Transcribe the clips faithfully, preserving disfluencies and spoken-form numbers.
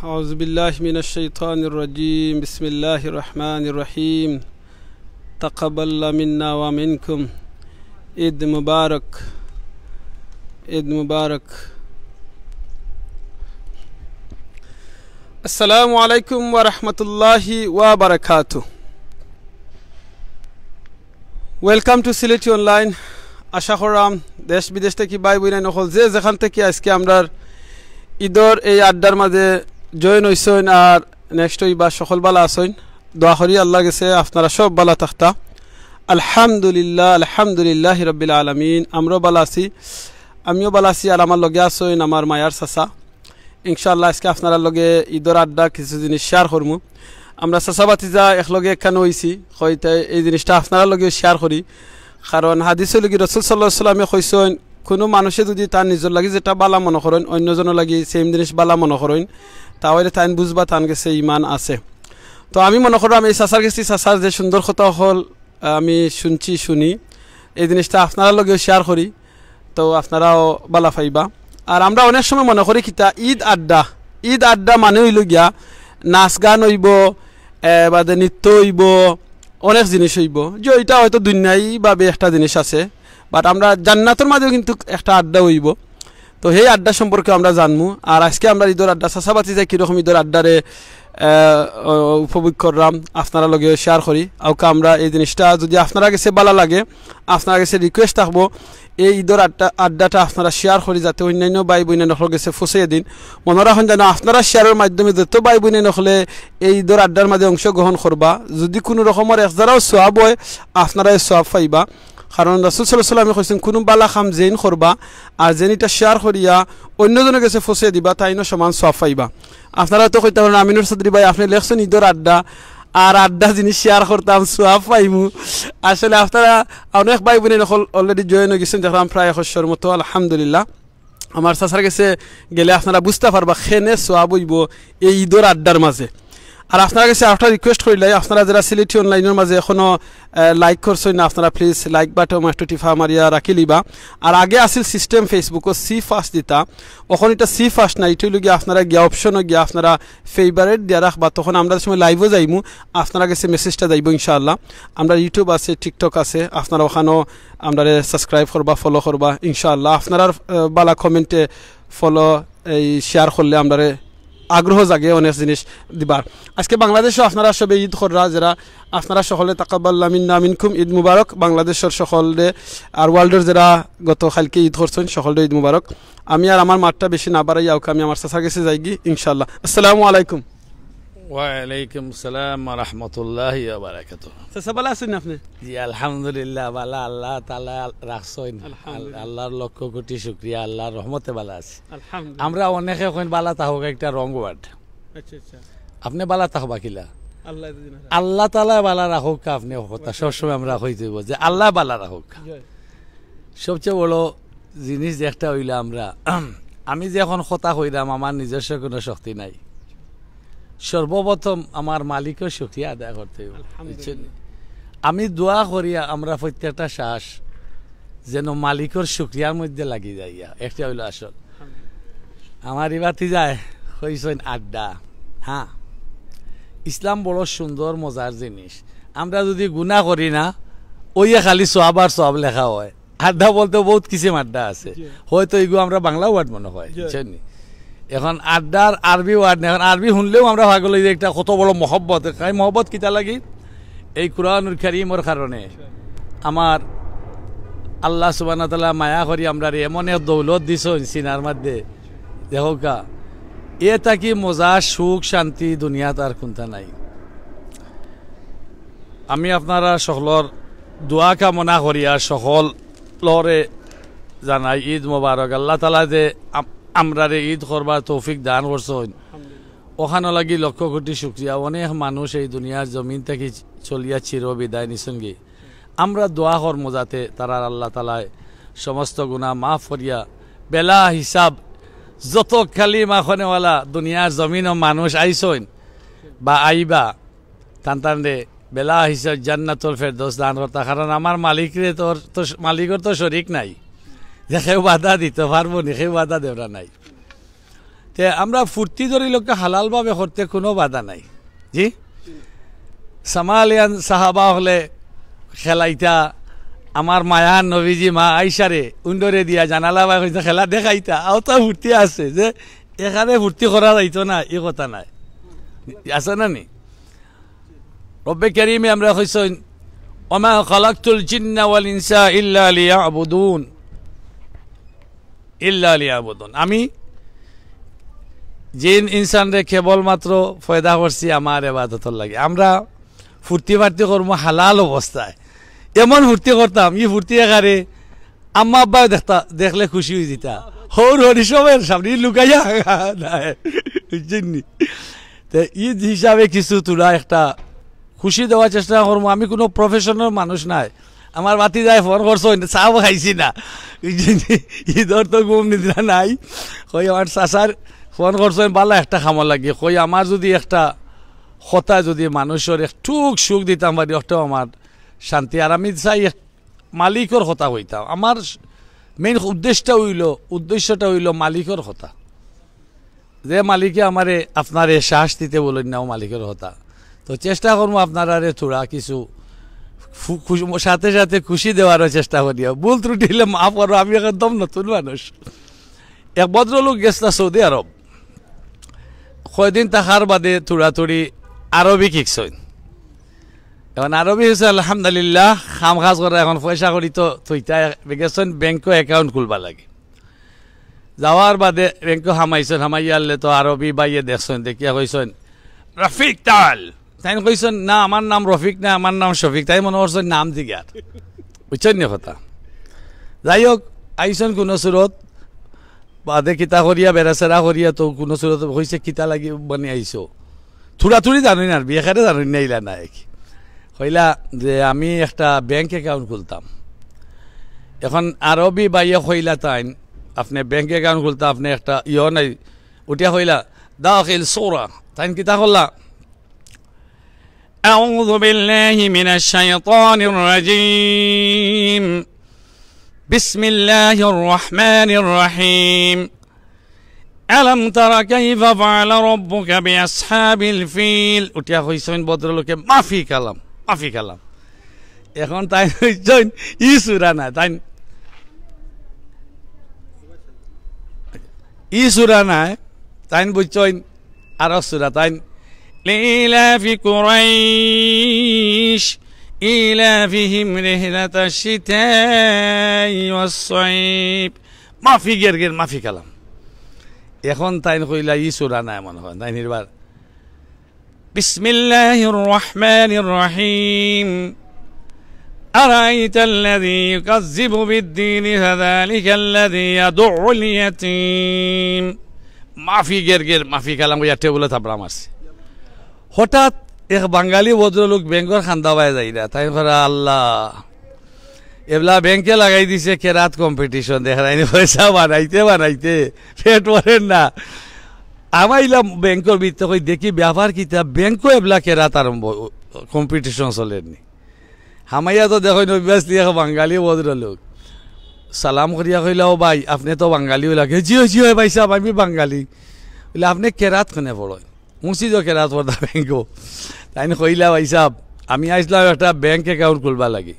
أعوذ بالله من الشيطان الرجيم. بسم الله الرحمن الرحيم. تقبل منا ومنكم. عيد مبارك. عيد مبارك. السلام عليكم ورحمة الله وبركاته. Welcome to Sylheti Online. আশা কররাম দেশ বিদেশ থাকি ভাই বইনাইন অকল যে যেখান থাকি আইজকে আমরার ইদর এই আড্ডার মাঝে join অইছইন আর next অইবা, সকল ভালা আছইন। দোয়া করি আল্লার গেছে আপনারা সব ভালা থাকতা। আলহামদুলিল্লাহ, আলহামদুলিল্লাহি রাব্বিল আলামিন। আমরাও ভালা আছি, আমিও ভালা আছি। আর আমার লগে আছইন আমার মায়ার চাচা। ইনশাআল্লাহ আইজকে আপনারার লগে ইদর আড্ডা কিছু জিনিস share করমু। আমরা চাচা ভাতিজা একলগে একখানো অইছি, কইতে এই জিনিসটা আপনারার লগেও share করি। কারণ হাদিস অইলো কি, রসুল সাল্লাল্লাহু আলাইহি ওয়াসাল্লামে কইছইন, কুনু মানুষে যুদি তার নিজর লাগি যেটা ভালা মনো করইন, অইন্য জনর লাগি same জিনিস ভালা মনো করইন, তাহলে তাইন বুঝবা তান গেছে ইমান আছে। তো আমি মনো কররাম এই চাচার গেছে, চাচার যে সুন্দর কথা অকল আমি শুনছি, শুনি, এই জিনিসটা আপনারার লগেও share করি, তো আপনারাও ভালা পাইবা। আর আমরা অনেক সময় মনো করি কিতা, ইদ আড্ডা, ইদ আড্ডা মানে অইলো গিয়া নাচ গান অইবো, এ, বাদে নৃত্য অইবো, অনেক জিনিস অইবো, যে ইটা হয়তো দুনিয়াইভাবে একটা জিনিস আছে, but আমরা জান্নাতর মাঝেও কিন্তু একটা আড্ডা অইবো। তো হেই আড্ডা সম্পর্কে আমরা জানমু। আর আইজকে আমরার ইদর আড্ডা চাচা ভাতিজায় কিরকম ইদর আড্ডারে, আহ, উপভোগ কররাম, আপনারার লগেও share করি। আউক্কা আমরা এই জিনিসটা যুদি আপনারার গেছে ভালা লাগে, আপনারার গেছে request থাকবো, এই ইদর আড্ডা, আড্ডাটা আপনারা share করি যাতে অইন্যান্য ভাই বইনাইন অকলর গেছে পৌঁছাইয়া দিন। মনো রাখইন যেন আপনারার share-র মাধ্যমে যত ভাই বইনাইন অকলে এই ইদর আড্ডার মাঝে অংশগ্রহণ করবা, যুদি কুনু রকমর এক জারাও সওয়াব অয়, আপনারাও সওয়াব পাইবা। কারণ রাসুল সাল্লাল্লাহু আলাইহি ওয়াসাল্লামে কইছইন, কুনু ভালা কাম যেইন করবা আর যেইন ইটা share করিয়া অইন্য জনর গেছে পৌঁছাইয়া দিবা, তাইনও সমান সওয়াব পাইবা। আপনারা তো কইতা পারইন, আমিনুর চৌধুরী ভাই, আপনে লেখছইন ইদর আড্ডা, আর আড্ডা জিনিস share করতাম, সওয়াব পাইমু। আসলে আপনারা অনেক ভাই বইনাইন অকল already join অইগেছইন, দেখরাম প্রায় একশর মতো, আলহামদুলিল্লাহ। আমার চাচার গেছে গেলে আপনারা বুঝতা পারবা কেনে সওয়াব অইবো এই ইদর আড্ডার মাঝে। আর আপনারার গেছে আরেকটা request করিলাই, আপনারা যেরা সিলেটি online-র মাঝে এখনো, আহ, like করছইন না, আপনারা please like button একটু টিপা মারিয়া রাখিলিবা। আর আগে আছিল system Facebook-ও see first দিতা, অখন ইটা see first নাই, ইটা অইলো গিয়া আপনারা গিয়া option-ও গিয়া আপনারা favourite দিয়া রাখবা, তখন আমরা যে সময় live-ও যাইমু, আপনারার গেছে message-টা যাইবো ইনশাআল্লাহ। আমরার YouTube আছে, TikTok আছে, আপনারা অখানও আমরারে subscribe করবা, follow করবা ইনশাআল্লাহ। আপনারার, আহ, ভালা comment-এ follow, এই share করলে আমরারে আগ্রহ জাগে অনেক জিনিস দিবার। আইজকে বাংলাদেশও আপনারা সবে ইদ কররা, যেরা আপনারা সকলে তাকাব্বাল মিন্না মিনকুম, ইদ মুবারক বাংলাদেশর সকলরে। আর world-র যেরা গত কাইলকে ইদ করছইন, সকলরে ইদ মুবারক। আমি আর আমার মাতটা বেশি না বাড়াইয়া আউক্কা আমি আমার চাচার গেছে যাইগি ইনশাআল্লাহ। আসসালামু আলাইকুম। ওয়ালাইকুম সালাম ওয়া রাহমাতুল্লাহি ওয়া বারাকাতুহু। চাচা, ভালা আছইন আপনে? জি, আলহামদুলিল্লাহ, ভালা, আল্লাহ তাআলা রাখছইন। আলহামদুলিল্লাহ। আল-, আল্লাহর লক্ষ কোটি শুকরিয়া, আল্লাহর রহমতে ভালা আছি। আলহামদুলিল্লাহ। আমরা অনেকে কইন, "ভালা থাকউক্কা" একটা wrong word। আচ্ছা, আচ্ছা। আপনে ভালা থাকবা কিলা? আল্লাহ তাআলা ভালা রাখউক্কা, আপনে কথা সবসময় আমরা কইতে অইবো যে, "আল্লাহ ভালা রাখউক্কা।" জি। সবচেয়ে বড় জিনিস যে একটা অইলো আমরা, আমি যে অখন কথা কইরাম, আমার নিজস্ব কুনু শক্তি নাই। সর্বপ্রথম আমার মালিকর শুকরিয়া আদায় করতে অইবো, আলহামদুলিল্লাহ। বুঝছইন নি? আমি দোয়া করি আমরা প্রত্যেকটা শ্বাস যেন মালিকর শুকরিয়ার মধ্যে লাগি যাইয়া, একটা অইলো আসল। আলহামদুলিল্লাহ। আমার ই ভাতিজায় কইছইন আড্ডা, হ্যাঁ, ইসলাম বড় সুন্দর মজার জিনিস। আমরা যুদি গুনা করি না, অইয়া খালি সওয়াব আর সওয়াব লেখা অয়। আড্ডা বলতে বউত কিসিম আড্ডা আছে। জি। হয়তো ইগু আমরা বাংলা word মনো অয়, জি। বুঝছইন নি? অখন আড্ডার আরবি word না, অখন আরবি হুনলেও আমরা পাগল অইযাই, একটা কত বড় মহব্বত। এই মহব্বত কিতা লাগি? এই কুরআনুল কারীমর কারণে। আমার আল্লাহ সুবহানাহু ওয়া তাআলা মায়া করি আমরারে এমন এক দৌলত দিছইন সিনার মধ্যে, দেখউক্কা, এ থাকি মজা, সুখ, শান্তি দুনিয়াত আর কুনটা নাই। আমি আপনারা সকলর দোয়া কামনা করি আর সকলরে জানাই ইদ মোবারক। আল্লাহ তাআলা যে আম-, আমরারে ইদ করবার তৌফিক দান করছইন, অখানর লাগি লক্ষ কোটি শুকরিয়া। অনেক মানুষ এই দুনিয়ার জমিন থাকি চলিয়া চির বিদায় নিছইনগি। আমরা দোয়া করমু যাতে তারার আল্লাহ তাআলায় সমস্ত গুনা মাফ করিয়া বেলা হিসাব যত কালিমা খানেওয়ালা দুনিয়ার জমিনো মানুষ আইছইন বা আইবা, তান তানরে বেলা হিসাব জান্নাতুল ফেরদৌস দান করতা। কারণ আমার মালিকরে তো, তো, মালিকর তো শরিক নাই যে কেউ বাধা দিতো পারবো নি, কেউ বাধা দেওরা নাই। তে আমরা ফুর্তি ধরি লোককে হালালভাবে করতে কোনো বাধা নাই। জি, সামালিয়ান সাহাবা অকলে খেলাইতা, আমার মায়ার নবীজি মা আইসারে উন্ডরে দিয়া জানালা বায় কইতা খেলা দেখাইতা, অতা ফুর্তি আছে যে এখানে ফুর্তি করা যাইতো না, ই কথা নাই, আছে না নি? রব্বে করিমে আমরা কইছইন, "ওমা খালাকতুল জিন্না ওয়াল ইনসা ইল্লা লিয়াবুদুন, ইল্লা লিয়াবুদুন।" আমি জিন ইনসানরে কেবলমাত্র পয়দা করছি আমার ইবাদতর লাগি। আমরা ফুর্তি ফার্তি করমু হালাল অবস্থায়, এমন ফুর্তি করতাম, ই ফুর্তি একারে আম্মা আব্বায় দেখতা, দেখলে খুশি অইযিতা। হউর হরি সবের সামনে লুকাইয়া নাই, বুঝছইন নি? তে ঈদ হিসাবে কিছু থুড়া একটা খুশি দেওয়ার চেষ্টা করমু। আমি কোনো প্রফেশনাল মানুষ নায়। আমার ভাতিজায় ফোন করছইন, চাও খাইছি না, বুঝছইন নি? ঈদর তো ঘুম নিদ্রা নাই। কই আমার চাচার ফোন করছইন, বালা একটা কামর লাগি। কই আমার যুদি একটা কথা যুদি মানুষর একটুক সুখ দিতাম পারি, অটাউ আমার শান্তি। আর আমি চাই এক মালিকর কথা কইতাম। আমার মেইন উদ্দেশ্যটা অইলো, উদ্দেশ্যটা অইলো মালিকর কথা। যে মালিকে আমারে, আপনারে শ্বাস দিতে বলইন না, অউ মালিকর কথা। তো চেষ্টা করমু আপনারারে থুড়া কিছু ফু-, খুশ-, সাথে সাথে খুশি দেওয়ারও চেষ্টা করিয়া। ভুল ত্রুটি অইলে মাফ করো, আমি একদম নতুন মানুষ। এক ভদ্রলোক গেছলা সৌদি আরব, কয়দিন থাকার বাদে থুড়া থুড়ি আরবি শিখছইন। এখন আরবি শিখছইন, আলহামদুলিল্লাহ, কাম কাজ করা, এখন পয়সা করি তো থইতা, গেছইন ব্যাংকো অ্যাকাউন্ট খুলবার লাগি। যাওয়ার বাদে ব্যাংকো হামাইছইন, হামাইয়ারলে তো আরবি ভাইয়ে দেখছইন, দেখিয়া কইছইন, "রফিক তাল।" তাইন কইছইন, "না, আমার নাম রফিক না, আমার নাম শফিক।" তাইন মনো করছইন নাম জিগার, বুঝছইন নি কথা? যাই হোক, আইছইন কোনো সুরত, বাদে কিতা করিয়া, বেড়াছেড়া করিয়া, তো কোনো সুরত কইছে, "কিতা লাগি মানে আইছো?" থুড়া থুড়ি জানইন আর বিয়াখারে জানইন না, ইলা নায় কি। কইলা যে, "আমি একটা ব্যাংক অ্যাকাউন্ট খুলতাম।" এখন আরবি ভাইয়ে কইলা তাইন, "আপনে ব্যাংক অ্যাকাউন্ট খুলতা, আপনে একটা ইয়ো নাই।" উঠিয়া কইলা, "দাখিল সূরা।" তাইন কিতা করলা? أعوذ بالله من الشيطان الرجيم. بسم الله الرحمن الرحيم. ألم تر كيف فعل ربك بأصحاب الفيل. উঠিয়া কইছইন ভদ্রলোকে, "মাফি কালাম, মাফি কালাম।" এখন তাইন কইছইন, ই সূরা নায়, তাইন ই সূরা নায়, তাইন বুঝছইন আরক সূরা, তাইন, "لإيلاف قريش إيلافهم رحلة الشتاء والصيف।" মাফি গের গের, মাফি কালাম। এখন তাইন কইলা, ই সূরা নায় মনো অয়, তাইন হিরবার, بسم الله الرحمن الرحيم. أرأيت الذي يكذب بالدين فذلك الذي يدع اليتيم. মাফি গের গের, মাফি কালাম কইয়া টেবুলো থাবড়া মারছে। হঠাৎ এক বাঙালি ভদ্রলোক ব্যাংকর কান্দা বায় যাইরা, তাইন কইরা, "আল্লাহ, এবলা ব্যাংকে লাগাই দিছে কেরাত কম্পিটিশন, দেখরায়নি পয়সা বানাইতে বানাইতে পেট ভরের না।" হামাইলাম ব্যাংকর ভিতরে, কই দেখি ব্যাপার কিতা, ব্যাংকো এবলা কেরাত আরম্ভ, কম্পিটিশন চলের নি। হামাইয়া তো দেখইন obviously এক বাঙালি ভদ্রলোক। সালাম করিয়া কইলা, "ও ভাই, আপনে তো বাঙালি?" অইলা, "জি অয়, জি অয় ভাইসাব, আমি বাঙালি।" অইলা, "আপনে কেরাত কুনে পড়ইন?" "মসজিদো কেরাত পড়তাম ব্যাংকো।" তাইন কইলা, "ভাইসাব, আমি আইছলাম একটা ব্যাংক অ্যাকাউন্ট খুলবার লাগি,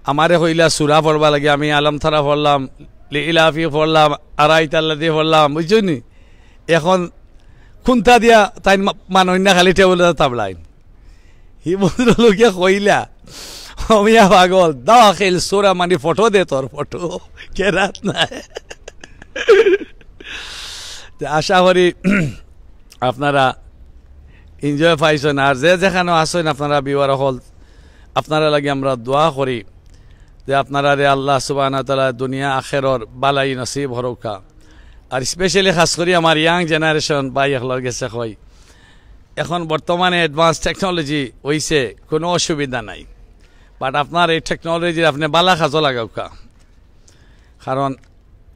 আমারে কইলা সূরা পড়বার লাগি, আমি আলাম তারা পড়লাম, লিইলাফি পড়লাম, আরাইতাল্লাযী পড়লাম, বুঝছইন নি?" এখন কুন্তা দিয়া তাইন মা-, মানইন না, খালি টেবুলো থাবড়াইন। হি ভদ্রলোকে কইলা, "ও মিয়া পাগল, দাখিল সূরা মানি ফটো দে, তোর ফটো, কেরাত নায়।" তে আশা করি আপনারা এনজয় পাইছইন। আর যে যেখানো আছইন আপনারা ভিউয়ার অকল, আপনারার লাগি আমরা দোয়া করি যে আপনারারে আল্লাহ সুবহানাহু ওয়া তাআলা দুনিয়া আখেরর বালাই নসিব করউক্কা। আর specially খাছ করি আমার young generation ভাই অকলর গেছে কই, এখন বর্তমানে advance technology অইছে, কুনু অসুবিধা নাই, but আপনার এই technology আপনে বালা কাজো লাগাউক্কা। কারণ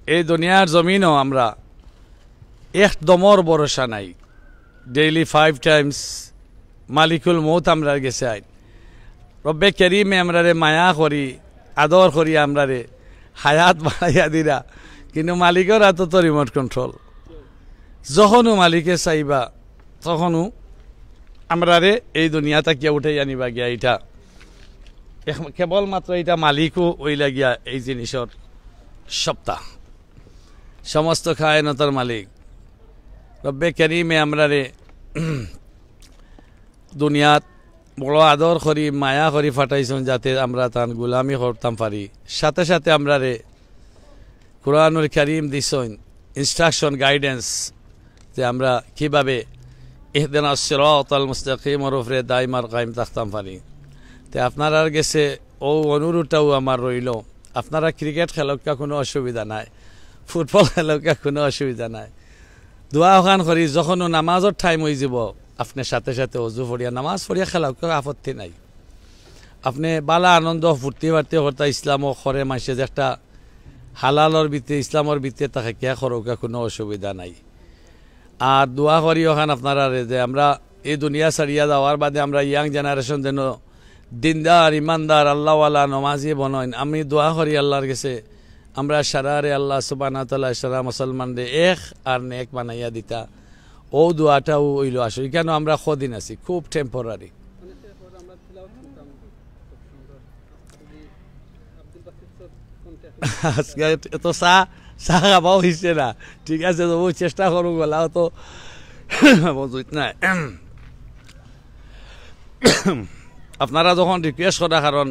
এই দুনিয়ার জমিনো আমরা এক দমর ভরসা নাই, daily five times মালিকুল মউত আমরার গেছে আইন। রব্বে করিমে আমরারে মায়া করি, আদর করি, আমরারে হায়াত বাড়াইয়া দিরা, কিন্তু মালিকর আতো তো remote control। যখনও মালিকে চাইবা, তখনও আমরারে এই দুনিয়া থাকিয়া উঠাইয়া নিবা গিয়া। ইটা এক-, কেবলমাত্র ইটা মালিকও অইলা গিয়া এই জিনিসর সত্তা, সমস্ত কায়নাতর মালিক রব্বে করিমে আমরারে দুনিয়াত বড় আদর করি, মায়া করি পাঠাইছইন, যাতে আমরা তান গোলামি করতাম পারি। সাথে সাথে আমরারে কোরআনুল করিম দিছইন, instruction, guidance, যে আমরা কিভাবে ইহদিনাস সিরাতাল মুস্তাকিমর উপরে দাইম আর কায়েম থাকতাম পারি। তে আপনারার গেছে অউ অনুরোধটাও আমার রইল, আপনারা ক্রিকেট খেলাউক্কা, কোনো অসুবিধা নাই, ফুটবল খেলাউক্কা, কোনো অসুবিধা নাই। দোয়া অখান করি, যখনও নামাজর টাইম অইযিবো, আপনে সাথে সাথে অজু পড়িয়া, নামাজ পড়িয়া খেলাউক্কা, আপত্তি নাই। আপনে বালা আনন্দ ফুর্তি ফার্তি করতা, ইসলামও করে মানষে, যে একটা হালালর ভিতরে, ইসলামর ভিতরে থাকে, কিয়া করউক্কা, কোনো অসুবিধা নাই। আর দোয়া করি অখান আপনারারে, যে আমরা এই দুনিয়া ছাড়িয়া যাওয়ার বাদে আমরা young generation যেন দিনদার, ইমানদার, আল্লাহওয়ালা, নমাজি বনইন। আমি দোয়া করি আল্লাহর গেছে, আমরা সারারে আল্লাহ সুবহানাহু ওয়া তাআলা সারা মুসলমানরে এক আর নেক বানাইয়া দিতা। অউ দোয়াটাও অইল আসল। ইখানো আমরা কদিন আছি, খুব temporary। আজকে এত চা, চা খাওয়া অইছে না, ঠিক আছে, তবু চেষ্টা করুন, গলা তো মজবুত নাই। আপনারা যখন request করা, কারণ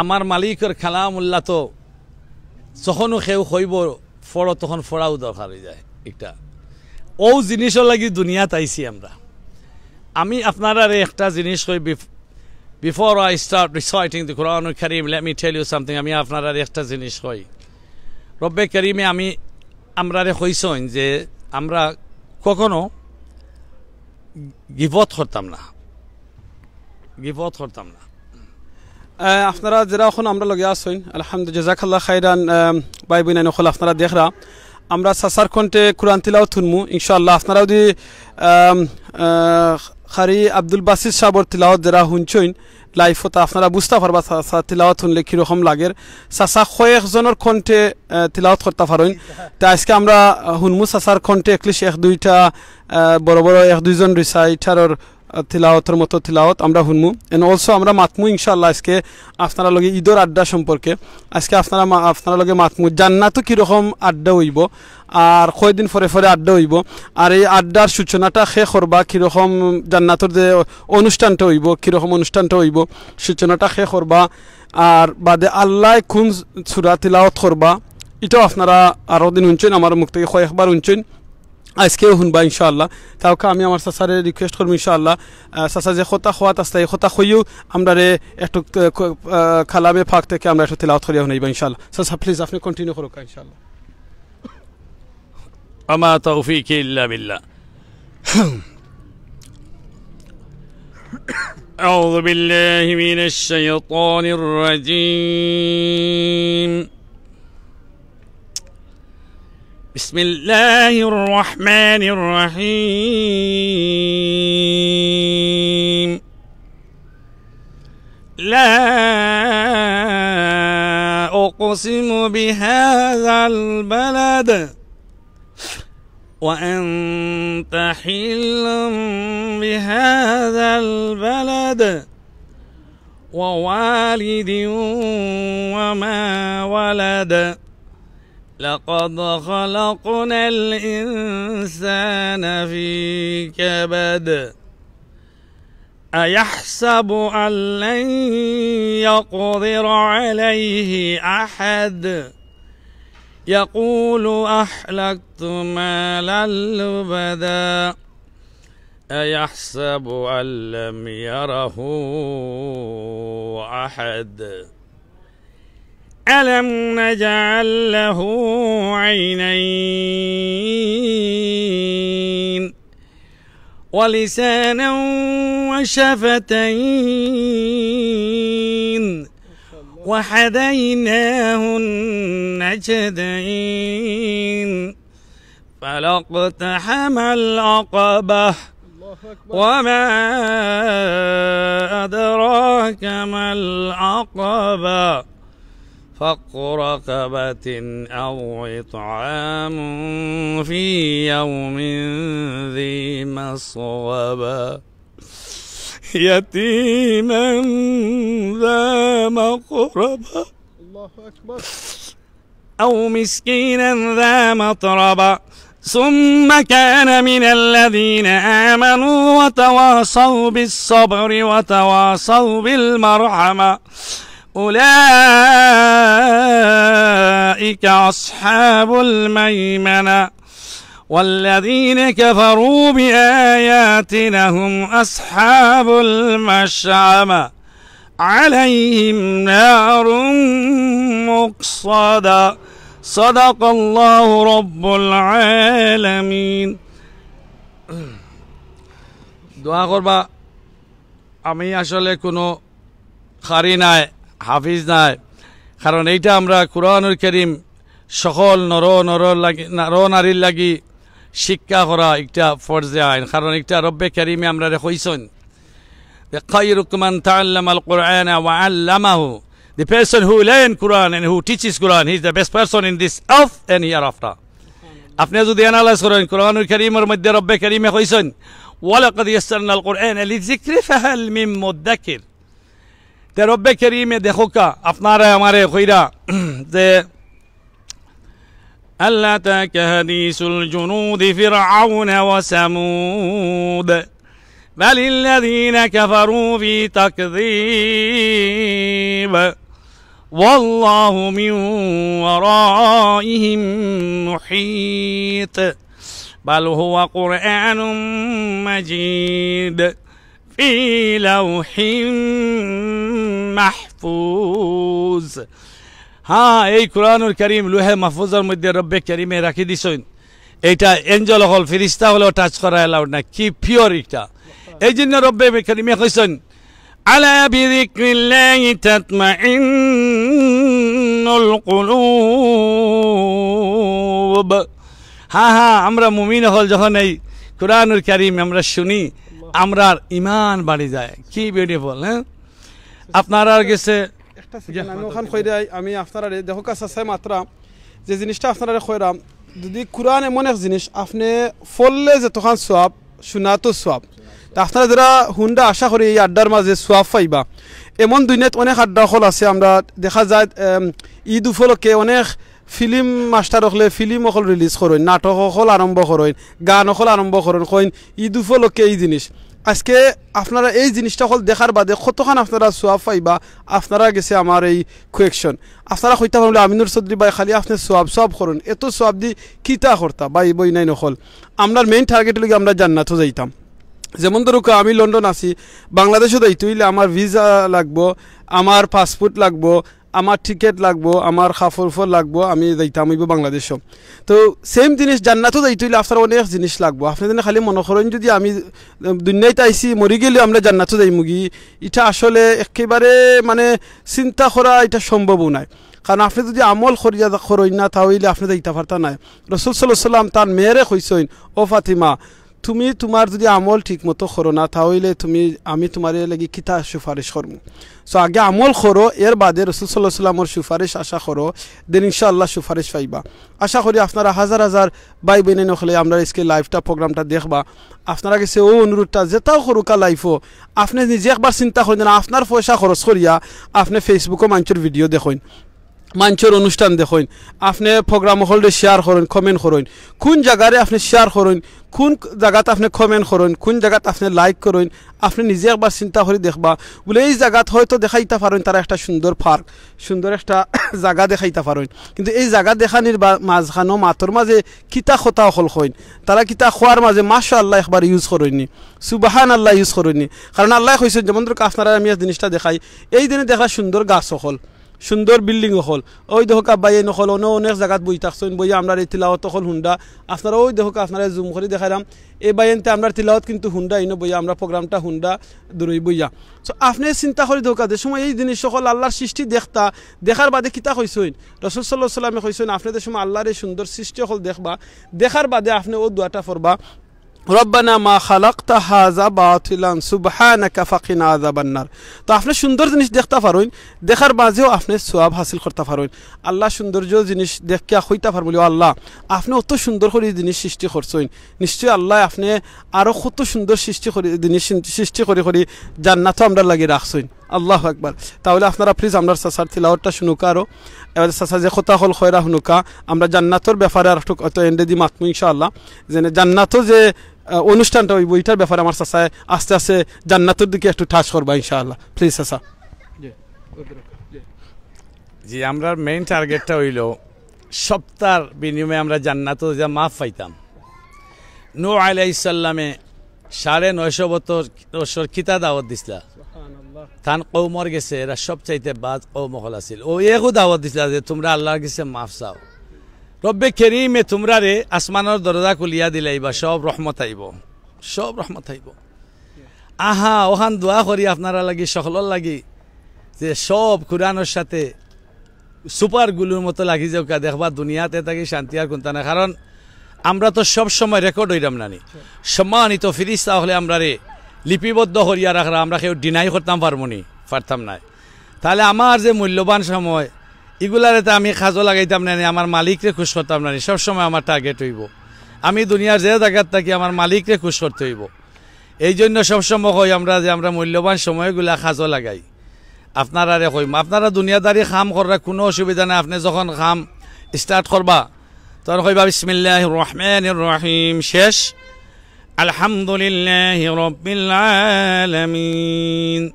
আমার মালিকর কালামুল্লাহ তো যখনও কেউ কইবো পড়ো, তখন পড়াও দরকার অইযায়। একটা অউ জিনিসর লাগি দুনিয়াত আইছি আমরা। আমি আপনারারে একটা জিনিস কই, bef-, before I start reciting the Quran Kareem, let me tell you something. আমি আপনারারে একটা জিনিস কই, রব্বে করিমে আমি, আমরারে কইছইন যে আমরা কখনো গিবত করতাম না, গিবত করতাম না। আহ, আপনারা যেরা অখন আমরার লগে আছইন, আলহামদুলিল্লাহ, জাযাকাল্লাহ খাইরান। আহ, ভাই বইনাইন অকল, আপনারা দেখরা, আমরা চাচার কণ্ঠে কোরআন তিলাওয়াত হুনমু ইনশাআল্লাহ। আপনারা যদি, আম, আহ, কারি আব্দুল বাসিত সাবর তিলাওয়াত যেরা হুনছইন live, তা আপনারা বুঝতা পারবা চা-, চা-, তিলাওয়াত হুনলে কিরকম লাগের। চাচা কয়েকজনর কণ্ঠে, আহ, তিলাওয়াত করতা পারইন। তে আজকে আমরা, আহ, হুনমু চাচার কণ্ঠে at least এক দুইটা, আহ, বড় বড় এক দুইজন reciter-র, আহ, তিলাওয়াতর মতো তিলাওয়াত আমরা হুনমু। And also আমরা মাতমু ইনশাআল্লাহ আজকে আপনারার লগে ঈদর আড্ডা সম্পর্কে। আজকে আপনারা মা-, আপনারার লগে মাতমু জান্নাতো কিরকম আড্ডা অইবো, আর কয়দিন পরে পরে আড্ডা অইবো, আর এই আড্ডার সূচনাটা কে করবা, কিরকম জান্নাতর যে অনুষ্ঠানটা অইবো, কিরকম অনুষ্ঠানটা অইবো, সূচনাটা কে করবা, আর বাদে আল্লায় কোন সূরা তিলাওয়াত করবা, ইটাও আপনারা আরো দিন হুনছইন, আমার মুখ থাকি কয়েকবার হুনছইন। আজকেও হুনবা ইনশাআল্লাহ। তাউক্কা আমি আমার চাচারে request করমু ইনশাআল্লাহ, আহ, চাচা যে কথা কওয়াত আছলা, এই কথা কইয়াউ আমরারে একটু, আহ, ক-, আহ, কালামে পাক থাকি আমরা একটু তিলাওয়াত করিয়া হুনাইবা ইনশাআল্লাহ। চাচা, please, আপনে continue করউক্কা ইনশাআল্লাহ। وما توفيقي إلا بالله. أعوذ بالله من الشيطان الرجيم. بسم الله الرحمن الرحيم. لا أقسم بهذا البلد، وأنت حل بهذا البلد، ووالد وما ولد، لقد خلقنا الإنسان في كبد. أيحسب أن لن يقدر عليه أحد، يقول أهلكت مالا لبدا، أيحسب أن لم يره أحد، ألم نجعل له عينين ولسانا وشفتين وهديناه النجدين، فلا اقتحم العقبة، وما أدراك ما العقبة، فك رقبة أو إطعام في يوم ذي مسغبة يتيما ذا مقربة الله أكبر. أو مسكينا ذا متربة ثم كان من الذين آمنوا وتواصوا بالصبر وتواصوا بالمرحمة أولئك أصحاب الميمنة والذين كفروا بآياتنا هم أصحاب المشأمة عليهم نار مؤصدة. صدق الله رب العالمين. দোয়া করবা। আমি আসলে কোনো কারি নায়, হাফিজ নায়, কারণ এইটা আমরা কুরআনুল করিম সকল নর নর লাগি, নর নারীর লাগি শিক্ষা করা একটা ফরজে আইন, কারণ একটা রব্বে করিমে আমরারে কইছইন যে خيركم من تعلم القرآن وعلمه. The person who learn Quran and who teaches Quran, he is the best person in this earth and hereafter. আপনি যদি অ্যানালাইজ করেন, কোরআনুল করিমের মধ্যে রব্বে করিমে কইছইন, ولقد يسرنا القرآن للذكر فهل من مدكر. তে রব্বে করিমে দেখউক্কা, আপনারে আমারে কইরা যে هل أتاك حديث الجنود فرعون وثمود بل الذين كفروا في تكذيب والله من ورائهم محيط بل هو قرآن مجيد في لوح محفوظ. হ্যাঁ, এই কোরআনুল করিম লৌহে মাহফুজর মধ্যে রব্বে করিমে রাখি দিছইন। এইটা এঞ্জেল অকল, ফিরিস্তা অকলেও টাচ করা অ্যালাউড না। কি পিওর এটা! এই জন্য রব্বে করিমে কইছইন, ألا بذكر الله تطمئن القلوب. হ্যাঁ, হ্যাঁ, আমরা মুমিন অকল যখন এই কোরআনুল করিম আমরা শুনি, আমরার ইমান বাড়ি যায়। কি বিউটিফুল, হ্যাঁ? আপনারার গেছে একটা সেকেন্ড, আমি ওখান কইরাই, আমি আপনারারে দেখউক্কা চাচাই মাতরা যে জিনিসটা আপনারারে কইরাম, যদি কোরআন এমন এক জিনিস, আপনে পড়লে যতখান সওয়াব, শুনাতো সওয়াব। তা আপনারা যারা হুনরা, আশা করি এই আড্ডার মাঝে সওয়াব পাইবা। এমন দুনিয়াত অনেক আড্ডা অকল আছে, আমরা দেখা যায়, এম, ঈদ উপলক্ষে অনেক ফিল্ম মাস্টার অকলে ফিল্ম অকল রিলিজ করইন, নাটক অকল আরম্ভ করইন, গান অকল আরম্ভ করইন, কইন ঈদ উপলক্ষে এই জিনিস। আজকে আপনারা এই জিনিসটা অকল দেখার বাদে কতখান আপনারা সওয়াব পাইবা, আপনারার গেছে আমার এই কোয়েকশন। আপনারা কইতা পারইন, "আমিনুর চৌধুরী ভাই, খালি আপনে সওয়াব সওয়াব করইন, এত সওয়াব দি কিতা করতা?" ভাই বইনাইন অকল, আমরার মেইন টার্গেট অইলো গি আমরা জান্নাতো যাইতাম। যেমন ধরউক্কা, আমি লন্ডন আছি, বাংলাদেশো যাইতে অইলে আমার ভিসা লাগবো, আমার পাসপোর্ট লাগবো, আমার টিকিট লাগবো, আমার কাপড় উপর লাগবো, আমি যাইতাম অইবো বাংলাদেশো। তো সেম জিনিস জান্নাতো যাইতে অইলে আপনার অনেক জিনিস লাগবো। আপনে যেন খালি মনো করইন যদি আমি দুনিয়াত আইছি, মরি গেলেও আমরা জান্নাতো যাইমুগি, ইটা আসলে একেবারে মানে চিন্তা করা ইটা সম্ভবও নায়। কারণ আপনে যদি আমল করিয়া করইন না, তা অইলে আপনে যাইতা পারতা নায়। রসুল সাল্লাল্লাহু আলাইহি ওয়াসাল্লাম তান মেয়েরে কইছইন, "ও ফাতিমা, তুমি তুমার যদি আমল ঠিক মতো করো না, তা অইলে তুমি, আমি তুমার লাগি কিতা সুপারিশ করমু?" So আগে আমল করো, এর বাদে রসুল সাল্লাল্লাহু আলাইহি ওয়াসাল্লামর সুপারিশ আশা করো, then ইনশাআল্লাহ সুপারিশ পাইবা। আশা করি আপনারা হাজার হাজার ভাই বইনাইন অকলে আমরার আজকে লাইভটা, প্রোগ্রামটা দেখবা। আপনারার গেছে অউ অনুরোধটা, যেতাউ করউক্কা লাইফো, আপনে নিজে একবার চিন্তা করইন না, আপনার পয়সা খরচ করিয়া আপনে ফেসবুকো মানষর ভিডিও দেখইন, মানষর অনুষ্ঠান দেখইন, আপনে প্রোগ্রাম অকলরে শেয়ার করইন, কমেন্ট করইন, কুন জাগারে আপনে শেয়ার করইন, কুন জাগাত আপনে কমেন্ট করইন, কুন জাগাত আপনে লাইক করইন, আপনে নিজে একবার চিন্তা করি দেখবা। বুলে এই জাগাত হয়তো দেখাইতা পারইন তারা একটা সুন্দর পার্ক, সুন্দর একটা জাগা দেখাইতা পারইন, কিন্তু এই জাগা দেখানির বা-, মাঝখানো মাতর মাঝে কিতা কথা অকল কইন, তারা কিতা কওয়ার মাঝে মাশাআল্লাহ একবার ইউজ করইননি, সুবহানাল্লাহ ইউজ করইননি। কারণ আল্লায় কইছইন, যেমন ধরউক্কা আপনারারে আমি এক জিনিসটা দেখাই, এই দিনে দেখরা সুন্দর গাছ অকল, সুন্দর বিল্ডিং অকল, অউ দেখউক্কা ভাইয়াইন অকল অনো অনেক জাগাত বই থাকছইন, বইয়া আমরার এই তিলাওয়াত অকল হুনরা। আপনারা অউ দেখউক্কা, আপনারারে জুম করি দেখাইরাম, এই ভাইয়াইন্তে আমরার তিলাওয়াত কিন্তু হুনরা, ইনো বইয়া আমরার প্রোগ্রামটা হুনরা দূরই বইয়া। So আপনে চিন্তা করি দেখউক্কা, যে সময় এই জিনিস অকল আল্লার সৃষ্টি দেখতা, দেখার বাদে কিতা কইছইন? রসুল সাল্লাল্লাহু আলাইহি ওয়াসাল্লামে কইছইন, আপনে যে সময় আল্লার এই সুন্দর সৃষ্টি অকল দেখবা, দেখার বাদে আপনে অউ দোয়াটা পড়বা, "রব্বানা মা খালাকতা হাযা বাতিলান সুবহানাকা ফাকিনা আযাবান নার।" তো আপনে সুন্দর জিনিস দেখতা পারইন, দেখার মাঝেও আপনে সওয়াব হাসিল করতা পারইন। আল্লাহ সৌন্দর্য জিনিস দেখিয়া কইতা পারমু, "ও আল্লাহ, আপনে অত সুন্দর করি জিনিস সৃষ্টি করছইন, নিশ্চয় আল্লাহ আপনে আরো কত সুন্দর সৃষ্টি করি, জিনিস সৃষ্টি করি করি জান্নাতও আমরার লাগি রাখছইন।" আল্লাহু আকবার। তাহলে আপনারা please আমরার চাচার তিলাওয়াতটা শুনুকা আরো। এবার চাচা যে কথা অকল কইরা শুনুকা, আমরা জান্নাতর ব্যাপারে আর একটু হয়তো এন্ডেদি মাতমু ইনশাআল্লাহ। যেন জান্নাতও যে, আহ, অনুষ্ঠানটা অইবো, ইটার ব্যাপারে আমার চাচায় আস্তে আস্তে জান্নাতর দিকে একটু touch করবা ইনশাআল্লাহ। Please চাচা। জি, আমরার main targetটা অইলো সবতার বিনিময়ে আমরা জান্নাতো যা মাফ পাইতাম। নূহ আলাইহিস সালামে সাড়ে নয়শো বছর, বছর কিতা দাওয়াত দিছলা? সুবহানাল্লাহ। তান কওমর গেছে, এরা সবচাইতে বাদ কওম অকল আছিল। অউ একউ দাওয়াত দিছলা যে, "তুমরা আল্লাহর গেছে মাফ চাও।" রব্বে করিমে তুমরারে আসমানর দরজা খুলিয়া দিলাইবা, সব রহমত আইবো, সব রহমত আইবো। আহা, অখান দোয়া করি আপনারার লাগি, সকলর লাগি, যে সব কুরআনর সাথে super glue-র মতো লাগি যাউক্কা, দেখবা দুনিয়াত এ থাকি শান্তি আর কুন্তা নাই। কারণ আমরা তো সব সময় record অইরাম না নি। সম্মানিত ফিরিস্তা অকলে আমরারে লিপিবদ্ধ করিয়া রাখরা, আমরা কেউ deny করতাম পারমু নি? পারতাম নায়। তাইলে আমার যে মূল্যবান সময়, ইগুলারে তো আমি কাজো লাগাইতাম না নি, আমার মালিকরে খুশ করতাম না নি, সব সময় আমার target অইবো আমি দুনিয়ার যে জাগাত থাকি আমার মালিকরে খুশ করতে অইবো। এই জন্য সবসময় কই আমরা যে আমরা মূল্যবান সময়গুলা কাজো লাগাই। আপনারারে কইমু, আপনারা দুনিয়াদারি কাম কররা কুনু অসুবিধা নাই। আপনে যখন কাম start করবা, তখন কইবা, "বিসমিল্লাহির রহমানির রহিম", শেষ, "আলহামদুলিল্লাহি রাব্বিল আলামিন",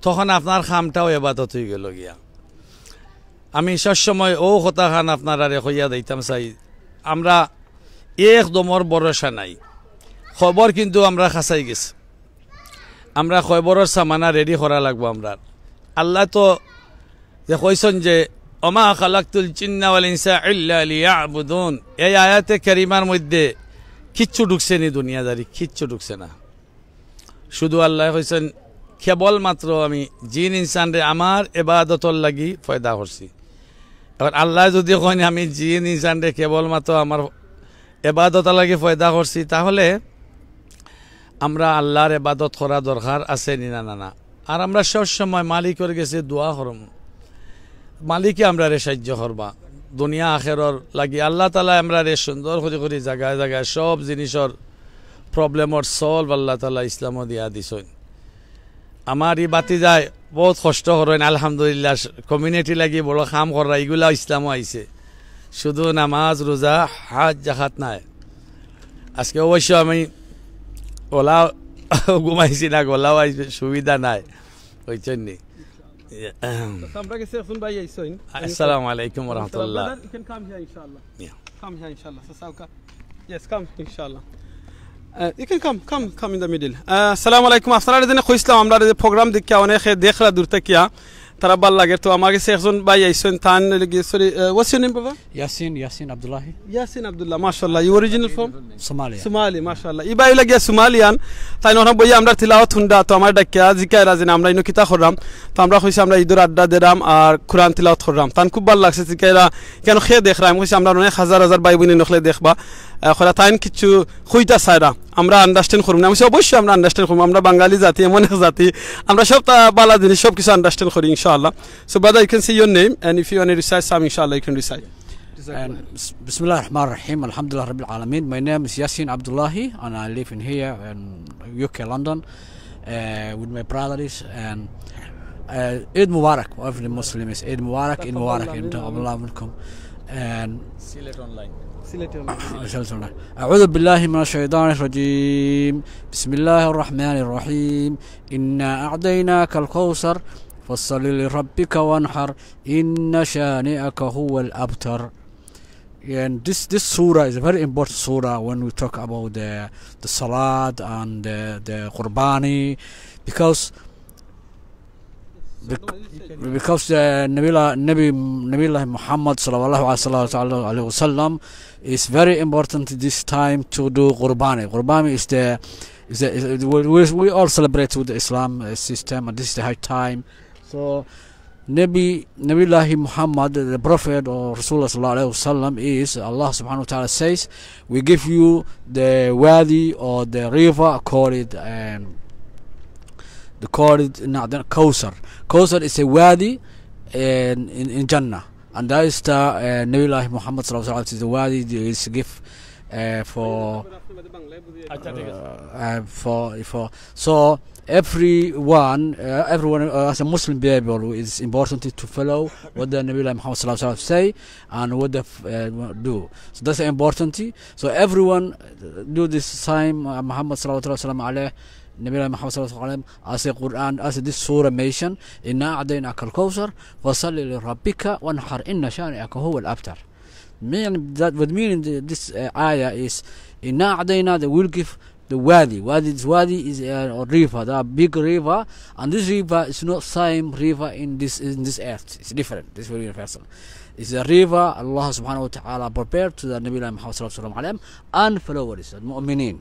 তখন আপনার কামটাও এবাদত অইগেলো গিয়া। আমি সবসময় অউ কথাখান আপনারারে কইয়া দিতাম চাই, আমরা এক দমর ভরসা নাই। কবর কিন্তু আমরার কাছাই গেছে। আমরা কবরর সামানা ready করা লাগবো আমরার। আল্লায় তো যে কইছইন যে, "ওমা খালাকতুল জিন্না ওয়াল ইনসা ইল্লা লিয়াবুদুন।" এই আয়াতে কারিমার মধ্যে কিচ্ছু ঢুকছে নি দুনিয়াদারি, কিচ্ছু ঢুকছে না। শুধু আল্লায় কইছইন, "কেবলমাত্র আমি জিন ইনসানরে আমার এবাদতর লাগি পয়দা করছি।" এখন আল্লায় যুদি কইন, "আমি জিন ইনসানরে কেবলমাত্র আমার এবাদতর লাগি পয়দা করছি", তাহলে আমরা আল্লার এবাদত করা দরকার আছে নি? না, না, না। আর আমরা সব সময় মালিকর গেছে দোয়া করমু, মালিকে আমরারে সাহায্য করবা। দুনিয়া আখেরর লাগি আল্লাহ তাআলায় আমরারে সুন্দর করি করি জাগায় জাগায় সব জিনিসর problemর solve আল্লাহ তাআলায় ইসলামো দিয়া দিছইন। আমার ই ভাতিজায় বউত কষ্ট করইন, আলহামদুলিল্লাহ, community লাগি বড় কাম কররা, ইগুলা ইসলামো আইছে। শুধু নামাজ, রোজা, হজ, জাকাত নায়। আজকে অবশ্য আমি গলা ঘুমাইছি না, গলাও আইছে, সুবিধা নাই, বুঝছইন নি? আচ্ছা, আমরা গেছে একজন ভাই আইছইন। আসসালামু আলাইকুম ওয়া রাহমাতুল্লাহ। Brother, you can come here, inshallah. Yeah. Come here, inshallah. So, so, yes, come, inshallah. Uh, you can come, come, come in the middle. Uh, আসসালামু আলাইকুম। আপনারারে যেন কইছিলাম, আমরা যে program দেখিয়া অনেকে দেখরা দূর থাকিয়া, তারা ভালা লাগে। তো আমার গেছে একজন ভাই আইছইন, তান লাগি, sorry, uh, what's your name, বাবা? Yasin, Yasin Abdullahi. Yasin Abdullah, mashallah. You original from? Somalia. Somali, mashallah. ই ভাই লাগিয়া Somalian। তাইন অখানো বইয়া আমরার তিলাওয়াত হুনরা, তো আমারে ডাকিয়া জিকাইরা যেন আমরা ইনো কিতা কররাম। তো আমরা কইছি আমরা ইদর আড্ডা দিরাম আর কুরআন তিলাওয়াত কররাম। তান খুব ভালা লাগছে, জিকাইরা কেনে কে দেখরা। আমি কইছি আমরার অনেক হাজার হাজার ভাই বইন ইনো অকলে দেখবা। আহ, কইরা তাইন কিচ্ছু কইতা চাইরা, আমরা understand করমু নি। আমি কইছি, "অবশ্যই আমরা understand করমু, আমরা বাঙালি জাতি, এমন এক জাতি, আমরা সবতা ভালা জিনিস, সব কিছু understand করি, ইনশাআল্লাহ।" So, brother, you can say your name, and if you want to recite some, inshallah, you can recite. And بسم الله الرحمن الرحيم. الحمد لله رب العالمين. My name is Yasin Abdullahi, and I live in here in U K, London, uh, with my brothers. And, uh, Eid Mubarak, every Muslim is Eid Mubarak, Eid Mubarak, تقبل الله منكم. And Sylhet Online. Sylhet Online. أعوذ بالله من الشيطان الرجيم. بسم الله الرحمن الرحيم. إنا أعطيناك الكوثر. فصل لربك وانحر. إن شانئك هو الأبتر. And this, this surah is a very important surah when we talk about the, the salat and the, the qurbani, because, bec-, because the Nabiullah, Nabi, Nabiullah Muhammad sallallahu alaihi wasallam is very important this time to do qurbani. Qurbani is the, is the, is, we, we, we all celebrate with the Islam, uh, system, and this is the high time. So, Nabi, Nabiullahi Muhammad, the Prophet or Rasulullah sallallahu alaihi wasallam is, Allah subhanahu wa ta'ala says, "We give you the wadi or the river called, um, the called, no, the Kawthar." Kawthar is a wadi in, in, in Jannah. And that is the, uh, Nabiullahi Muhammad sallallahu alaihi wasallam is the wadi, is gift, uh, for, আচ্ছা, ঠিক আছে। Uh, uh, for, for, so everyone, uh, everyone, uh, as a Muslim people, it's important to follow what the Nabiullahi Muhammad sallallahu alaihi wasallam say and what the, uh, do. So that's important. So everyone, uh, do this same, uh, Muhammad sallallahu alaihi wasallam عليه, Nabiullahi Muhammad sallallahu alaihi wasallam, as a Quran, as this surah mention, "إنا أعطيناك الكوثر فصل لربك وانحر إن شانئك هو الأبتر." Mean that, what mean the, this, uh, ayah is, "إنا أعطينا," they will give the wadi. Wadi, this wadi is a, a river, the big river, and this river is not same river in this, in this earth. It's different. This is very universal. It's a river Allah subhanahu wa ta'ala prepared to the Nabi Muhammad sallallahu alaihi wasallam and followers, المؤمنين.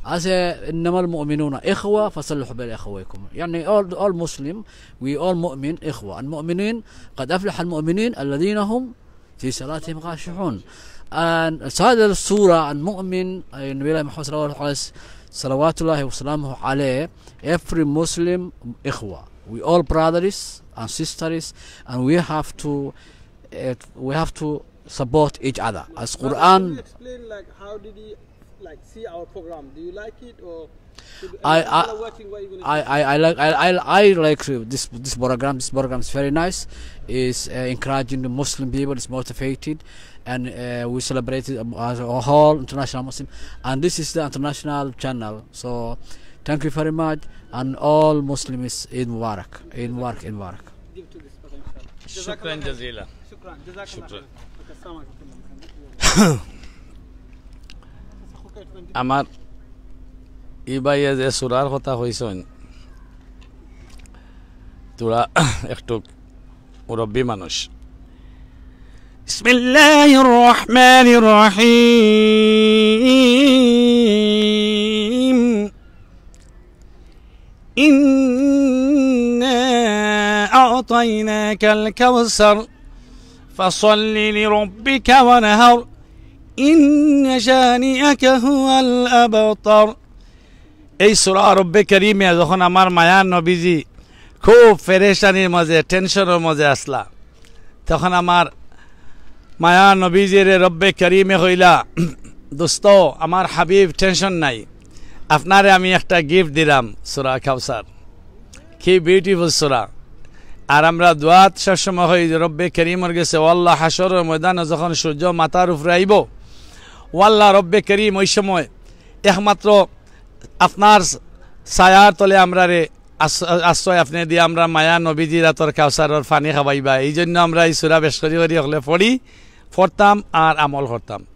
As a, "إنما المؤمنون إخوة فأصلحوا بين أخويكم." يعني all, all Muslim, we all مؤمن إخوة. المؤمنين، "قد أفلح المؤمنون الذين هم في صلاتهم خاشعون." And so the surah المؤمن, uh, Nabi Muhammad sallallahu alaihi wasallam, صلوات الله وسلامه عليه, every Muslim إخوة. We all brothers and sisters, and we have to, uh, we have to support each other. As Brother, can you Quran, explain, like, how did he, like, see our program? Do you like it, or should, I, people I, are watching, what are you gonna I, say? I, I like, I, I, I like, uh, this, this program. This program is very nice. It's, uh, encouraging the Muslim people. It's motivated, and, uh, we celebrate it, um, as a whole international Muslim. And this is the international channel. So, thank you very much, and all Muslims, Eid Mubarak, Eid Mubarak, Eid Mubarak. Give to this person, inshallah. شكرا جزيلا. شكرا، جزاك الله شكرا. خير. Okay, السلام عليكم. আমার ই ভাইয়ে যে সুরার কথা কইছইন, তোরা একটু মুরব্বি মানুষ। بسم الله الرحمن الرحيم. إنا أعطيناك الكوثر فصل لربك وانحر إن شانئك هو الأبتر. এই সুরা রব্বে করিমে যখন আমার মায়ার নবীজি খুব পেরেশানির মাঝে, টেনশনের মাঝে আসলা, তখন আমার মায়ার নবীজিরে রব্বে করিমে কইলা, "দোস্ত, আমার হাবিব, টেনশন নাই, আপনারে আমি একটা গিফট দিলাম, সুরা কাউসার।" কি বিউটিফুল সুরা। আর আমরা দোয়াত সবসময় কই যে, "রব্বে করিমর গেছে, ও আল্লাহ, হাশরর ময়দানে যখন সূর্য মাথার উপরে আইবো, ও আল্লাহ, রব্বে করিম, ওই সময় একমাত্র আপনার ছায়ার তলে আমরারে আশ্র-, আশ্রয় আপনে দিয়া আমরার মায়ার নবীজির আতর কাউসারর পানি খাওয়াইবা।" এই জন্য আমরা এই সুরা বেশ করি করি হকলে পড়ি, পড়তাম আর আমল করতাম।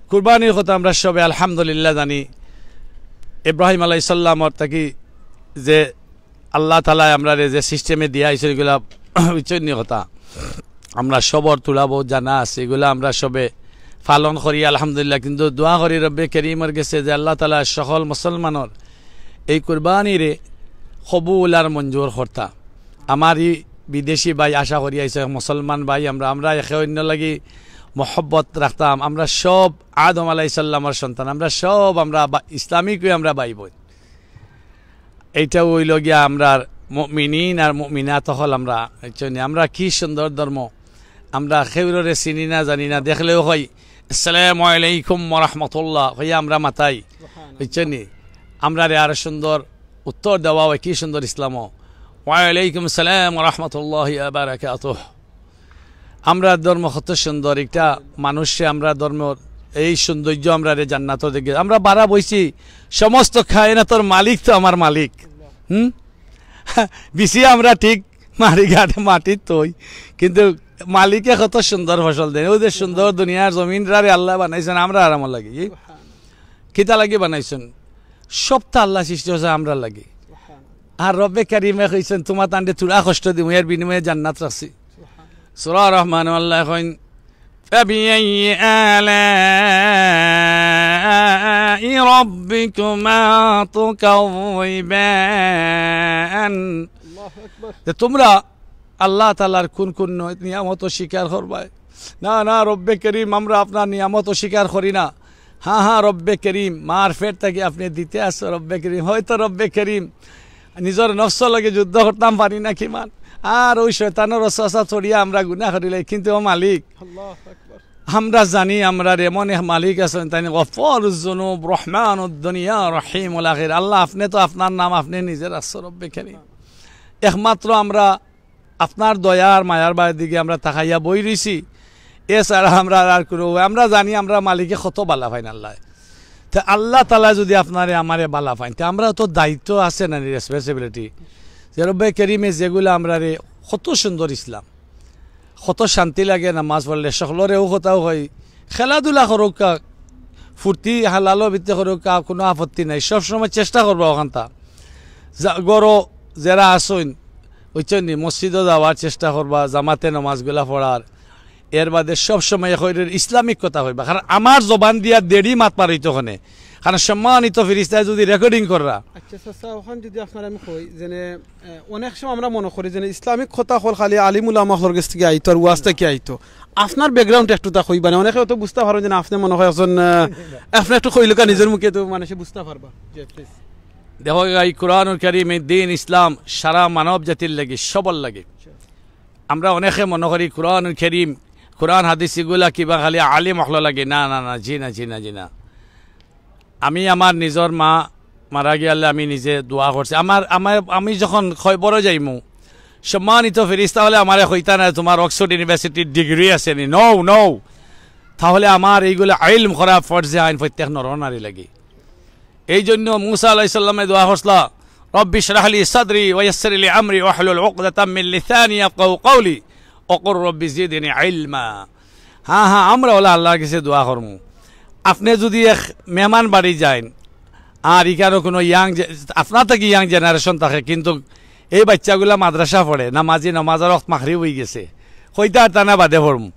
কুরবানির কথা আমরা সবে আলহামদুলিল্লাহ জানি। ইব্রাহিম আলাইহিস সালামর থাকি যে আল্লাহ তাআলায় আমরারে যে সিস্টেমে দিয়া আইছইন, ইগুলা উচ্চন্য কথা। আমরা সবর থুড়া বউত জানা আছে, ইগুলা আমরা সবে পালন করি, আলহামদুলিল্লাহ। কিন্তু দোয়া করি রব্বে করিমর গেছে যে আল্লাহ তাআলা সকল মুসলমানর এই কুরবানিরে কবুল আর মঞ্জুর করতা। আমার ই বিদেশি ভাই, আশা করি আইছে মুসলমান ভাই, আমরা, আমরা একে অন্য লাগি মহব্বত রাখতাম। আমরা সব আদম আলাইহিস সালামর সন্তান, আমরা সব, আমরা বা-, ইসলামিক অই আমরা ভাই বোন। এইটা অইলো গিয়া আমরার মুমিনিন আর মুমিনাত হকল আমরা, বুঝছইন নি? আমরা কি সুন্দর ধর্ম, আমরা কেউররে চিনি না, জানি না, দেখলেও কই, "আসসালামু আলাইকুম ওয়া রাহমাতুল্লাহ" কইয়া আমরা মাতাই, বুঝছইন নি? আমরারে আরো সুন্দর উত্তর দেওয়া অয়, কি সুন্দর ইসলামও, "ওয়া আলাইকুম আসসালাম ওয়া রাহমাতুল্লাহি ওয়া বারাকাতুহ।" আমরার ধর্ম কত সুন্দর, একটা মানুষে আমরার ধর্মর এই সৌন্দর্য আমরারে জান্নাতো দেখি। আমরা বারা বইছি, সমস্ত কায়নাতর মালিক তো আমার মালিক। হুম? বিছি আমরা ঠিক মারি ঘাটে মাটির তই, কিন্তু মালিকে কত সুন্দর ফসল দেন। ওই যে সুন্দর দুনিয়ার জমিনরারে আল্লায় বানাইছইন, আমরার আরাম লাগি। কিতা লাগি বানাইছইন? সবতা আল্লায় সৃষ্টি করছইন আমরার লাগি। আর রব্বে কারিমে কইছইন, "তুমাতানরে থুড়া কষ্ট দিমু, এর বিনিময়ে জান্নাত রাখছি।" সূরা রহমানো আল্লায় কইন, "ফাবিআইয়ি আলাই রাব্বিকুমা তুকাযযিবান।" যে তুমরা আল্লাহ তাআলার কুন কুন ন-, নিয়ামত অস্বীকার করবায়? না, না, রব্বে করিম, আমরা আপনার নিয়ামত অস্বীকার করি না। হ্যাঁ, হ্যাঁ, রব্বে করিম, মার পেট থাকি আপনে দিতে আছো, রব্বে করিম। হয়তো রব্বে করিম, নিজর নফসর লগে যুদ্ধ করতাম পারি না কিমান, আর ওই শয়তানর ওয়াসওয়াসাত পড়িয়া আমরা গুনাহ করিলাই, কিন্তু ও মালিক, আল্লাহু আকবার। আমরা জানি আমরার এমন এক মালিক আছইন, তাইন গফফারুজ যুনুব, রহমানুদ দুনিয়া, রহিমুল আখিরা। আল্লাহ, আপনে তো আপনার নাম আপনে নিজে রাখছো, রব্বে করিম। একমাত্র আমরা আপনার দয়া আর মায়ার বায় দিকে আমরা তাকাইয়া বই রইছি, এছাড়া আমরা আর কুনু, আমরা জানি আমরা মালিকে কত বালা পাইন আল্লাহ। তে আল্লাহ তাআলা যুদি আপনারে আমারে বালা পাইন, তে আমরাও তো দায়িত্ব আছে না নি, রেসপন্সিবিলিটি, যে রব্বে করিমে যেগুলা আমরারে কত সুন্দর ইসলাম, কত শান্তি লাগে নামাজ পড়লে, সকলরে ও কথাও কই, খেলাধুলা করউক্কা, ফুর্তি হালালো ভিতরে করউক্কা, কুনু আপত্তি নাই, সবসময় চেষ্টা করবা অখানতা। যা-, ঘরো যেরা আছইন, বুঝছইন নি, মসজিদো যাওয়ার চেষ্টা করবা, জামাতে নামাজগুলা পড়ার, এর বাদে সবসময় কইরের ইসলামিক কথা কইবা, কারণ আমার জবান দিয়া দেড়ি মাত পার অইতো কেনে, কারণ সম্মানিত ফিরিস্তায় যুদি রেকর্ডিং কররা। আচ্ছা, চাচা, অখান যুদি আপনারে আমি কই, যেনে, এ, অনেক সময় আমরা মনো করি যেনে ইসলামিক কথা অকল খালি আলিম উলামা অকলর গেছ থাকি আইতো আর ওয়াজ থাকি আইতো। আপনার ব্যাকগ্রাউন্ড একটু তা কইবা না, অনেকে অতো বুঝতা পারইন যেনে আপনে মনো কয় একজন, এ, আপনে একটু কইলেউক্কা নিজর মুখে তো মানষে বুঝতা পারবা। জি, প্লিজ। দেখো, এই কোরআনুল করিম, এই দ্বীন ইসলাম সারা মানব জাতির লাগি, সবার লাগি। আমরা অনেকে মনো করি কোরআনুল করিম, কোরআন হাদিস ইগুলা কিবা খালি আলিম অকলর লাগি। না, না, না, জি না, জি না, জি না। আমি আমার নিজর মা মারা গিয়ালে আমি নিজে দোয়া করছি। আমার, আমার, আমি যখন খয়বরো যাইমু, সম্মানিত ফিরিস্তা অকলে আমারে কইতা না, "তুমার অক্সফোর্ড ইউনিভার্সিটির ডিগ্রি আছে নি?" No, no। তাহলে আমার এইগুলা ইলম করা ফরজে আইন প্রত্যেক নর নারীর লাগি। এই জন্য মুসা আলাইহিস সালামে দোয়া করছলা, "রব্বি ইশরাহ লি সাদরি ওয়া ইয়াসসির লি আমরি ওয়াহলুল উকদাতাম মিন লিসানি ইয়াফকাহু কাওলি, ওয়া কুর রব্বি জিদনি ইলমা।" হ্যাঁ, হ্যাঁ, আমরা অলা আল্লাহর গেছে দোয়া করমু। আপনে যুদি এক মেহমান বাড়ি যাইন, আর ইখানো কুনু ইয়াং জে-, আপনার থাকি ইয়াং জেনারেশন থাকে, কিন্তু এই বাইচ্চাগুলা মাদ্রাসা পড়ে, নামাজি, নামাজর ওয়াক্ত মাগরিব অইগেছে, কইতা পারতা না বাদে পড়মু,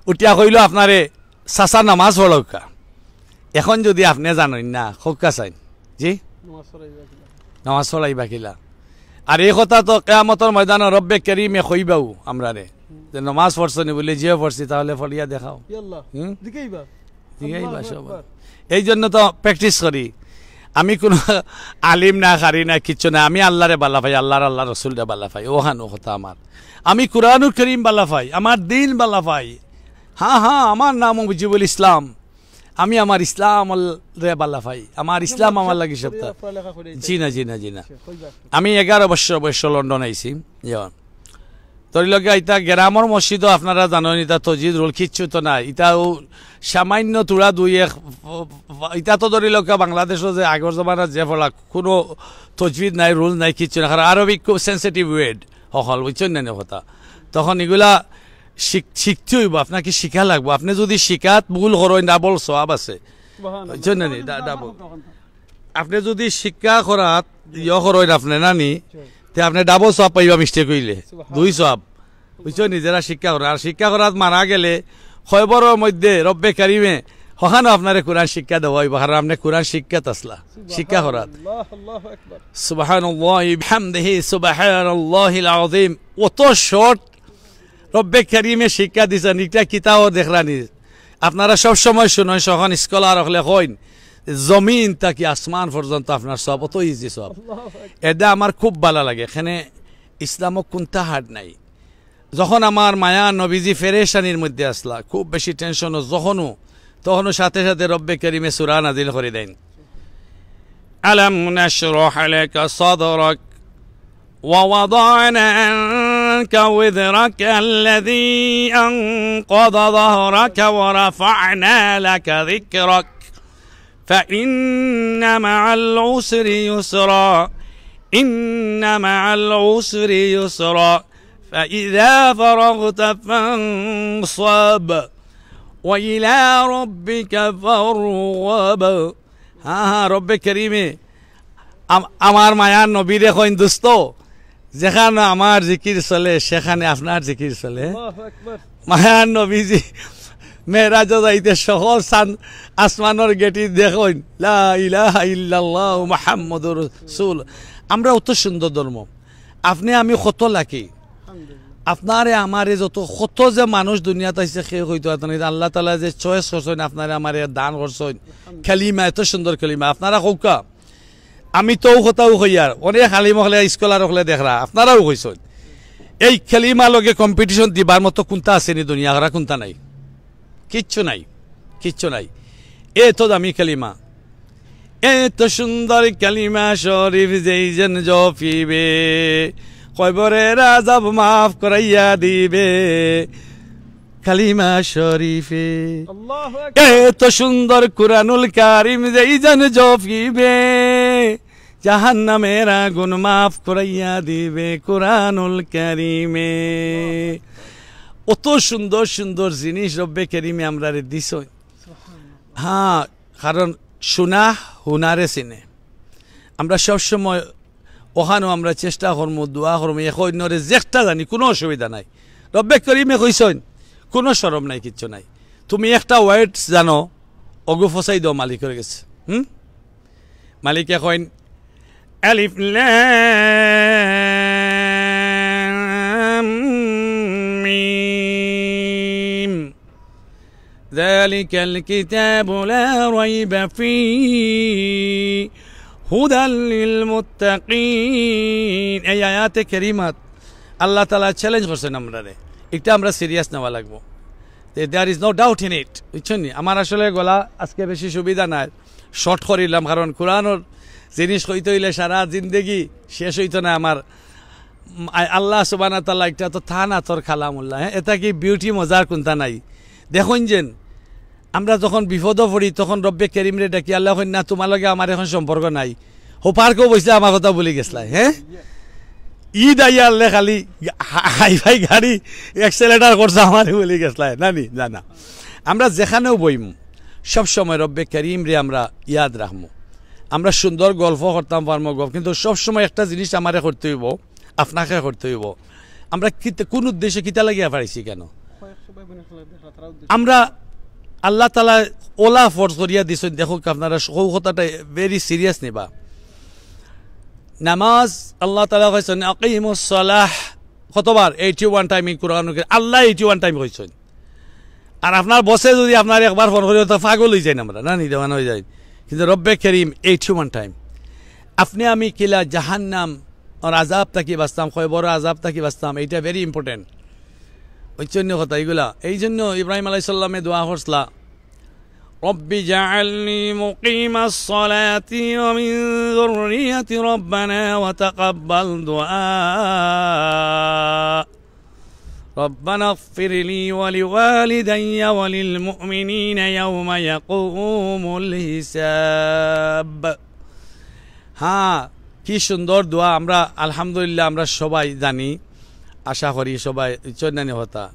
উঠিয়া কইলো আপনারে, "চাচা, নামাজ পড়উক্কা।" এখন যুদি আপনে জানইন না, কউক্কা চাইন, জি? নামাজ পড়াইবা কিলা? নামাজ পড়াইবা কিলা? আর এই কথা তো কিয়ামতর ময়দানো রব্বে করিমে কইবাউ আমরারে, যে, "নামাজ পড়ছো নি?" বলি, "জি অয় পড়ছি।" "তাহলে পড়িয়া দেখাও।" ইয়াল্লাহ, হুম? জিকাইবা? জিকাইবা আল্লাহু সব। আকবার। এই জন্য তো প্র্যাকটিস করি। আমি কুনু আলিম না, কারি না, কিচ্ছু না। আমি আল্লাহরে বালা পাই, আল্লাহর, আল্লাহর রসুলরে বালা পাই। অখান অউ কথা আমার। আমি কোরআনুল করিম বালা পাই, আমার দ্বীন বালা পাই। হ্যাঁ, হ্যাঁ, আমার নাম মুজিবুল ইসলাম। আমি আমার ইসলামরে বালা পাই। আমার ইসলাম আমার লাগি সবতা। পড়ালেখা করে জি না, জি না, জি না। আচ্ছা, কইবা। আমি এগারো বছর বয়সো লন্ডন আইছি। ইয়া। ধরিলউক্কা, ইতা গেরামর মসজিদো আপনারা জানইন, ইতা তজবিজ রুল কিচ্ছু তো নাই। ইতাও সামান্য থুড়া দুই এক, ইতা তো ধরিলউক্কা, বাংলাদেশো যে আগর জমানার যে পড়া, কুনু তজবিজ নাই, রুল নাই, কিচ্ছু নাই। কারণ আরবিক খুব সেনসিটিভ ওয়ার্ড অকল, বুঝছইন না নি কথা? তখন ইগুলা শিখ-, শিখতে অইবো, আপনাকে শিখা লাগবো। আপনে যুদি শিখাত ভুল করইন, ডাবল সওয়াব আছে। সুবহানাল্লাহ। বুঝছইন না নি? ডা-, ডাবল। আপনে যুদি শিক্ষা করাত ইয়ে করইন আপনে, না নি? তে আপনে ডাবল সওয়াব পাইবা মিস্টেক অইলে। সুবহানাল্লাহ। দুই সওয়াব। বুঝছইন নি? যেরা শিক্ষা করে। আর শিক্ষা করাত মারা গেলে কবরর মধ্যে রব্বে করিমে অখানো আপনারে কোরআন শিক্ষা দেওয়া অইবো, কারণ আপনে কোরআন শিক্ষাত আছলা। শিক্ষা করাত। সুবহানাল্লাহ, আল্লাহু আকবার। সুবহানাল্লাহি বিহামদিহি, সুবহানাল্লাহিল আযীম। অত শর্ট রব্বে করিমে শিক্ষা দিছইন, ইটা কিতাও দেখরা নি। আপনারা সব সময় শুনইন, যখন স্কলার অকলে কইন, জমিন থাকি আসমান পর্যন্ত আপনার সওয়াব, অত ইজি সওয়াব। আল্লাহু আকবার। এটা আমার খুব বালা লাগে। এখানে ইসলামো কুন্তা হার্ড নাই। যখন আমার মায়ার নবীজি পেরেশানির মধ্যে আছলা, খুব বেশি টেনশনো, যখনও, তখনও সাথে সাথে রব্বে করিমে সূরা নাজিল করি দেইন। ألم نشرح لك صدرك ووضعنا عنك وزرك الذي أنقض ظهرك ورفعنا لك ذكرك فإن مع العسر يسرا، إن مع العسر يسرا، فإذا فرغت فانصب، وإلى ربك فارغب। হ্যাঁ, হ্যাঁ, রব্বে করিমে আম-, আমার মায়ার নবীরে কইন, "দোস্ত, যেখানে আমার জিকির চলে, সেখানে আপনার জিকির চলে।" আল্লাহু আকবার। মায়ার নবীজি মেরাজো যাইতে সকল চান-, আসমানর গেটি দেখইন, "লা ইলাহা ইল্লাল্লাহু মুহাম্মাদুর রাসূল।" আমরা অত সুন্দর ধর্ম, আপনে আমি কত লাকি। আলহামদুলিল্লাহ। আপনারে আমারে যত কত যে মানুষ দুনিয়াত আইছে, কেউ কইতো পারতো না, আল্লাহ তাআলা যে choice করছইন, আপনারে আমারে দান করছইন। কালিমা, এত সুন্দর কালিমা। আপনারা কউক্কা, আমি তো অউ কথাউ কইয়ার, অনেক আলিম অকলে, scholar অকলে দেখরা, আপনারাও কইছইন। এই কালিমা লগে competition দিবার মতো কুনটা আছে নি দুনিয়া, আর কুনটা নাই? কিচ্ছু নাই, কিচ্ছু নাই। এত দামি কালিমা, এত সুন্দর কালিমা শরীফ, যেই জন জপিবে, কবরের আযাব মাফ করাইয়া দিবে কালিমা শরীফে। আল্লাহু আকবার। এত সুন্দর কুরআনুল কারীম, যেই জন জপিবে, জাহান্নামের আগুন মাফ করাইয়া দিবে কুরআনুল কারীমে। অত সুন্দর সুন্দর জিনিস রব্বে করিমে আমরারে দিছইন। হ্যাঁ, কারণ শুনা হুনারে চিনে। আমরা সবসময় অখানও আমরা চেষ্টা করমু, দোয়া করমু, এক অইন্যরে যেকটা জানি, কুনু অসুবিধা নাই। রব্বে করিমে কইছইন, কুনু শরম নাই, কিচ্ছু নাই। তুমি একটা words জানো, অগু ফসাই দেও মালিকর গেছে। হুম? মালিকে কইন, আলিফ লাম মিম। যালিকাল কিতাবু লা রাইবা ফীহি হুদাল লিল মুত্তাকিন। এই আয়াতে কারিমাত আল্লাহ তাআলা challenge করছইন আমরারে। ইটা আমরা serious নেওয়া লাগবো। There is no doubt in it, বুঝছইন নি? আমার আসলে গলা আজকে বেশি সুবিধা নাই, short করিলাম, কারণ কুরআনর জিনিস কইতে অইলে সারা জিন্দেগি শেষ অইতো না আমার। উম, আ-, আল্লাহ সুবহানাহু ওয়া তাআলা, ইটা তো তান আতর কালামুল্লাহ, হ্যাঁ? ইটা কি beauty মজার কুনটা নাই? দেখইন যেন, আমরা যখন বিপদো পড়ি, তখন রব্বে করিমরে ডাকি, আল্লায় কইন, "না, তুমার লগে আমার এখন সম্পর্ক নাই।" হউ পার্কো বইছলায়, আমার কথা ভুলি গেছলায়, হ্যাঁ? ঈদ আইয়া আরলে খালি হা-, হাই-ফাই গাড়ি accelerator করছো, আমারে ভুলি গেছলায়, না নি? না, না। আমরা যেখানেও বইমু, সব সময় রব্বে করিমরে আমরা ইয়াদ রাখমু। আমরা সুন্দর গল্প করতাম পারমু, গল্প, কিন্তু সব সময় একটা জিনিস আমারে করতে অইবো, আপনাকে করতে অইবো। আমরা কিতা, কুন উদ্দেশ্যে, কিতা লাগিয়া পাইছি কেন? আমরা আল্লাহ তাআলায় অলা ফরজ করিয়া দিছইন, দেখউক্কা আপনারা, হউ কথাটা very serious নিবা। নামাজ আল্লাহ তাআলায় কইছইন, "আকিমুস সালাহ", কতবার? Eighty one time in কুরআনুল কারীম। আল্লায় eighty one time কইছইন। আর আপনার বসে যুদি আপনারে একবার ফোন করি, তো পাগল অইযাইন আমরা, না নি, দেওয়ানা অইযাইন। কিন্তু রব্বে করিম eighty one time। আপনে আমি কিলা জাহান্নামর আযাব থাকি বাঁচতাম, কবরর আযাব থাকি বাঁচতাম, ইটা very important। অউ জন্য কথা ইগুলা। এই জন্য ইব্রাহিম আলাইহিস সালামে দোয়া করছলা, "রব্বি জাআলনি মুকিমাস সালাতি ওয়া মিন যুররিয়াতি রাব্বানা ওয়া তাকাব্বাল দুআ। রাব্বানা ইগফিরলি ওয়া লিওয়ালিদাইয়া ওয়া লিল মুমিনিনা ইয়াওমা ইয়াকুমুল হিসাব।" হ্যাঁ, কি সুন্দর দোয়া। আমরা আলহামদুলিল্লাহ, আমরা সবাই জানি, আশা করি সবাই চন্দানি হতা,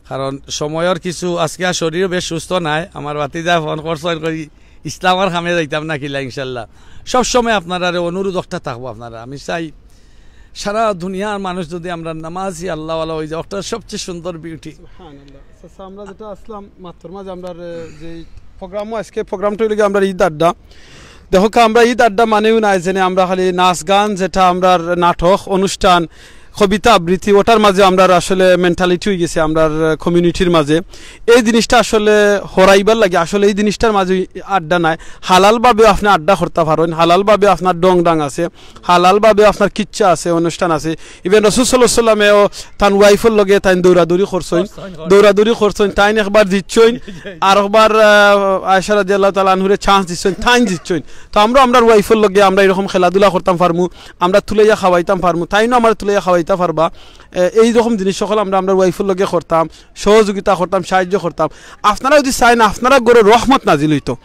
কারণ সময়র কিছু, আজকে আর শরীরও বেশ সুস্থ নাই। আমার ভাতিজায় ফোন করছইন করি, ইসলামর কামে যাইতাম না কিলা, ইনশাল্লাহ। সব সময় আপনারারে অনুরোধ একটা থাকবো, আপনারা, আমি চাই সারা দুনিয়ার মানুষ যুদি আমরা নামাজি আল্লাহওয়ালা অইযাই, ওটা সবচেয়ে সুন্দর beauty। সুবহানাল্লাহ। আচ্ছা, আমরা যেটা আসলাম মাত্র মাঝে, আমরা, এ, যে প্রোগ্রামও আজকে, প্রোগ্রামটা অইলো গিয়া আমরা ঈদ আড্ডা। দেখউক্কা, আমরা ঈদ আড্ডা মানেউ নায় যেন আমরা খালি নাচ গান, যেটা আমরার নাটক, অনুষ্ঠান, কবিতা আবৃত্তি, ওটার মাঝে আমরার আসলে mentality অইগেছে আমরার, এ, community-র মাঝে। এই জিনিসটা আসলে হরাইবার লাগি, আসলে এই জিনিসটার মাঝে আড্ডা নায়। হালালভাবে আপনে আড্ডা করতা পারইন, হালালভাবে আপনার ঢং-ঢাং আছে, হালালভাবে আপনার কিচ্ছা আছে, অনুষ্ঠান আছে। Even রসুল সাল্লাল্লাহু আলাইহি ওয়াসাল্লামেও তান wife-র লগে তাইন দৌড়াদৌড়ি করছইন, করছইন, করছইন। দৌড়াদৌড়ি করছইন, তাইন একবার জিতছইন, আর একবার, আহ, আয়েশা রাদিয়াল্লাহু তাআলা আনহুরে chance দিছইন, তাইন জিতছইন। তো আমরা, আমরার wife-র লগে আমরা এরকম খেলাধুলা করতাম পারমু, আমরা তুলাইয়া খাওয়াইতাম পারমু, তাইনও আমরা তুলাইয়া খাওয়াইতা পারবা। এ, এই রকম জিনিস সকল আমরা, আমরার wife-র লগে করতাম, সহযোগিতা করতাম, সাহায্য করতাম। আপনারা যুদি চাইন, আপনারা ঘরো রহমত নাজিল অইতো,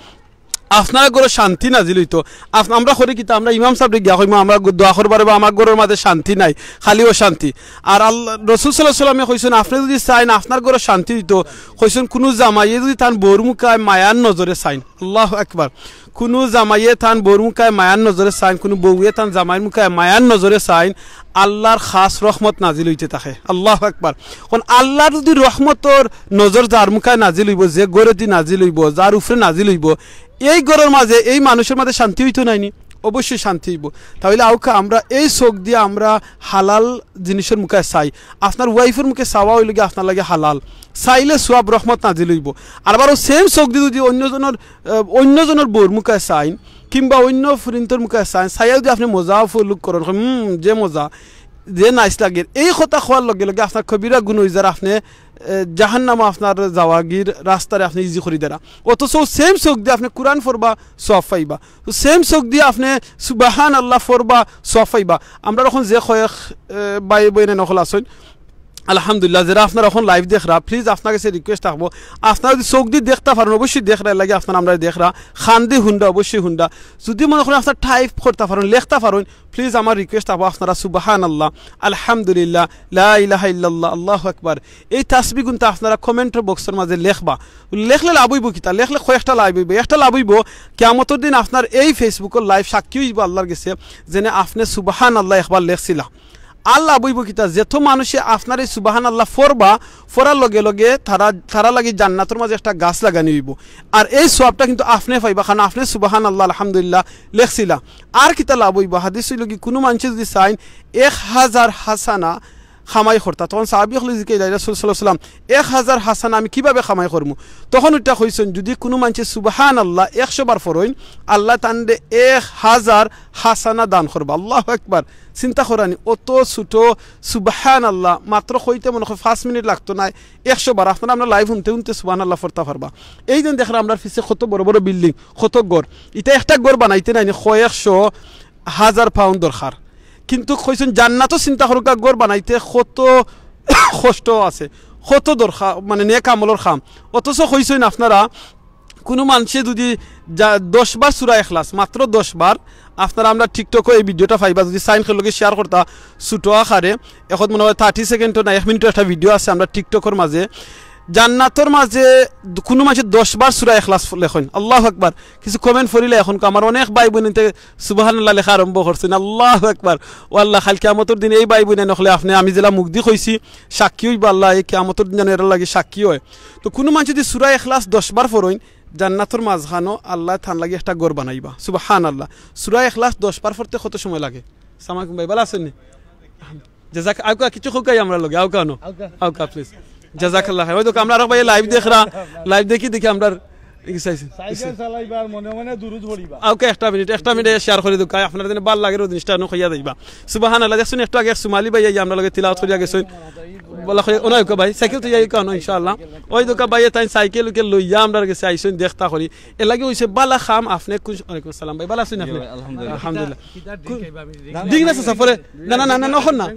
আপনারা ঘরো শান্তি নাজিল অইতো। আপ-, আমরা করি কিতা, আমরা ইমাম সাবরে গিয়া কইমু, আমরা গ-, দোয়া করবার বা আমার ঘরর মাঝে শান্তি নাই, খালি অশান্তি। আর আল্লাহ, রসুল সাল্লাল্লাহু আলাইহি ওয়াসাল্লামে কইছইন, আপনে যুদি চাইন আপনার ঘরো শান্তি অইতো, কইছইন, কুনু জামাইয়ে যুদি তান বউর মুখায় মায়ার নজরে চাইন, আল্লাহু আকবার, কুনু জামাইয়ে তান বউর মুখায় মায়ার নজরে চাইন, কুনু বউয়ে তান জামাইর মুখায় মায়ার নজরে চাইন, আল্লাহর খাস রহমত নাজিল অইতে থাকে। আল্লাহু আকবার। কারণ আল্লাহর যুদি রহমতর নজর যার মুখায় নাজিল অইবো, যে ঘরেদি নাজিল অইবো, যার উপরে নাজিল অইবো, এই ঘরর মাঝে, এই মানুষর মাঝে শান্তি অইতো নায় নি? অবশ্যই শান্তি অইবো। তাইলে আউক্কা আমরা এই চোখ দিয়া আমরা হালাল জিনিসর মুখে চাই। আপনার ওয়াইফর মুখে চাওয়া অইলো গি আপনার লাগি হালাল, চাইলে সওয়াব রহমত নাজিল অইবো। আর আবার অউ সেম চোখ দি যুদি অইন্য জনর, আহ, অইন্য জনর বউর মুখে চাইন, কিংবা অইন্য ফুরিন্তর মুখে চাইন, চাইয়া যুদি আপনে মজা উপভোগ করইন, "হুম, যে মজা, যে নাইস লাগের", এই কথা কওয়ার লগে লগে আপনার কবিরা গুনা অইযার, আপনে, আহ, জাহান্নামো আপনার যাওয়াগির রাস্তারে আপনে ইজি করি দেরা। অথচ অউ সেম চোখ দি আপনে কুরআন পড়বা, সওয়াব পাইবা। তো সেম চোখ দি আপনে সুবহানাল্লাহ পড়বা, সওয়াব পাইবা। আমরার অখন যে কয়েক, আহ, ভাই বইন অকল আছইন, আলহামদুলিল্লাহ, যেরা আপনারা অখন live দেখরা, please আপনার গেছে request থাকবো, আপনারা যুদি চোখ দি দেখতা পারইন, অবশ্যই দেখরা, এরলাগি আপনারা আমরারে দেখরা, কান দি হুনরা, অবশ্যই হুনরা। যুদি মনে করইন আপনারা type করতা পারইন, লেখতা পারইন, please আমার request থাকবো, আপনারা সুবহানাল্লাহ, আলহামদুলিল্লাহ, লা ইলাহা ইল্লাল্লাহ, আল্লাহু আকবার, এই তাসবিগুনতা আপনারা comment box-র মাঝে লেখবা। লেখলে লাভ অইবো কিতা? লেখলে কয়েকটা লাভ অইবো। একটা লাভ অইবো, কিয়ামতর দিন আপনার এই Facebook-র live সাক্ষী অইবো আল্লাহর গেছে, যেনে আপনে সুবহানাল্লাহ একবার লেখছিলা। আর লাভ অইবো কিতা? যেত মানুষে আপনার এই সুবহানাল্লাহ পড়বা, পড়ার লগে লগে তারা, তারার লাগি জান্নাতর মাঝে একটা গাছ লাগানি অইবো। আর এই সওয়াবটা কিন্তু আপনে পাইবা, কারণ আপনে সুবহানাল্লাহ, আলহামদুলিল্লাহ লেখছিলা। আর কিতা লাভ অইবো? হাদিস অইলো গি, কুনু মানষে যুদি চাইন এক হাজার হাসানা কামাই করতা, তখন সাহাবী অকলে জিকাইলা, "ইয়া রাসূল সাল্লাল্লাহু আলাইহি ওয়াসাল্লাম, এক হাজার হাসানা আমি কিভাবে কামাই করমু?" তখন অউটা কইছইন, যুদি কুনু মানষে সুবহানাল্লাহ একশো বার পড়ইন, আল্লায় তানরে এক হাজার হাসানা দান করবা। আল্লাহু আকবার। চিন্তা করইন নি, অত ছোট সুবহানাল্লাহ, মাত্র কইতে মনে অয় পাঁচ মিনিট লাগতো নায়, একশো বার। আপনারা আমরার live হুনতে হুনতে সুবহানাল্লাহ পড়তা পারবা। এই যেন দেখরা আমরার পিছে কত বড় বড় building, কত ঘর। ইতা একটা ঘর বানাইতে নায় নি কয়েকশো হাজার pound দরকার। কিন্তু কইছইন জান্নাতো চিন্তা করউক্কা, ঘর বানাইতে কত কষ্ট আছে, কত দরকার, মানে নেক আমলর কাম। অথচ কইছইন আপনারা কুনু মানষে যুদি যা-, দশ বার সূরা ইখলাস, মাত্র দশ বার, আপনারা আমরার TikTok-ও এই video-টা পাইবা, যুদি চাইন কেউর লগে share করতা ছোট আকারে, অখন মনে অয় thirty second-ও না, এক মিনিটও একটা video আছে আমরার TikTok-র মাঝে। জান্নাতর মাঝে কুনু মানষে দশ বার সূরা ইখলাস লেখইন, আল্লাহু আকবার। কিছু comment পড়িলে অখন আমার অনেক ভাই বইন ইতে সুবহানাল্লাহ লেখা আরম্ভ করছইন, আল্লাহু আকবার। ও আল্লাহ, কাইল কিয়ামতর দিন এই ভাই বইন অকলে আপনে আমি যেলা মুখদি কইছি, সাক্ষী অইবা আল্লাহ, এই কিয়ামতর দিন যেন এরার লাগি সাক্ষী অয়। তো কুনু মানষে যুদি সূরা ইখলাস দশ বার পড়ইন, জান্নাতর মাঝখানো আল্লায় তান লাগি একটা ঘর বানাইবা। সুবহানাল্লাহ। সূরা ইখলাস দশ বার পড়তে কত সময় লাগে? সালাম আলাইকুম ভাই, ভালা আছইন নি? জাযাক-, আউক্কা কিছু কউক্কা আমরার লগে, আউক্কা অনো। আউক্কা। আউক্কা, please। জাযাকাল্লাহ খাইর। অউ দেখউক্কা, আমরার আরক ভাইয়ে live দেখরা, live দেখি দেখি আমরার exercise। সাইকেল চালাইবা আর মনে মনে দুরুদ পড়িবা। আউক্কা একটা মিনিট, একটা মিনিট share করি দেউক্কা, আপনারার যেন ভালা লাগের অউ জিনিসটা অনো কইয়া যাইবা। সুবহানাল্লাহ, দেখছইন একটু আগে এক সুমালি ভাইয়ে আমরার লগে তিলাওয়াত করিয়া গেছইন। ভালা করি, অনো আউক্কা ভাই, সাইকেল তো যাই কানো ইনশাআল্লাহ। অউ দেখউক্কা ভাইয়ে তাইন সাইকেল উকেল লইয়া আমরার গেছে আইছইন দেখতা করি। এরলাগি অইছে ভালা কাম আপনে কুন, ওয়ালাইকুম আসসালাম ভাই, ভালা আছইন আপনে? জি ভাই, আলহামদুলিল্লাহ। আলহামদুলিল্লাহ। Drink না চাচা, পরে, না, না, না, না, অখন না।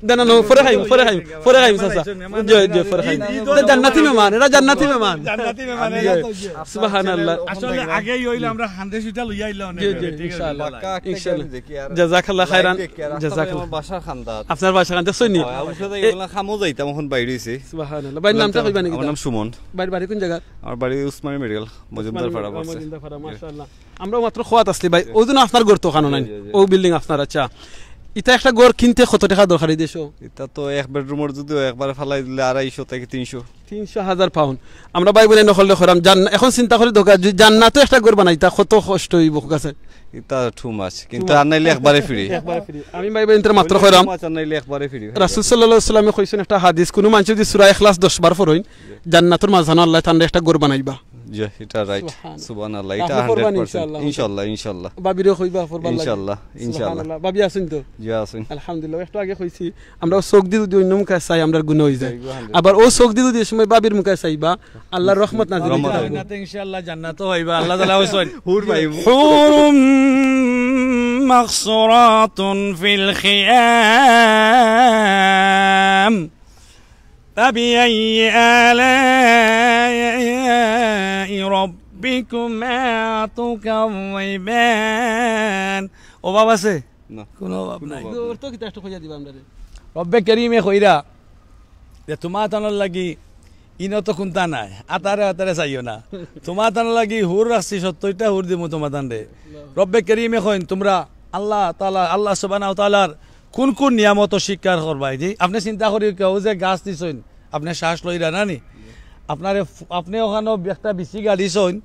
না, না, না, পরে খাইমু, পরে খাইমু, পরে খাইমু চাচা। জি, জি, পরে খাইমু। ইটা জান্নাতি মেহমান, এরা জান্নাতি মেহমান। জান্নাতি মেহমান, এরা তো ইয়ে। সুবহানাল্লাহ। আসলে আগেই অইলে আমরা হান্দেশ ইটা লইয়া আইলাম না। জি, জি, ইনশাআল্লাহ। বাক্কা একটা ইনশাআল্লাহ। দেখি আর জাযাকাল্লাহ খাইরান। Live দেখি আর জাযাকাল্লাহ। আমার বাসার খান্দা। আপনার বাসার খান্দা, দেখছইন নি? হয়, অবশ্য তাই এগুলা খামো যাইতাম, অখন বাইরে অইছি। সুবহানাল্লাহ। ভাইর নামটা কইবা নি? আমার নাম সুমন। ভাইর বাড়ি কুন জাগাত? আমার বাড়ি উসমানী মেডিকেল, মজুমদার পাড়া, মাঝে। মজুমদার পাড়া, মাশাআল্লাহ। আমরা মাত্র কওয়াত আছলি ভাই, অউ দিন আপনার ঘর তো খানো নাই, জি, জি, জি। অউ building আপনার, আচ্ছা। ইতা একটা ঘর কিনতে কত টেকা দরকার এই দেশো? ইতা তো এক bedroom-র যুদি একবারে ফালাই দিলে আড়াইশো থাকি তিনশো। তিনশো, হাজার pound। আমরা ভাই বইন অকলরে কইরাম, জান-, অখন চিন্তা করি দেউক্কা, যুদি জান্নাতো একটা ঘর বানাইতা, কত কষ্ট অইবো, ঠিক আছে? ইতা too much, কিন্তু too much। আর নাইলে একবারে free। একবারে free। আমি ভাই বইনতরে মাত্র কইরাম, too much, আর নাইলে একবারে free। রাসূল সাল্লাল্লাহু আলাইহি ওয়াসাল্লামে কইছইন একটা হাদিস, কুনু মানষে যুদি সূরা ইখলাস দশ বার পড়ইন, জান্নাতর মাঝখানো আল্লায় তানরে একটা ঘর বানাইবা। জি, ইটা right। সুবহানাল্লাহ। সুবহানাল্লাহ, ইটা আপনি পড়বা hundred percent। ইনশাআল্লাহ। ইনশাআল্লাহ, ইনশাআল্লাহ। ভাবিরেও কইবা, পড়বার লাগি। ইনশাআল্লাহ, ইনশাআল্লাহ। সুবহানাল্লাহ। ভাবি আছইন তো? জি, আছইন। আলহামদুলিল্লাহ। একটু আগে কইছি, আমরা অউ চোখ দি যুদি অইন্য মুখে চাই, আমরার গুনা অইযায়। জি, আলহামদুলিল্লাহ। আবার অউ চোখ দি যুদি এই সময় ভাবির মুখে চাইবা, আল্লাহর রহমত নাজিল অইতো থাকবো। জান্নাতে ইনশাআল্লাহ জান্নাতও পাইবা। আল্লাহ তাআলা কইছইন, হুর পাইবো। حور مقصورات في الخيام فبأي آلاء ربكما تكذبان। অভাব আছে? না। কুনু অভাব নাই। অভাব নাই। অর্থ কিতা একটু কইয়া দিবা আমরারে। রব্বে করিমে কইরা যে তুমা তানর লাগি ইনো তো কুন্তা নাই, আতারে আতারে চাইও না। তুমা তানর লাগি হুর রাখছি, সত্তইরটা হুর দিমু তুমা তানরে। রব্বে করিমে কইন, তুমরা আল্লাহ তাআলা, আল্লাহ সুবহানাহু ওয়া তাআলার কুন কুন নিয়ামত অস্বীকার করবায়? জি, আপনে চিন্তা করি, কেউ যে গাছ দিছইন, আপনে শ্বাস লইরা না নি? আপনারে ফু-, আপনে অখানো একটা বিচি গাড়িছইন,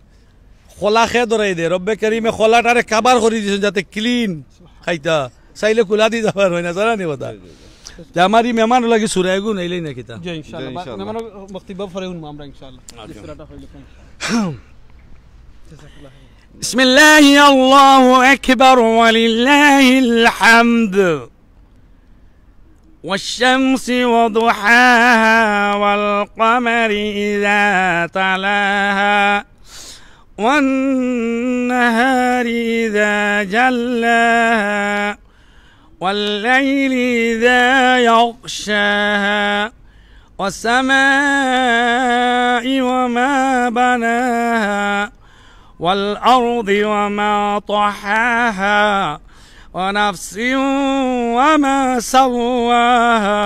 কলা খে ধরাই দে, রব্বে করিমে কলাটারে কাবার করি দিছইন যাতে ক্লিন খাইতা। চাইলে কুলা দি যাবার অয় না, জানা নি কথা। তে আমার ই মেহমান লাগি সুরাইগুন আইলেই না কিতা? জি, ইনশাআল্লাহ। জি, ইনশাআল্লাহ। মেহমানর বক্তব্য পরে হুনমু আমরা ইনশাআল্লাহ। আচ্ছা। যে সুরাটা হইল। জাযাকাল্লাহ খাইরান। بسم الله، الله أكبر ولله الحمد. والشمس وضحاها والقمر إذا تلاها والنهار إذا جلاها والليل إذا يغشاها والسماء وما بناها والأرض وما طحاها ونفس وما سواها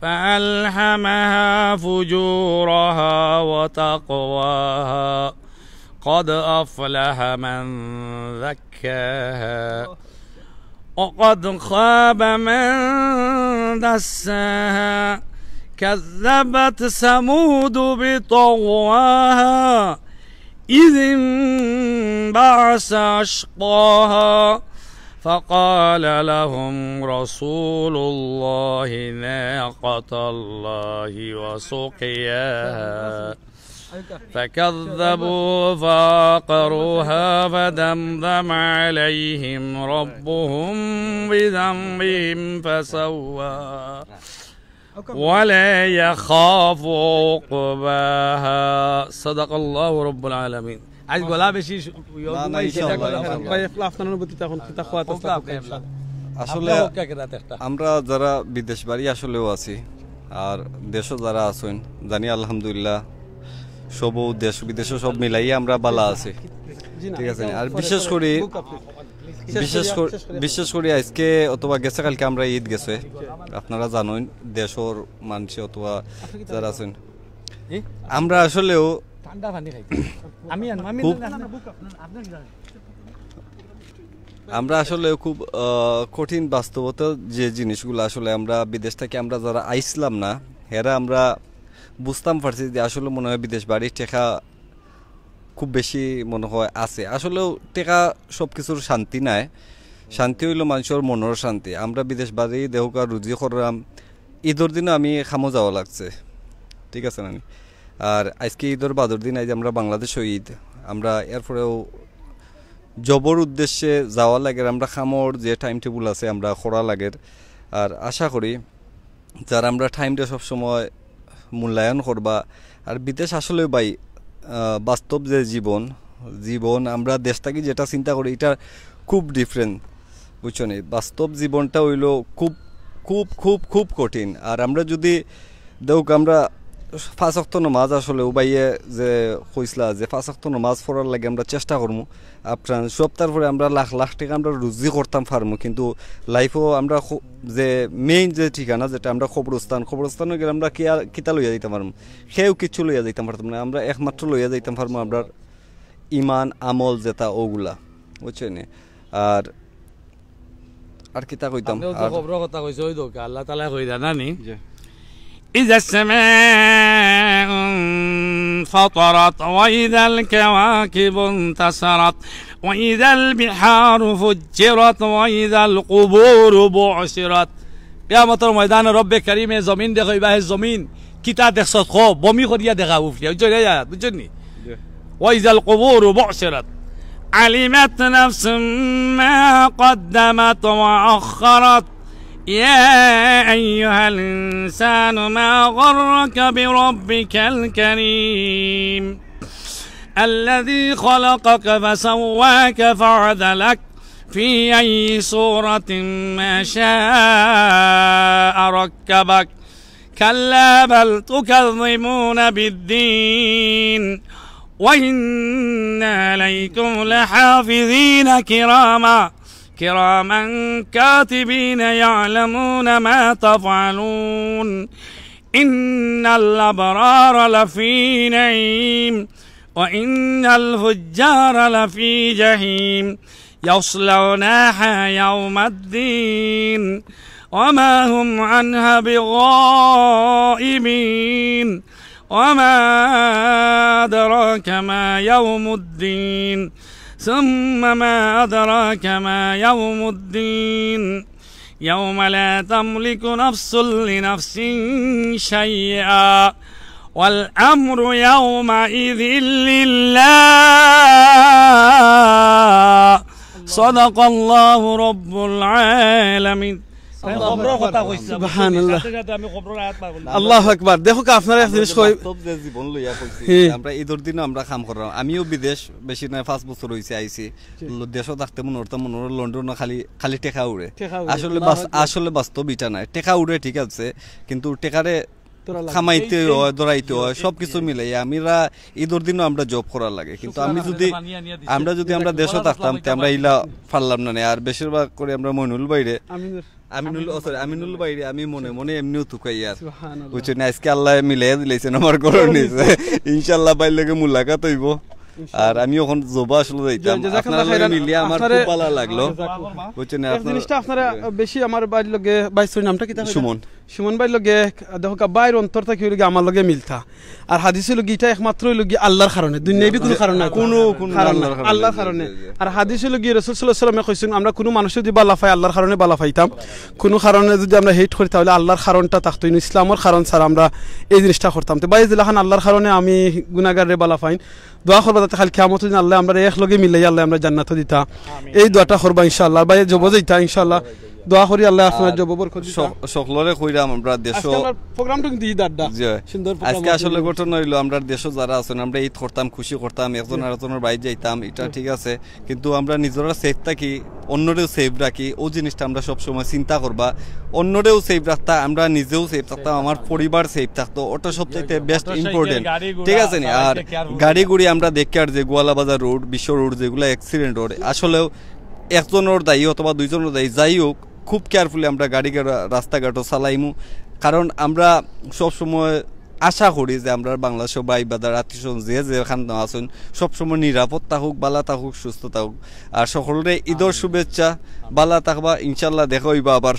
فألهمها فجورها وتقواها قد أفلح من زكاها وقد خاب من دساها كذبت ثمود بطغواها إذ انبعث أشقاها فقال لهم رسول الله ناقة الله وسقياها فكذبوا فعقروها فدمدم عليهم ربهم بذنبهم فسواها ولا يخاف عقباها. صدق الله رب العالمين. আজ গলা বেশি শু-, ইয়ে না, না, ঘুমাইছে, ইনশাআল্লাহ, ইনশাআল্লাহ। ভাই, আপনার অনুভূতিটা এখন কিতা খোয়াত আছে? আসলে আমরা যারা বিদেশ বাড়ি আসলেও আছি, আর দেশও যারা আছেন, জানি আলহামদুলিল্লাহ, সব দেশ বিদেশে সব মিলাইয়া আমরা ভালা আছি। জি না, ঠিক আছে? আর বিশেষ করি, বিশেষ করি, বিশেষ করি আজকে অথবা গেছে কালকে আমরা ঈদ গেছে, আপনারা জানেন, দেশর মানুষে অথবা যারা আছেন, আমরা আসলেও ঠান্ডা পানি খাই। আমি আন-, আমি খুব না, না, না, বুক আপ, না, না, আপনি কি জানেন? আমরা আসলে খুব, আহ, কঠিন বাস্তবতা যে জিনিসগুলো আসলে আমরা বিদেশ থেকে আমরা যারা আইসলাম না, হেরা আমরা বুঝতাম পারছি যে আসলে মনে হয় বিদেশ বাড়ির টেকা খুব বেশি মনে হয় আছে। আসলেও টেকা সব কিছুর শান্তি নাই, শান্তি হইল মানুষের মনের শান্তি। আমরা বিদেশ বাড়ি দেহুকা রুজি করলাম, ঈদর দিনও আমি খামো যাওয়া লাগছে, ঠিক আছে না নি? আর আজকে ঈদর বাদর দিন, আজ আমরা বাংলাদেশও ঈদ, আমরা এরপরেও জবর উদ্দেশ্যে যাওয়া লাগে। আমরা খামর যে টাইম টেবিল আছে আমরা করা লাগে। আর আশা করি যারা আমরা টাইমটা সবসময় মূল্যায়ন করবা। আর বিদেশ আসলে ভাই, আহ, বাস্তব যে জীবন, জীবন আমরা দেশ থাকি যেটা চিন্তা করি, এটা খুব ডিফারেন্ট, বুঝছো নি? বাস্তব জীবনটা হইলো খুব, খুব, খুব, খুব কঠিন। আর আমরা যদি দেখুক, আমরা পাঁচ ওয়াক্ত নামাজ আসলে উবাইয়ে যে কইসলা যে পাঁচ ওয়াক্ত নামাজ পড়ার লাগে আমরা চেষ্টা করমু। আপনার সপ্তাহের পরে আমরা লাখ লাখ টাকা আমরা রুজি করতাম পারমু, কিন্তু লাইফও আমরা খ-, যে মেইন যে ঠিকানা যেটা আমরা কবরস্থান, কবরস্থানও গেলে আমরা কি আর কিতা লইয়া যাইতাম পারমু? কেউ কিচ্ছু লইয়া যাইতাম পারতাম না। আমরা একমাত্র লইয়া যাইতাম পারমু আমরা ইমান, আমল যেটা ওগুলা, বুঝছো নি? আর, আর কিতা কইতাম? আপনিও তো আর খবরর কথা কইছে, ওই তো আল্লাহ তাআলা কই দেন না নি? জি। إذا السماء انفطرت وإذا الكواكب انتثرت وإذا البحار فجرت وإذا القبور بعثرت। কিয়ামতর ময়দানে রব্বে করিমে জমিনরে কইবা, হে জমিন, কিতা দেখছত? কও, বমি করিয়া দেখা উফলিয়া, বুঝছো নি? বুঝছো নি? জি। وإذا القبور بعثرت علمت نفس ما قدمت وأخرت يا أيها الإنسان ما غرك بربك الكريم الذي خلقك فسواك فعدلك في أي صورة ما شاء ركبك كلا بل تكذبون بالدين وإن عليكم لحافظين كراما كراما كاتبين يعلمون ما تفعلون إن الأبرار لفي نعيم وإن الفجار لفي جحيم يصلونها يوم الدين وما هم عنها بغائبين وما أدراك كما يوم الدين. ثم ما أدراك ما يوم الدين. يوم لا تملك نفس لنفس شيئا والأمر يومئذ لله. صدق الله رب العالمين. আমি কবরর কথা কইছি। সুবহানাল্লাহ। সাথে সাথে আমি কবরর আয়াত বার করলাম। আল্লাহু আকবার। দেখো কি, আপনারা এক জিনিস কই। বাস্তব যে জীবন লইয়া কইছি, হুম। আমরা ঈদর দিনও আমরা কাম করলাম। আমিও বিদেশ বেশি নয়, পাঁচ বছর হইছে আইছি। জি। ল-, দেশও থাকতে মনে করতাম, মনে হয় লন্ডনও খালি, খালি টেকা উড়ে। টেকা উড়ে। আসলে আল্লাহু বাস-, আকবার। আসলে বাস্তব ইটা নাই। টেকা উড়ে ঠিক আছে, কিন্তু টেকারে ধরা লাগে। খামাইতে এই, এই, হয়, ধরাইতে হয়, এই, সবকিছু এই, মিলে। আমরা ঈদর দিনও আমরা জব করার লাগে। কিন্তু আমি যদি, আমরা যদি আমরা দেশও থাকতাম, তে আমরা ইলা পারলাম না নে। আর বেশিরভাগ করে আমরা মইনুল ভাইরে, আমিনুল, আমিনুল, ও, sorry, আমিনুল ভাইরে আমি মনে মনে এমনিও তুকাই আর। সুবহানাল্লাহ। বুঝছো নি? আজকে আল্লাহ মিলাই দিলাইছেন আমার ঘরর নিচে। ইনশাআল্লাহ ভাইর লগে মুলাকাত হইব। ইনশাআল্লাহ। আর আমি এখন জবা আসলে যাইতাম। জি, জাযাকাল্লাহ আপনার লগে খাইরান। মিলিয়া আমার আপনারে খুব ভালো লাগলো। জাযাকাল্লাহ। বুঝছো নি? এক আপনার জিনিসটা আপনারা বেশি আমার ভাইর লগে, ভাই, sorry, নামটা কিতা কইলা? সুমন। সুমন ভাইর লগে, দেখো কা, ভাইর অন্তর থাকি অইলো গি আমার লগে মিলতা। আর হাদিস অইলো গি, ইটা একমাত্র অইলো গি আল্লাহর কারণে, দুনিয়াবি কোনো কারণ নাই। কোনো, কোনো কারণ আল্লাহর নাই, কারণে। আল্লাহর কারণে। জি, জি। আর হাদিস অইলো গি, রাসূল সাল্লাল্লাহু আলাইহি ওয়াসাল্লামে কইছইন, আমরা কোনো মানুষ যদি বালা পাই, আল্লাহর কারণে বালা পাইতাম। কোনো কারণে যদি আমরা হেইট করি, তাহলে আল্লাহর কারণটা থাকতো না। ইসলামর কারণ ছাড়া আমরা এই জিনিসটা করতাম। তে ভাই, যেলাখান আল্লাহর কারণে আমি গুনাহগাররে বালা পাইন, দোয়া করবা যাতে কাইল কিয়ামতর দিন আল্লাহ আমরারে এক লগে মিলাই আল্লাহ আমরারে জান্নাতো দিতা। আমিন। এই দোয়াটা করবা ইনশাআল্লাহ। ভাই, জবো যাইতা ইনশাআল্লাহ। দোয়া করি আল্লাহ আপনার আর জবো বরকত দিতা। সক-, সকলরে কইরাম আমরা দেশো আজকে আমরার প্রোগ্রামটা কিন্তু ঈদ আড্ডা। জি। সুন্দর প্রোগ্রাম আজকে আসলে ঘটনা অইলো, আমরার দেশো যারা আছেন, আমরা ঈদ করতাম, খুশি করতাম, একজন আরেকজনর বাড়িত যাইতাম, ইটা ঠিক আছে, কিন্তু আমরা নিজেরা সেফ থাকি, অন্যরেও সেফ রাখি, ও জিনিসটা আমরা সব সময় চিন্তা করবা। অন্যরেও সেফ রাখতা, আমরা নিজেও সেফ থাকতাম, আমার পরিবার সেফ থাকতো, ওটা সবচাইতে বেস্ট ইম্পর্টেন্ট, ঠিক আছে নি? আর গাড়ি গুড়ি আমরা দেখি আর যে গোয়ালাবাজার রোড, বিশ্ব রোড যেগুলা অ্যাক্সিডেন্ট অর, আসলেও একজনর দায়ী অথবা দুইজনর দায়ী, যাই হোক, খুব কেয়ারফুলি আমরা গাড়ি ঘোড়া রাস্তাঘাটও চালাইমু, কারণ আমরা সব সময় আশা করি যে আমরা বাংলাদেশো ভাই বাদার আত্মীয় স্বজন যে যেখান আছেন সবসময় নিরাপদ থাকুক, বালা থাকুক, সুস্থ থাকুক। আর সকলরে ঈদর শুভেচ্ছা, বালা থাকবা, ইনশাল্লাহ দেখা অইবা আবার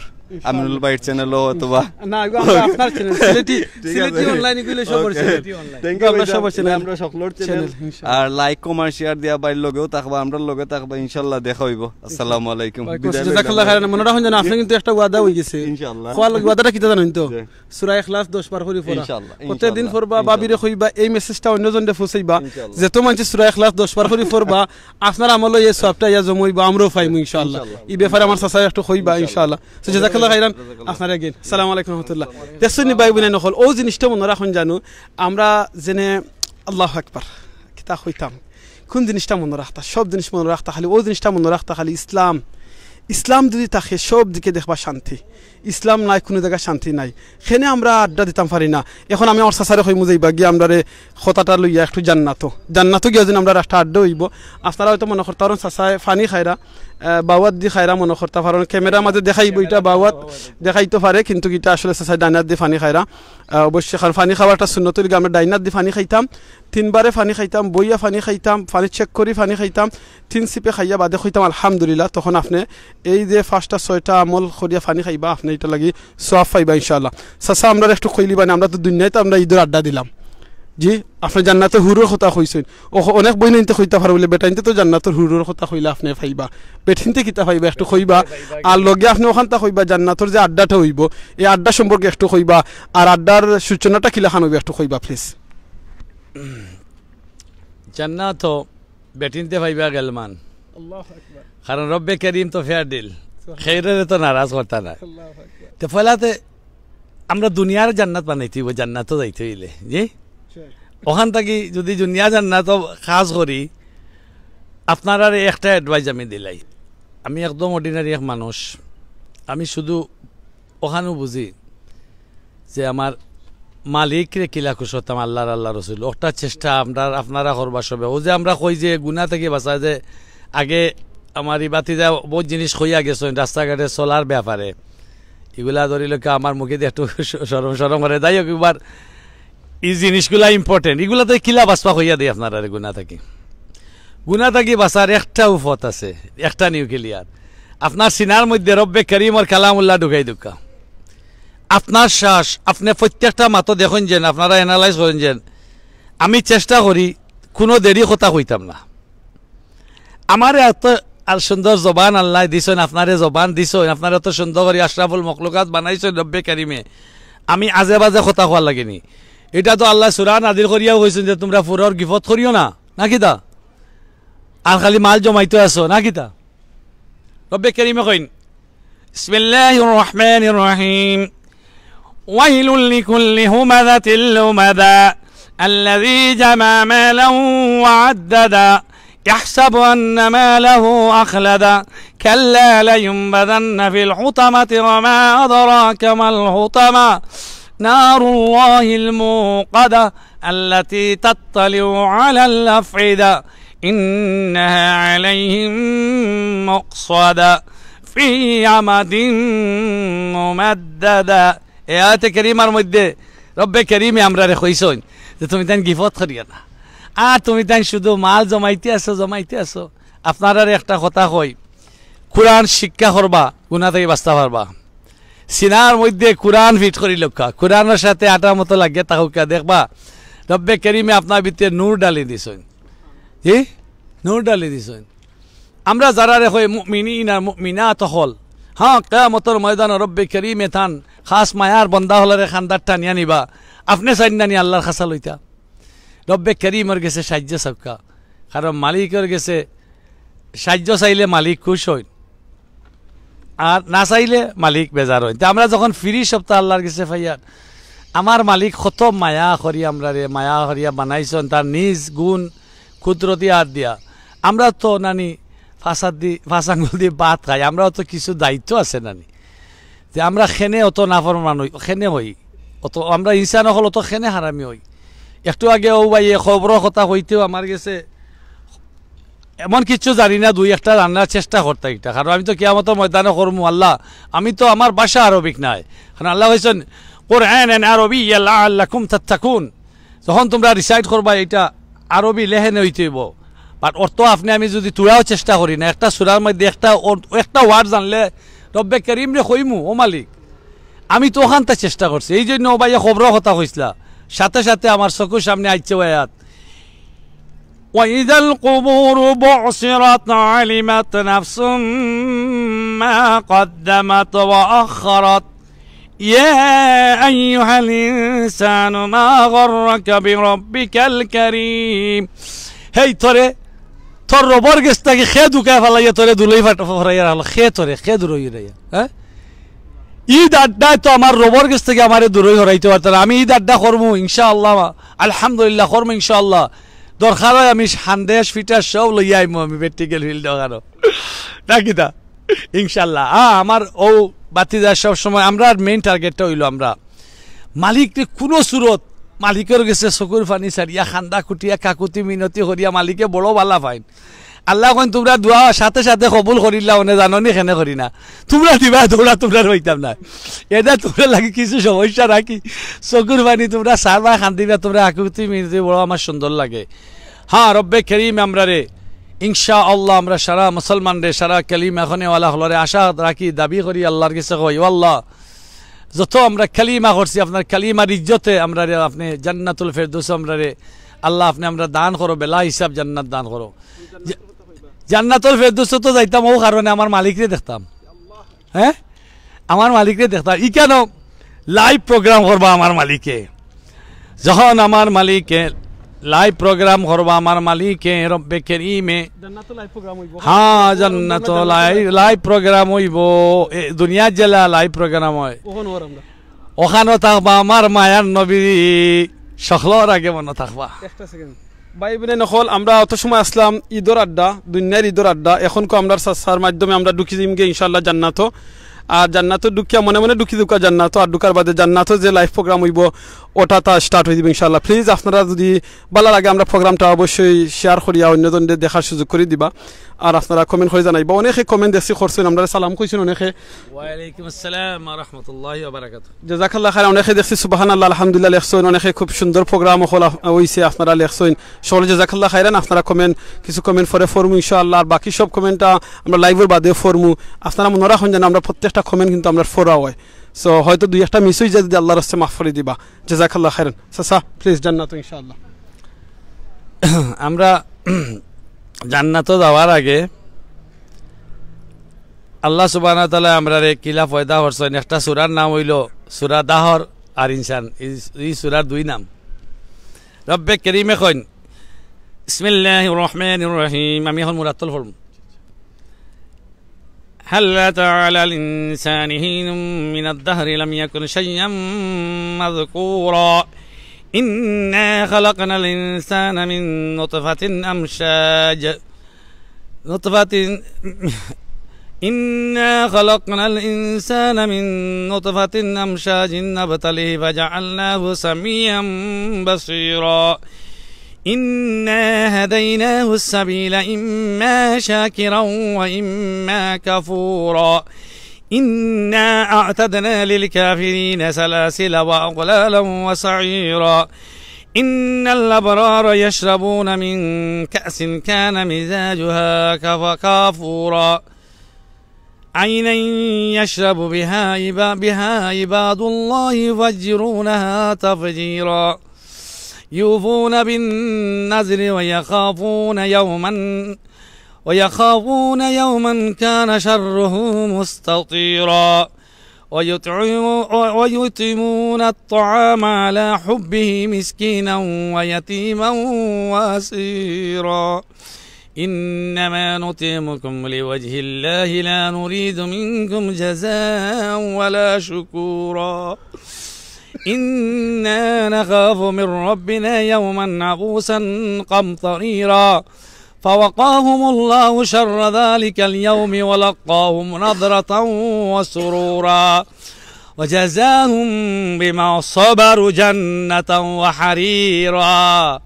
আমিনুল ভাইর চ্যানেলও অথবা না, এগু আমরা আপনার চ্যানেল, সিলেটি, ঠিক আছে। সিলেটি অনলাইন, এগুলো সবার ওকে। চ্যানেল। Thank you আমরা ভাইজান। সবার চ্যানেল। আমরা সকলর চ্যানেল। চ্যানেল, ইনশাআল্লাহ। আর লাইক, কমেন্ট, শেয়ার দিয়া ভাইর লগেও থাকবা, আমরার লগে থাকবা, ইনশাল্লাহ দেখা অইবো। আসসালামু আলাইকুম। ওয়ালাইকুম বিদায় আসসালাম। লইলাম। জাযাকাল্লাহ খাইরান। মনে রাখুন যেন আপনার কিন্তু একটা ওয়াদা হয়ে গেছে। ইনশাআল্লাহ। খোয়া লগে ওয়াদাটা কিতা জানেন তো? জি। সূরা ইখলাস দশ বার করি পড়া। ইনশাআল্লাহ, প্রত্যেক দিন ইনশাআল্লাহ, পড়বা, ইনশাআল্লাহ। ভাবিরে কইবা, এই মেসেজটা অন্যজনরে পৌঁছাইবা। ইনশাআল্লাহ। যেত মানষে সূরা ইখলাস দশ বার করি পড়বা, আপনার আমলও এই সওয়াবটা ইয়া জমা অইবো, আমরাও পাইমু ইনশাআল্লাহ। ইনশাআল্লাহ। এই ব্যাপারে আমার চাচায় একটু কইবা ইনশাআল্লাহ। ইনশাআল্লাহ। So, জাযাকাল্লাহ খাইরান, জাযাকাল্লাহ। আপনারে again। আসসালামু আলাইকুম রহমতুল্লাহ। দেখছইন নি ভাই বোন অকল, ও জিনিসটা মনে রাখুন জানো, আমরা যেনে, আল্লাহু আকবার, কিতা কইতাম, কোন জিনিসটা মনে রাখতা, সব জিনিস মনে রাখতা, খালি ও জিনিসটা মনে রাখতা, খালি ইসলাম। ইসলাম যদি থাকে, সব দিকে দেখবা শান্তি। ইসলাম নাই, কোনো জায়গা শান্তি নাই। কেনে আমরা আড্ডা দিতাম পারি না। এখন আমি আমার চাচারে কইমু যাইবা গিয়া আমরারে কথাটা লইয়া একটু জান্নাতো, জান্নাতো গিয়া যদি আমরার একটা আড্ডা অইবো। আপনারা হয়তো মনে করতা পারইন চাচায় পানি খাইরা, আহ, বাউয়াত দি খাইরা মনে করতা পারইন, ক্যামেরার মাঝে দেখাইবো ইটা বাউয়াত দেখাইতো পারে, কিন্তু ইটা আসলে চাচায় ডাইনাত দি পানি খাইরা। আহ, অবশ্যই, কারণ পানি খাওয়ার একটা সুন্নত অইলো গি আমরা ডাইনাত দি পানি খাইতাম, তিনবারে পানি খাইতাম, বইয়া পানি খাইতাম, পানি চেক করি পানি খাইতাম, তিন সিপে খাইয়া বাদে কইতাম আলহামদুলিল্লাহ। তখন আপনে এই যে পাঁচটা ছয়টা আমল করিয়া পানি খাইবা, আপনে ইটা লাগি সওয়াব পাইবা ইনশাআল্লাহ। চাচা, আমরারে একটু কইলিবা নি, আমরা তো দুনিয়াত আমরা ঈদর আড্ডা দিলাম। জি, আপনে জান্নাতর হুরুর কথা কইছইন। ও, অনেক বইনাইন্তে কইতা পারে বুলে, বেটাইন্তে তো জান্নাতর হুরুর কথা কইলা আপনে পাইবা। বেটিন্তে কিতা পাইবা একটু কইবা। আর লগে আপনে অখানতা কইবা জান্নাতর যে আড্ডাটা অইবো, এই আড্ডা সম্পর্কে একটু কইবা। আর আড্ডার সূচনাটা কিলাখান অইবো একটু কইবা please। জান্নাতো বেটিন্তে পাইবা গেলমান। আল্লাহু আকবার। কারণ রব্বে করিম তো ফেয়ার ডিল। সুবহানাল্লাহ। খেইররে তো নারাজ করতা নায়। আল্লাহু আকবার। তে পয়লাতে আমরা দুনিয়ার জান্নাত বানাইতে অইবো, জান্নাতো যাইতে অইলে, জি? অখান থাকি যদি দুনিয়া জান্নাতো কাজ করি, আপনারারে একটা advice আমি দিলাই। আমি একদম ordinary এক মানুষ, আমি শুধু অখানউ বুঝি যে আমার মালিকরে কিলা খুশ করতাম, আল্লাহর, আল্লাহর রসুল। অটা চেষ্টা আপনার, আপনারা করবা সবে। অউ যে আমরা কই যে গুনা থাকি বাঁচা, যে আগে আমার ই ভাতিজায় বউত জিনিস কইয়া গেছইন রাস্তাঘাটে চলার ব্যাপারে, ইগুলা ধরিলউক্কা আমার মুখেদি একটু শরম শরম করে। যাই হোক, ইবার ই জিনিসগুলা important, ইগুলা থাকি কিলা বাঁচবা কইয়া দেই আপনারারে গুনা থাকি। গুনা থাকি বাঁচার একটাউ পথ আছে, একটা নিউক্লিয়ার। আপনার সিনার মধ্যে রব্বে করিমর কালামুল্লাহ ঢুকাই দেউক্কা। আপনার শ্বাস, আপনে প্রত্যেকটা মাতো দেখইন যেন, আপনারা analyse করইন যেন। আমি চেষ্টা করি কুনু দেরি কথা কইতাম না। আমারে এত আর সুন্দর জবান আল্লায় দিছইন, আপনারে জবান দিছইন, আপনারে এত সুন্দর করি আশরাফুল মখলুকাত বানাইছইন রব্বে করিমে। আমি আজে বাজে কথা কওয়ার লাগি নি। ইটা তো আল্লায় সূরা নাজিল করিয়াও কইছইন যে তুমরা ফুরর গিবত করিও না, না কিতা? আর খালি মাল জমাইতে আছো, না কিতা? রব্বে করিমে কইন, بسم الله الرحمن الرحيم. ويل لكل همزة لمزة الذي جمع مالا وعددا يحسب أن ماله أخلدا كلا لينبذن في الحطمة وما أدراك ما الحطمة نار الله الموقدة التي تطلع على الأفئدة إنها عليهم مؤصدة في عمد ممددة. এই আয়াতে কারিমার মধ্যে রব্বে করিমে আমরারে কইছইন যে তুমি তাইন গিবত করিও না, আর তুমি তাইন শুধু মাল জমাইতে আছো, জমাইতে আছো। আপনারারে একটা কথা কই, কোরআন শিক্ষা করবা, গুনা থাকি বাঁচতা পারবা। সিনার মধ্যে কোরআন ফিট করি লউক্কা, কোরআনর সাথে আটার মতো লাগিয়া থাকউক্কা, দেখবা রব্বে করিমে আপনার ভিতরে নূর ডালি দিছইন। জি, নূর ডালি দিছইন। আমরা যারারে কই মুমিনিন আর মুমিনাত অকল, হ্যাঁ, কিয়ামতর ময়দানো রব্বে করিমে তান খাস মায়ার বন্দা অকলরে কান্দাত টানিয়া নিবা। আপনে চাইন না নি আল্লার কাছা লইতা? রব্বে করিমর গেছে সাইয্য চাউক্কা, কারণ মালিকর গেছে সাইয্য চাইলে মালিক খুশ অইন, আর না চাইলে মালিক বেজার অইন। তে আমরা যখন ফিরি সবতা আল্লার গেছে পাইয়ার, আমার মালিক কত মায়া করি আমরারে, মায়া করিয়া বানাইছইন তার নিজ গুণ কুদরতি আত দিয়া। আমরা তো নানি পাঁচ আত দি, পাঁচ আঙ্গুল দি ভাত খাই, আমরাও তো কিছু দায়িত্ব আছে নানি। তে আমরা কেনে অত নাফরমান অই, কেনে অই, অত আমরা ইনসান অকল অত কেনে হারামি অই। একটু আগে অউ ভাইয়ে কবরর কথা কইতেও আমার গেছে এমন কিচ্ছু জানি না, দুই একটা জানার চেষ্টা করতা ইটা, কারণ আমি তো কিয়ামতর ময়দানো করমু, আল্লাহ, আমি তো, আমার ভাষা আরবিক নায়, কারণ আল্লায় কইছইন, قرآنا عربيا لعلكم تتقون। যখন তুমরা রিসাইট করবায়, ইটা আরবি লেখনে অইতে অইবো, but অর্থ আপনে আমি যুদি থুড়াও চেষ্টা করি না, একটা সূরার মধ্যে একটা অর-, একটা ওয়ার্ড জানলে রব্বে করিমরে কইমু, ও মালিক, আমি তো অখানতা চেষ্টা করছি। এই জন্য ও ভাইয়ে কবরর কথা কইছলা, সাথে সাথে আমার চকুর সামনে আইছে অউ আয়াত, وإذا القبور بعثرت علمت نفس ما قدمت وأخرت يا أيها الإنسان ما غرك بربك الكريم। হেই তোরে, তোর রবর গেছ থাকি কে ধুকাই ফালাইয়া তোরে ধুলাই ফাট-, ফরাইয়া রাখলো? কে তোরে, কে দূরই রাইয়া? হ্যাঁ? ই দাড্ডায় তো আমার রবর গেছ থাকি আমারে দূরই হরাইতে পারতা না। আমি ই দাড্ডা করমু ইনশাআল্লাহ, আলহামদুলিল্লাহ করমু ইনশাআল্লাহ। দরকার অয় আমি সান্দেশ ফিটার সব লইয়া আইমু আমি practical field অখানো। না কিতা? ইনশাআল্লাহ। আ, আমার অউ বাতিজা সব সময়, আমরার main target টা অইলো আমরা মালিকরে কুনু সুরত, মালিকর গেছে চকুর পানি ছাড়িয়া, কান্দা কুটিয়া, কাকুতি মিনতি করিয়া মালিকে বড় ভালা পাইন। আল্লায় কইন, তুমরা দোয়া সাথে সাথে কবুল করিলা, অনে জানো নি কেনে করি না? তুমরা দিবা, তুমরা, তুমরা রইতাম না। এটা তুমরার লাগি কিছু সমস্যা নাকি? চকুর পানি তুমরা ছাড়বা, কান্দিবা, তুমরা কাকুতি মিনতি বড় আমার সুন্দর লাগে। হ্যাঁ, রব্বে করিম আমরারে, ইনশাআল্লাহ, আমরা সারা মুসলমানরে, সারা কালিমা খানেওয়ালা অকলরে আশা রাখি, দাবি করি, আল্লার গেছে কই, ও আল্লাহ, যত আমরা কালিমা করছি, আপনার কালিমার ইজ্জতে আমরারে আপনে জান্নাতুল ফেরদৌস আমরারে, আল্লাহ, আপনে আমরা দান করো, বেলা হিসাব জান্নাত দান করো। জা-, জান্নাতুল ফেরদৌসো তো যাইতাম, অউ কারণে আমার মালিকরে দেখতাম। হ্যাঁ, আমার মালিকরে দেখতাম। ইখানো live program করবা আমার মালিকে, যখন আমার মালিকে live program করবা আমার মালিকে, রব্বে করিমে। জান্নাতো live program অইবো। হ্যাঁ, জান্নাতো live, live program অইবো। এ, দুনিয়ার যেলা live program অয়। অখানো অর আমরা। অখানো থাকবা আমার মায়ার নবী, সকলর আগে মনো থাকবা। একটা second। ভাই বইনাইন অকল, আমরা অত সময় আছলাম ইদর আড্ডা, দুনিয়ার ইদর আড্ডা। অখন কো আমরা সা-, সার মাধ্যমে আমরা ঢুকি যিমগে ইনশাআল্লাহ জান্নাতো। আর জান্নাতো ঢুকিয়া মনে মনে ঢুকি দিউক্কা জান্নাতো। আর ঢুকার বাদে জান্নাতো যে live program অইবো, ওটা তা start অই যিবো ইনশাআল্লাহ। Please আপনারা যুদি ভালা লাগে আমরা program টা অবশ্যই share করিয়া অন্যজনরে দেখার সুযোগ করি দিবা। আর আপনারা comment করি জানাইবা। অনেকে comment দেখছি করছইন, আমরারে সালাম কইছইন অনেকে। ওয়ালাইকুম আসসালাম ওয়া রাহমাতুল্লাহি ওয়া বারাকাতুহু। জাযাকাল্লাহ খাইরান। অনেকে দেখছি সুবহানাল্লাহ, আলহামদুলিল্লাহ লেখছইন, অনেকে খুব সুন্দর program অকল আ-, অইছে আপনারা লেখছইন। সকলে জাযাকাল্লাহ খাইরান। আপনারা comment, কিছু comment পরে পড়মু ইনশাআল্লাহ, আর বাকি সব comment টা আমরা live র বাদে পড়মু। আপনারা মনো রাখইন যেন আমরা প্রত্যেকটা comment কিন্তু আমরা পড়া অয়, so হয়তো দুই একটা miss অই যায়, যুদি আল্লার রাস্তে মাফ করি দিবা। জাযাকাল্লাহ খাইরান। চাচা, please জান্নাতো ইনশাআল্লাহ। আমরা জান্নাতো যাওয়ার আগে আল্লাহ সুবহানাহু ওয়া তাআলা আমরারে কিলা পয়দা করছইন, একটা সূরার নাম অইলো সূরা দাহর আর ইনসান। ই, ই সূরার দুই নাম। রব্বে করিমে কইন, বিসমিল্লাহির রহমানির রহিম। আমি এখন মুরাত্তল পড়মু। هل أتى على الإنسان حين من الدهر لم يكن شيئا مذكورا. إنا خلقنا الإنسان من نطفة أمشاج نطفة إنا خلقنا الإنسان من نطفة أمشاج نبتليه فجعلناه سميعا بصيرا. إنا هديناه السبيل إما شاكرا وإما كفورا. إنا أعتدنا للكافرين سلاسل وأغلالا وسعيرا. إن الأبرار يشربون من كأس كان مزاجها كف-، كافورا. عينا يشرب بها عبا-، بها عباد الله يفجرونها تفجيرا. يوفون بالنذر ويخافون يوما، ويخافون يوما كان شره مستطيرا. ويطعم-، ويطعمون الطعام على حبه مسكينا ويتيما وأسيرا. إنما نطعمكم لوجه الله لا نريد منكم جزاء ولا شكورا. إنا نخاف من ربنا يوما عبوسا قمطريرا. فوقاهم الله شر ذلك اليوم ولقاهم نضرة وسرورا وجزاهم بما صبروا جنة وحريرا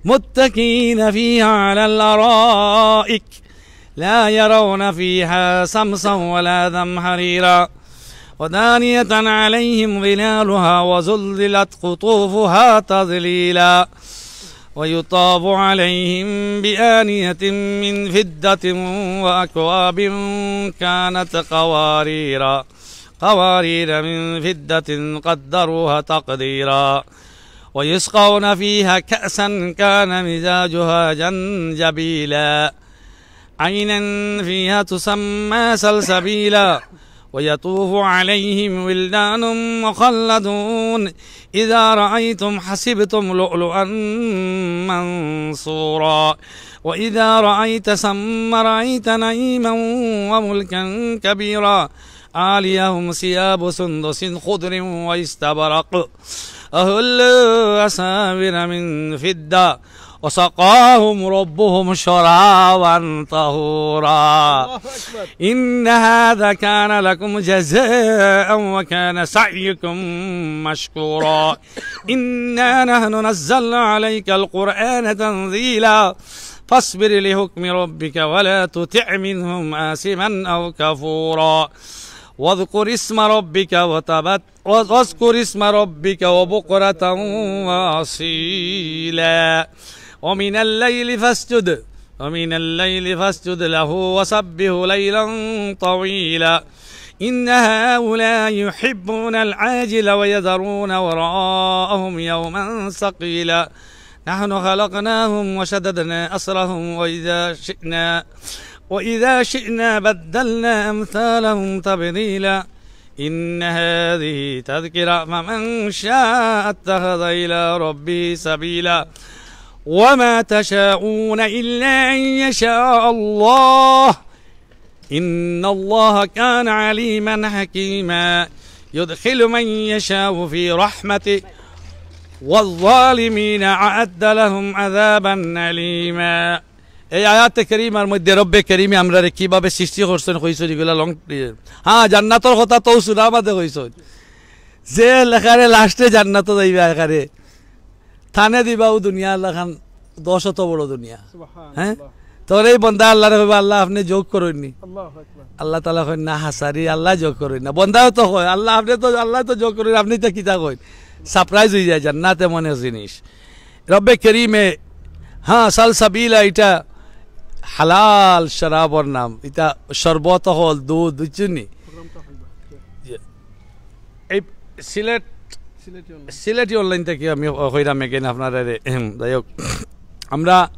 متكئين فيها على الأرائك لا يرون فيها شمسا ولا زمهريرا ودانية عليهم ظلالها وذللت قطوفها تذليلا. ويطاف عليهم بآنية من فضة وأكواب كانت قواريرا، قوارير من فضة قدروها تقديرا. ويسقون فيها كأسا كان مزاجها زنجبيلا. عينا فيها تسمى سلسبيلا. ويطوف عليهم ولدان مخلدون إذا رأيتهم حسبتهم لؤلؤا منثورا وإذا رأيت ثم رأيت نعيما وملكا كبيرا. عاليهم ثياب سندس خضر واستبرق وحلوا أساور من فضة وسقاهم ربهم شرابا طهورا. إن هذا كان لكم جزاء وكان سعيكم مشكورا. إنا نحن نزلنا عليك القرآن تنزيلا. فاصبر لحكم ربك ولا تطع منهم آثما أو كفورا. واذكر اسم ربك وتبت-، واذكر اسم ربك بكرة وأصيلا. ومن الليل فاسجد، ومن الليل فاسجد له وسبحه ليلا طويلا. إن هؤلاء يحبون العاجلة ويذرون وراءهم يوما ثقيلا. نحن خلقناهم وشددنا أسرهم وإذا شئنا، وإذا شئنا بدلنا أمثالهم تبديلا. إن هذه تذكرة فمن شاء اتخذ إلى ربه سبيلا. وما تشاءون إلا أن يشاء الله. إن الله كان عليما حكيما. يدخل من يشاء في رحمته والظالمين أعد لهم عذابا أليما. এই আয়াতে করিমার মধ্যে রব্বে করিমে আমরারে কিভাবে সৃষ্টি করছইন কইছইন, ইগুলা লং, হ্যাঁ, জান্নাতর কথা তো সূরার মাঝে কইছইন। যে লেখারে লাস্টে জান্নাতো যাইবা এখানে, তানে দিবা অউ দুনিয়ার লাখান দশ অত বড় দুনিয়া। সুবহানাল্লাহ। হ্যাঁ? তোর এই বন্দা আল্লাহরে কইবা, "আল্লাহ, আপনে যোগ করইন নি।" আল্লাহু আকবার। আল্লাহ তাআলা কইন, "না, হাসারি, আল্লাহ যোগ করইন না।" বন্দাও তো কয়, "আল্লাহ, আপনে তো, আল্লাহ তো যোগ করইন, আপনে ইতা কিতা কইন?" সারপ্রাইজ অইযায়, জান্নাত এমন এক জিনিস। রব্বে করিমে, হ্যাঁ, সালসাবিলা, ইটা হালাল শরাবর নাম, ইটা শরবত অকল, দুধ, বুঝছইন নি? এই সিলেট, সিলেটি অনলাইন। সিলেটি অনলাইন থাকি আমি কইরাম again আপনারারে, এহেম, যাই হোক। আমরা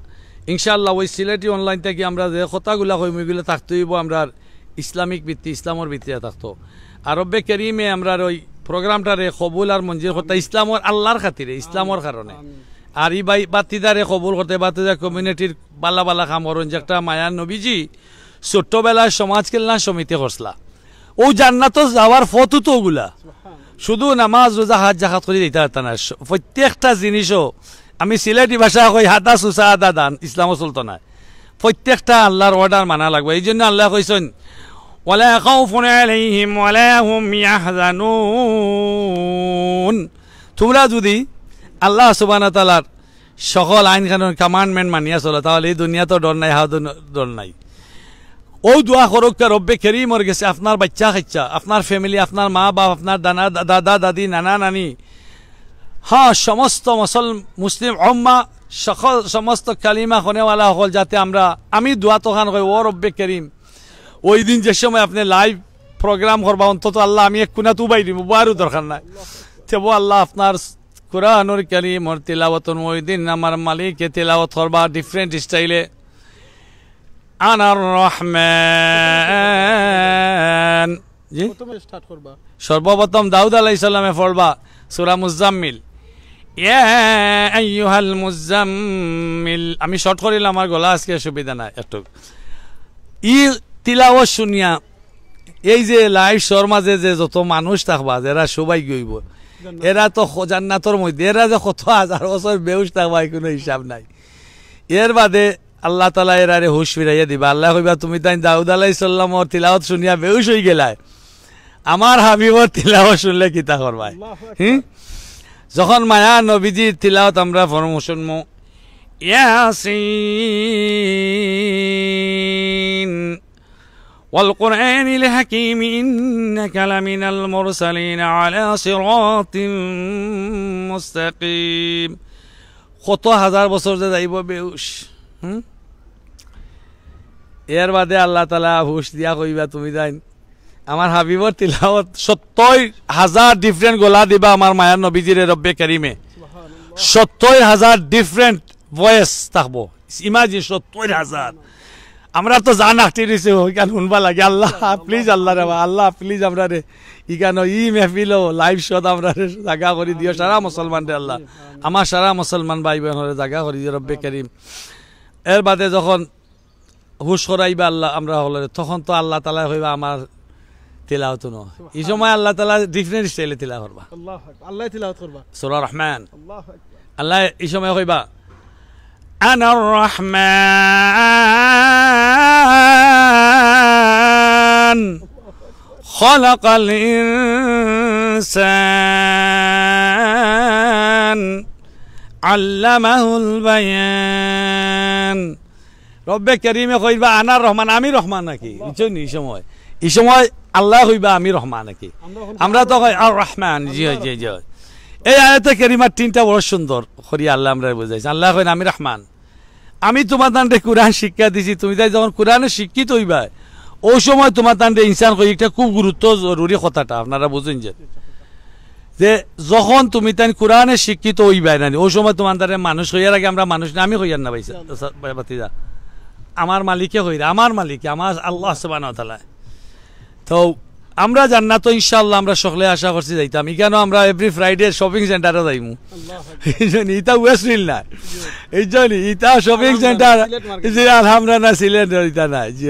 ইনশাআল্লাহ ওই সিলেটি অনলাইন থাকি আমরা যে কথাগুলা কইমু, ইগুলা থাকতে অইবো আমরার ইসলামিক ভিত্তি, ইসলামর ভিত্তিতে থাকতো। আর রব্বে করিমে আমরার ওই প্রোগ্রামটারে কবুল আর মঞ্জুর করতা ইসলামর, আল্লাহর খাতিরে, ইসলামর কারণে। আর ই ভাই বাতিদারে কবুল করতে, বাতিদা কমিউনিটির বালা বালা কাম করইন, যে একটা মায়ার নবীজি ছোট্টবেলায় সমাজ কল্যাণ সমিতি করছলা। ও জান্নাতো যাওয়ার পথও তো ওগুলা। শুধু নামাজ, রোজা, হজ, জাকাত করি দিতা পারতা না। স-, প্রত্যেকটা জিনিসও, আমি সিলেটি ভাষা কই, হাদা সুসা আদা দান, ইসলামও চলতো না। প্রত্যেকটা আল্লাহর অর্ডার মানা লাগবো। এই জন্য আল্লাহ কইছইন, "ওয়ালা খাউফুন আলাইহিম ওয়ালা হুম ইয়াহজানুন।" তোমরা যদি আল্লাহ সুবহানাহু ওয়া তাআলার সকল আইন কানুন, কমান্ডমেন্ট মানিয়া চলো, তাহলে এই দুনিয়াত ডর নাই, হাও দুন-, ডর নাই। ও দোয়া করউক্কা রব্বে করিমর গেছে, আপনার বাচ্চা কাচ্চা, আপনার ফ্যামিলি, আপনার মা বাপ, আপনার দানা-, দাদা দাদি, নানা নানি, হ্যাঁ, সমস্ত মুসল-, মুসলিম উম্মা, সকল, সমস্ত কালিমা কনেওয়ালা সকল, যাতে আমরা, আমি দোয়া তখান কই, ও রব্বে করিম, ওই দিন যে সময় আপনে লাইভ প্রোগ্রাম করবা, অন্তত আল্লাহ আমি এক কুনাত উবাই দিমু, বারও দরকার নাই। তেবো আল্লাহ আপনার কোরআনুল করিমর তিলাওয়াত ওই দিন আমার মালিকে তিলাওয়াত করবা ডিফারেন্ট স্টাইলে। আনার রহমান। জি? প্রথমে স্টার্ট করবা। সর্বপ্রথম দাউদ আলাইহিস সালামে পড়বা সূরা মুজাম্মিল। ইয়া আইয়ুহাল মুজাম্মিল। আমি শর্ট করিলাম, আমার গলা আজকে অসুবিধা নাই একটু। ই তিলাওয়াত শুনিয়া এই যে লাইভ শোর মাঝে যে যত মানুষ থাকবা, যেরা সৌভাগ্য অইবো, এরা তো খ-, জান্নাতর মধ্যে, এরা যে কত হাজার বছর বেহুশ থাকবা, এই কোনো হিসাব নাই। এর বাদে আল্লাহ তাআলা এরারে হুশ ফিরাইয়া দিবা। আল্লাহ কইবা, "তুমি তাইন দাউদ আলাইহিস সালামর তিলাওয়াত শুনিয়া বেহুশ অই গেলায়, আমার হাবিবর তিলাওয়াত শুনলে কিতা করবায়?" আল্লাহু আকবার। হুম? যখন মায়া নবীজির তিলাওয়াত আমরা ফরমু শুনমু, ইয়াসিন। والقرآن الحكيم إنك لمن المرسلين على صراط مستقيم। কত হাজার বছর যে যাইবো বেহুশ। হুম? এর বাদে আল্লাহ তাআলা হুশ দিয়া কইবা, "তুমি তাইন আমার হাবিবর তিলাওয়াত।" সত্তর হাজার ডিফারেন্ট গলা দিবা আমার মায়ার নবীজিরে রব্বে করিমে। সত্তর হাজার ডিফারেন্ট ভয়েস থাকবো। ইমাজিন, সত্তর হাজার। আমরা তো জান আটটি রইছে, ওইখান শুনবা লাগে। আল্লাহ, প্লিজ, আল্লাহ রে বা, আল্লাহ, প্লিজ, আমরারে ইখানো ই মেহফিলো, লাইভ শোত আমরারে জাগা করি দিও, সারা মুসলমানরে আল্লাহ। আমার সারা মুসলমান ভাই বোনরে জাগা করি দিও, রব্বে করিম। এর বাদে যখন হুশ করাইবা আল্লাহ আমরা হকলরে, তখন তো আল্লাহ তাআলা কইবা আমার তিলাওয়াত হুনো। এই সময় আল্লাহ তাআলা ডিফারেন্ট স্টাইলে তিলাওয়াত করবা। আল্লাহু আকবার। আল্লাহ তিলাওয়াত করবা। সূরা রহমান। আল্লাহু আকবার। আল্লাহ এই সময় কইবা, "আনার রহমান, খলাকাল ইনসান, আল্লামাহুল বায়ান।" রব্বে করিমে কইবা, "আনার রহমান, আমি রহমান নাকি?" বুঝছো নি? এই সময়, এই সময় আল্লাহ কইবা, "আমি রহমান নাকি?" আমরা তো কই, "আর রহমান।" জি, জি, জি। এই আয়াতে করিমার তিনটা বড় সুন্দর করি আল্লাহ আমরা বুঝাইছি। আল্লাহ কইন, "আমি রহমান, আমি তোমার তানরে কোরআন শিক্ষা দিছি, তুমি তাই যখন কোরআনে শিক্ষিত হইবা, ওই সময় তোমার তানরে ইনসান কই।" একটা খুব গুরুত্ব জরুরি কথাটা আপনারা বুঝুন যে, যে যখন তুমি তাইন কোরআনে শিক্ষিত হইবায় না নি, ওই সময় তোমার তানরে মানুষ কইয়ার আগে আমরা মানুষ না, আমি কইয়ার না ভাই, ভাতিজা। আমার মালিকে কইরা, আমার মালিকে, আমার আল্লাহ সুবহানাহু ওয়া তাআলা। তো আমরা জান্নাত তো ইনশাআল্লাহ আমরা সকলে আশা করছি যাইতাম। ইখানো আমরা এভরি ফ্রাইডে শপিং সেন্টারে যাইমু। আল্লাহু আকবার। এই জন্য ইটা ওয়েস্ট হিল না, এই জন্য ইটা শপিং সেন্টার, সিলেট মার্কেট। জি, আলহামরা না, সিলেট ইটা না, জি।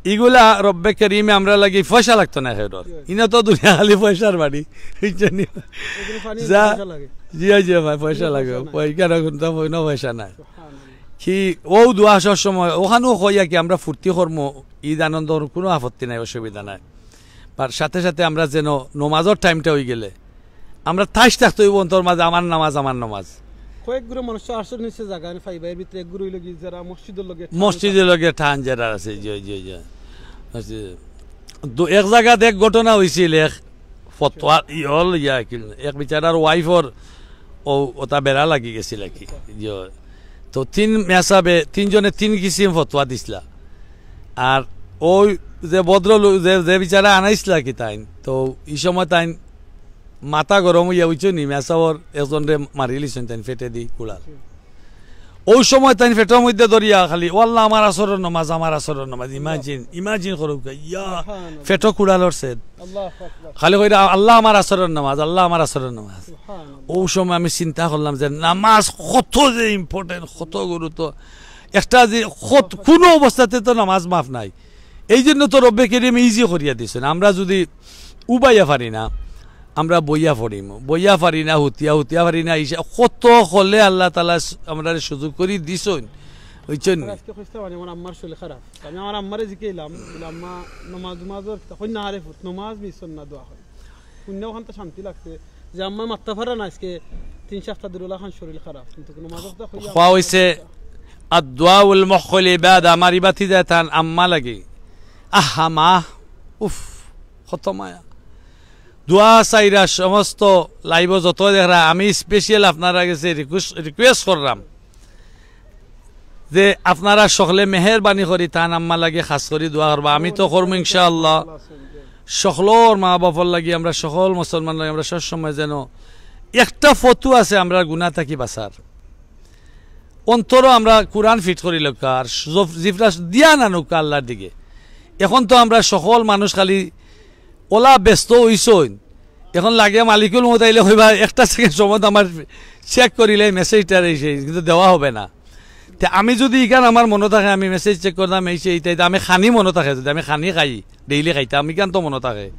ইগুলা রব্বে করিমে আমরা লাগি পয়সা লাগতো না কেউর। ইনো তো দুনিয়া খালি পয়সার বাড়ি। বুঝছনি? এগুলো পানি যা, পয়সা লাগে। জি, জি, ভাই, পয়সা লাগে। পয়সা নাই। পয়সা না, কোনো পয়সা নাই। সুবহানাল্লাহ। কি, ও দোয়া সব সময়, ওখানেও কইয়া কি আমরা ফুর্তি করমু, ঈদ আনন্দ, কোনো আপত্তি নাই, অসুবিধা নাই। আর সাথে সাথে আমরা যেন নমাজর টাইমটা হই গেলে, আমরা তাইশ থাকতে হইব অন্তর মাঝে, "আমার নামাজ, আমার নামাজ।" কয়েক গুরু মানুষ তো আটশো নিচে জায়গা, আমি পাইবা, এর ভিতরে এক গুরু হইল কি, যারা মসজিদের লগে টান মসজিদের লগে টান যারা আছে, জি, জি, জি। আচ্ছা, দু-, এক জায়গাতে এক ঘটনা হইছিল, এক ফতোয়া, ই হল ইয়া কি, এক বিচারার ওয়াইফর ও, ওটা বেড়া লাগি গেছিল আর কি। জি। তো তিন মেসাবে, তিনজনে তিন কিসিম ফতোয়া দিছিলা। আর ওই যে ভদ্রলোক, যে, যে বিচারা আনাইছিলা কি তাইন, তো এই সময় তাইন মাথা গরম হইয়া, বুঝছো নি, মেসাবর একজনরে মারিলিছইন তাইন, ফেটে দি কুড়াল। অউ সময় তাইন পেটর মধ্যে ধরিয়া খালি, "ও আল্লাহ, আমার আসরর নামাজ, আমার আসরর নামাজ।" Imagine, imagine করউক্কা, ইয়া, সুবহানাল্লাহ। পেটো কুড়ালর সেদ। আল্লাহু আকবার। খালি কইরা, "আল্লাহ, আমার আসরর নামাজ, আল্লাহ, আমার আসরর নামাজ।" সুবহানাল্লাহ। অউ সময় আমি চিন্তা করলাম যে নামাজ কত যে important, কত গুরুত্ব। একটা যে কত, কুনু অবস্থাতে তো নামাজ মাফ নাই। এই জন্য তো রব্বে করিম easy করিয়া দিছইন। আমরা যুদি উবাইয়া পারি না, আমরা বইয়া পড়িমু, বইয়া পারি না, হুতিয়া, হুতিয়া পারি না, ইশা কত করলে আল্লাহ তাআলা আমরারে সুযোগ করি দিছইন, বুঝছইন নি? আজকে কইছিলাম, মানে, আমার আম্মার শরীর খারাপ। আমি আমার আম্মারে জিকাইলাম, বলে, "আম্মা, নমাজ, নমাজর কিতা?" কই, "না রে পুত, নমাজ মিস অর না, দোয়া কর।" হুনিয়া অখান তো শান্তি লাগছে যে আম্মা মাততা পারে না, আজকে তিন সপ্তাহ ধরি অলাখান শরীর খারাপ, কিন্তু নমাজর কথা কইয়া কওয়া অইছে, "আদ-দুআউল মুখুল ইবাদা", আমার ইবাতি যায় তান আম্মা লাগি। আহা মা, উফ, কত মায়া। দোয়া চাইরা সমস্ত live-ও যত দেখরা, আমি special আপনারা গেছে request, request করলাম যে আপনারা সকলে মেহেরবানি করি তান আম্মা লাগি খাস করি দোয়া করবা। আমি তো করমু ইনশাআল্লাহ। সকলর মা বাপর লাগি, আমরা সকল মুসলমান লাগি, আমরা সব সময় যেন একটা ফতু আছে আমরা গুনা থাকি বাঁচার। অন্তরও আমরা কোরআন fit করি লউক্কা, আর জফ-, জিফরা দিয়া না নৌকা আল্লাহর দিকে। এখন তো আমরা সকল মানুষ খালি ওলা ব্যস্ত অইছইন। এখন লাগে মালিকুল মউত আইলে কইবা, "একটা second সময় আমার check করিলে message-টা রইছে, কিন্তু দেওয়া হবে না।" তে আমি যুদি ইখান আমার মনো থাকে, আমি message check করতাম, এই সেই ইতা ইতা, আমি খানি মনো থাকে, যুদি আমি খানি খাই, daily খাইতাম, ইখান তো মনো থাকে,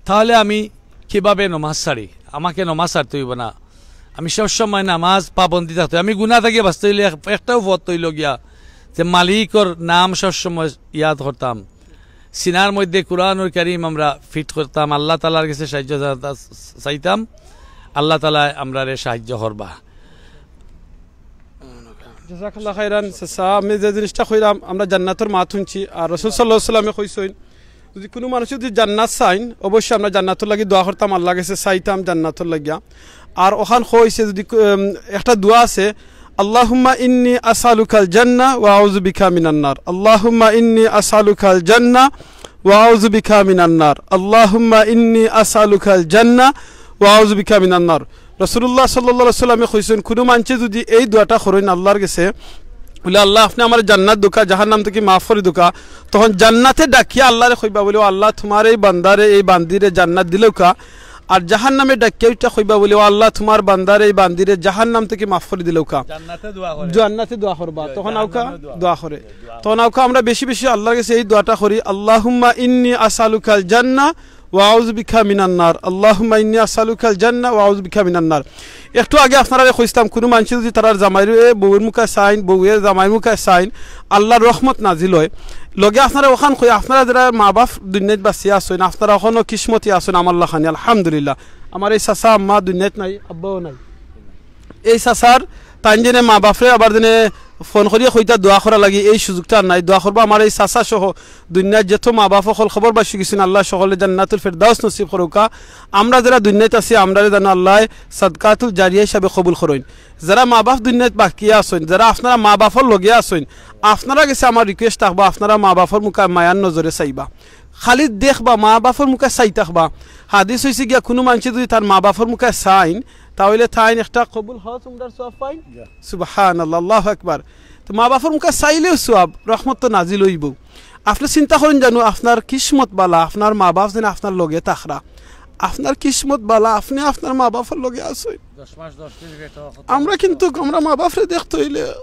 তাহলে আমি কিভাবে নমাজ ছাড়ি? আমাকে নমাজ ছাড়তে অইবো না। আমি সবসময় নামাজ পাবন্দি থাকতে অইবো। আমি গুনা থাকি বাঁচতে অইলে এক-, একটাউ পথ অইলো গিয়া যে মালিকর নাম সবসময় ইয়াদ করতাম, সিনার মধ্যে কোরআনুল কারীম আমরা fit করতাম, আল্লাহ তাআলার গেছে সাহায্য চা-, চাইতাম, আল্লাহ তাআলায় আমরারে সাহায্য করবা। জাযাকাল্লাহু খাইরান। চাচা, আমি যে জিনিসটা কইরাম, আমরা জান্নাতর মাত হুনছি, আর রাসূল সাল্লাল্লাহু আলাইহি ওয়াসাল্লামে কইছইন, যুদি কুনু মানুষে যুদি জান্নাত চাইন, অবশ্যই আমরা জান্নাতর লাগি দোয়া করতাম, আল্লাহর গেছে চাইতাম জান্নাতর লাগিয়া। আর অখান কইছে যুদি, উম, একটা দোয়া আছে, "আল্লাহুম্মা ইন্নী আসআলুকাল জান্নাহ ওয়া আউযু বিকা মিনান নার। আল্লাহুম্মা ইন্নী আসআলুকাল জান্নাহ ওয়া আউযু বিকা মিনান নার। আল্লাহুম্মা ইন্নী আসআলুকাল জান্নাহ ওয়া আউযু বিকা মিনান নার।" রাসূলুল্লাহ সাল্লাল্লাহু আলাইহি ওয়াসাল্লামে কইছইন, কুনু মানষে যুদি এই দোয়াটা করইন আল্লাহর গেছে, বলে, "আল্লাহ, আপনে আমারে জান্নাত দেউক্কা, জাহান্নাম থাকি মাফ করি দেউক্কা।" তখন জান্নাতে ডাকিয়া আল্লাহরে কইবা বলে, "ও আল্লাহ, তুমার এই বান্দারে, এই বান্দিরে জান্নাত দিলাউক্কা।" আর জাহান্নামে ডাকিয়া উঠা কইবা বলে, "ও আল্লাহ, তুমার বান্দারে, এই বান্দিরে জাহান্নাম থাকি মাফ করি দিলাউক্কা।" জান্নাতে দোয়া করে। জান্নাতে দোয়া করবা। জি, তখন আউক্কা জাহান্নামে দোয়া দোয়া করে। করে। দোয়া তখন আউক্কা আমরা বেশি বেশি আল্লাহর গেছে এই দোয়াটা করি, "আল্লাহুম্মা ইন্নী আসআলুকাল জান্নাহ ওয়া আউযু বিকা মিনান নার। আল্লাহুম্মা ইন্নী আসআলুকাল জান্নাহ ওয়া আউযু বিকা মিনান নার।" একটু আগে আপনারারে কইছলাম, কুনু মানষে যুদি তারার জামাইরে বউর মুখা চাইন, বউয়ে জামাইর মুখা চাইন, আল্লাহর রহমত নাজিল অয়। লগে আপনারা অখান কই, আপনারা যেরা মা বাপ দুনিয়াত বাঁচিয়া আছইন, আপনারা অখনো কিসমতি আছইন, আমার লাখানি, আলহামদুলিল্লাহ। আমার এই চাচা আম্মা দুনিয়াত নাই, আব্বাও নাই। এই চাচার তাইন যেনে মা বাপরে আবার যেনে ফোন করিয়া কইতা দোয়া করার লাগি, এই সুযোগটা আর নাই। দোয়া করবা আমার এই চাচা সহ দুনিয়ার যত মা বাপ অকল কবরবাসী গেছইন, আল্লাহ সকলরে জান্নাতুল ফেরদাউস নসিব করউক্কা। আমরা যেরা দুনিয়াত আছি, আমরারে যেন আল্লাহ সাদকাতুল জারিয়া হিসাবে কবুল করইন। যেরা মা বাপ দুনিয়াত বাকি আছইন, যেরা আপনারা মা বাপর লগে আছইন, আপনারার গেছে আমার request থাকবা, আপনারা মা বাপর মুখা মায়ার নজরে চাইবা, খালি দেখবা, মা বাপর মুখা চাই থাকবা। হাদিস অইছে গিয়া, কুনু মানষে যুদি তার মা বাপর মুখা চাইন, তা অইলে তাইন একটা কবুল হজ উমরার সওয়াব পাইন। জি। সুবহানাল্লাহ, আল্লাহু আকবার। তো মা বাপর মুখা চাইলেউ সওয়াব, রহমত তো নাজিল অইবো। আপনে চিন্তা করইন জানু, আপনার কিসমত বালা, আপনার মা বাপ যেন আপনার লগে থাকরা। আপনার কিসমত বালা, আপনে আপনার মা বাপর লগে আছইন। দশ মাস, দশ দিন পেটো কত আমরা কষ্ট। কিন্তু আমরা মা বাপরে দেখতে অইলে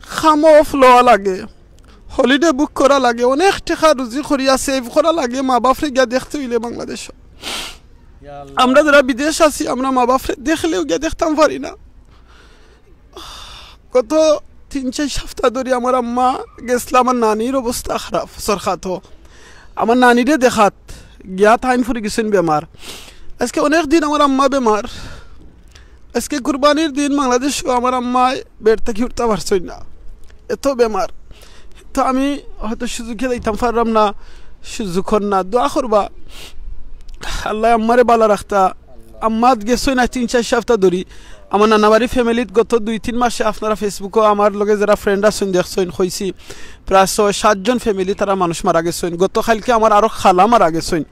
খাম off লওয়া লাগে, holiday book করা লাগে, অনেক টেকা রুজি করিয়া save করা লাগে মা বাপরে গিয়া দেখতে অইলে বাংলাদেশো। ইয়া আল্লাহ। আমরা যেরা বিদেশ আছি, আমরা মা বাপরে দেখলেউ গিয়া দেখতাম পারি না। গত তিন চাইর সপ্তাহ ধরি আমার আম্মা গেছলা, আমার নানির অবস্থা খারাপ, সরকাত। আমার নানিরে দেখাত গিয়া তাইন পড়ি গেছইন বেমার। আজকে অনেক দিন আমার আম্মা বেমার। আজকে কুরবানির দিন বাংলাদেশো আমার আম্মায় bed থাকি উঠতা পারছইন না, এত বেমার। তো আমি হয়তো সুযোগে যাইতাম পারলাম না, সুযোগ অর না। দোয়া করবা, আল্লায় আম্মারে বালা রাখতা। আম্মাত গেছইন আইজ তিন চাইর সপ্তাহ ধরি। আমার নানাবাড়ি familyত গত দুই তিন মাসে আপনারা Facebookও আমার লগে যেরা friend আছইন দেখছইন, কইছি প্রায় ছয় সাতজন family তারা মানুষ মারা গেছইন। গত কাইলকে আমার আরো খালা মারা গেছইন।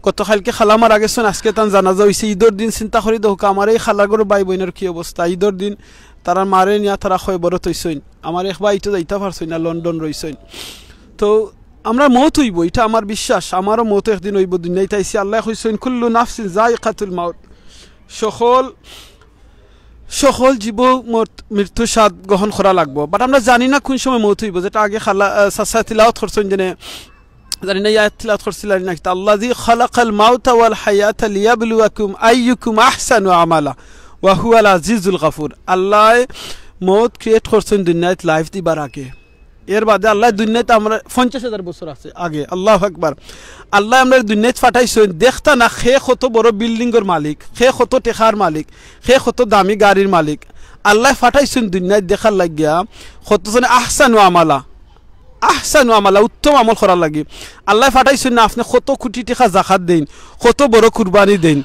গতকাইলকে খালা মারা গেছইন, আজকে তান জানাজা অইছে। ইদর দিন চিন্তা করি দেখউক্কা, আমার এই খালার ঘরর ভাই বইনর কি অবস্থা। ইদর দিন তারার মারে নিয়া তারা কয়বরো থইছইন। আমার এক ভাই তো যাইতা পারছইন না, লন্ডন রইছইন। তো আমরার মউত অইবো, ইটা আমার বিশ্বাস। আমারও মউত একদিন অইবো। দুনিয়াত আইছি, আল্লায় কইছইন, "কুল্লু নাফসিন যায়িকাতুল মাউত।" সকল, সকল জীব মর-, মৃত্যুর স্বাদ গ্রহণ করা লাগবো। But আমরা জানি না কুন সময় মউত অইবো। যেটা আগে খালা, আহ, চাচায় তিলাওয়াত করছইন, যেনে জানি না, ইয়াত তিলাওয়াত করছিলা না কিতা, "আল্লাযী খালাকাল মাউতা ওয়াল হায়াতা লিয়াবলুয়াকুম আইয়ুকুম আহসানু আমালা ওয়া হুয়াল আজিজুল গাফুর।" আল্লায় মউত create করছইন দুনিয়াত life দিবার আগে। এর বাদে আল্লায় দুনিয়াত আমরা পঞ্চাশ হাজার বছর আছে আগে। আল্লাহু আকবার। আল্লায় আমরারে দুনিয়াত পাঠাইছইন, দেখতা না কে কত বড় building-র মালিক, কে কত টেকার মালিক, কে কত দামি গাড়ির মালিক। আল্লায় পাঠাইছইন দুনিয়াত দেখার লাগিয়া কত জনে আহসানু আমালা, আহসানু আমালা, উত্তম আমল করার লাগি। আল্লায় পাঠাইছইন না আপনে কত কোটি টেকা জাকাত দেইন, কত বড় কুরবানি দেইন,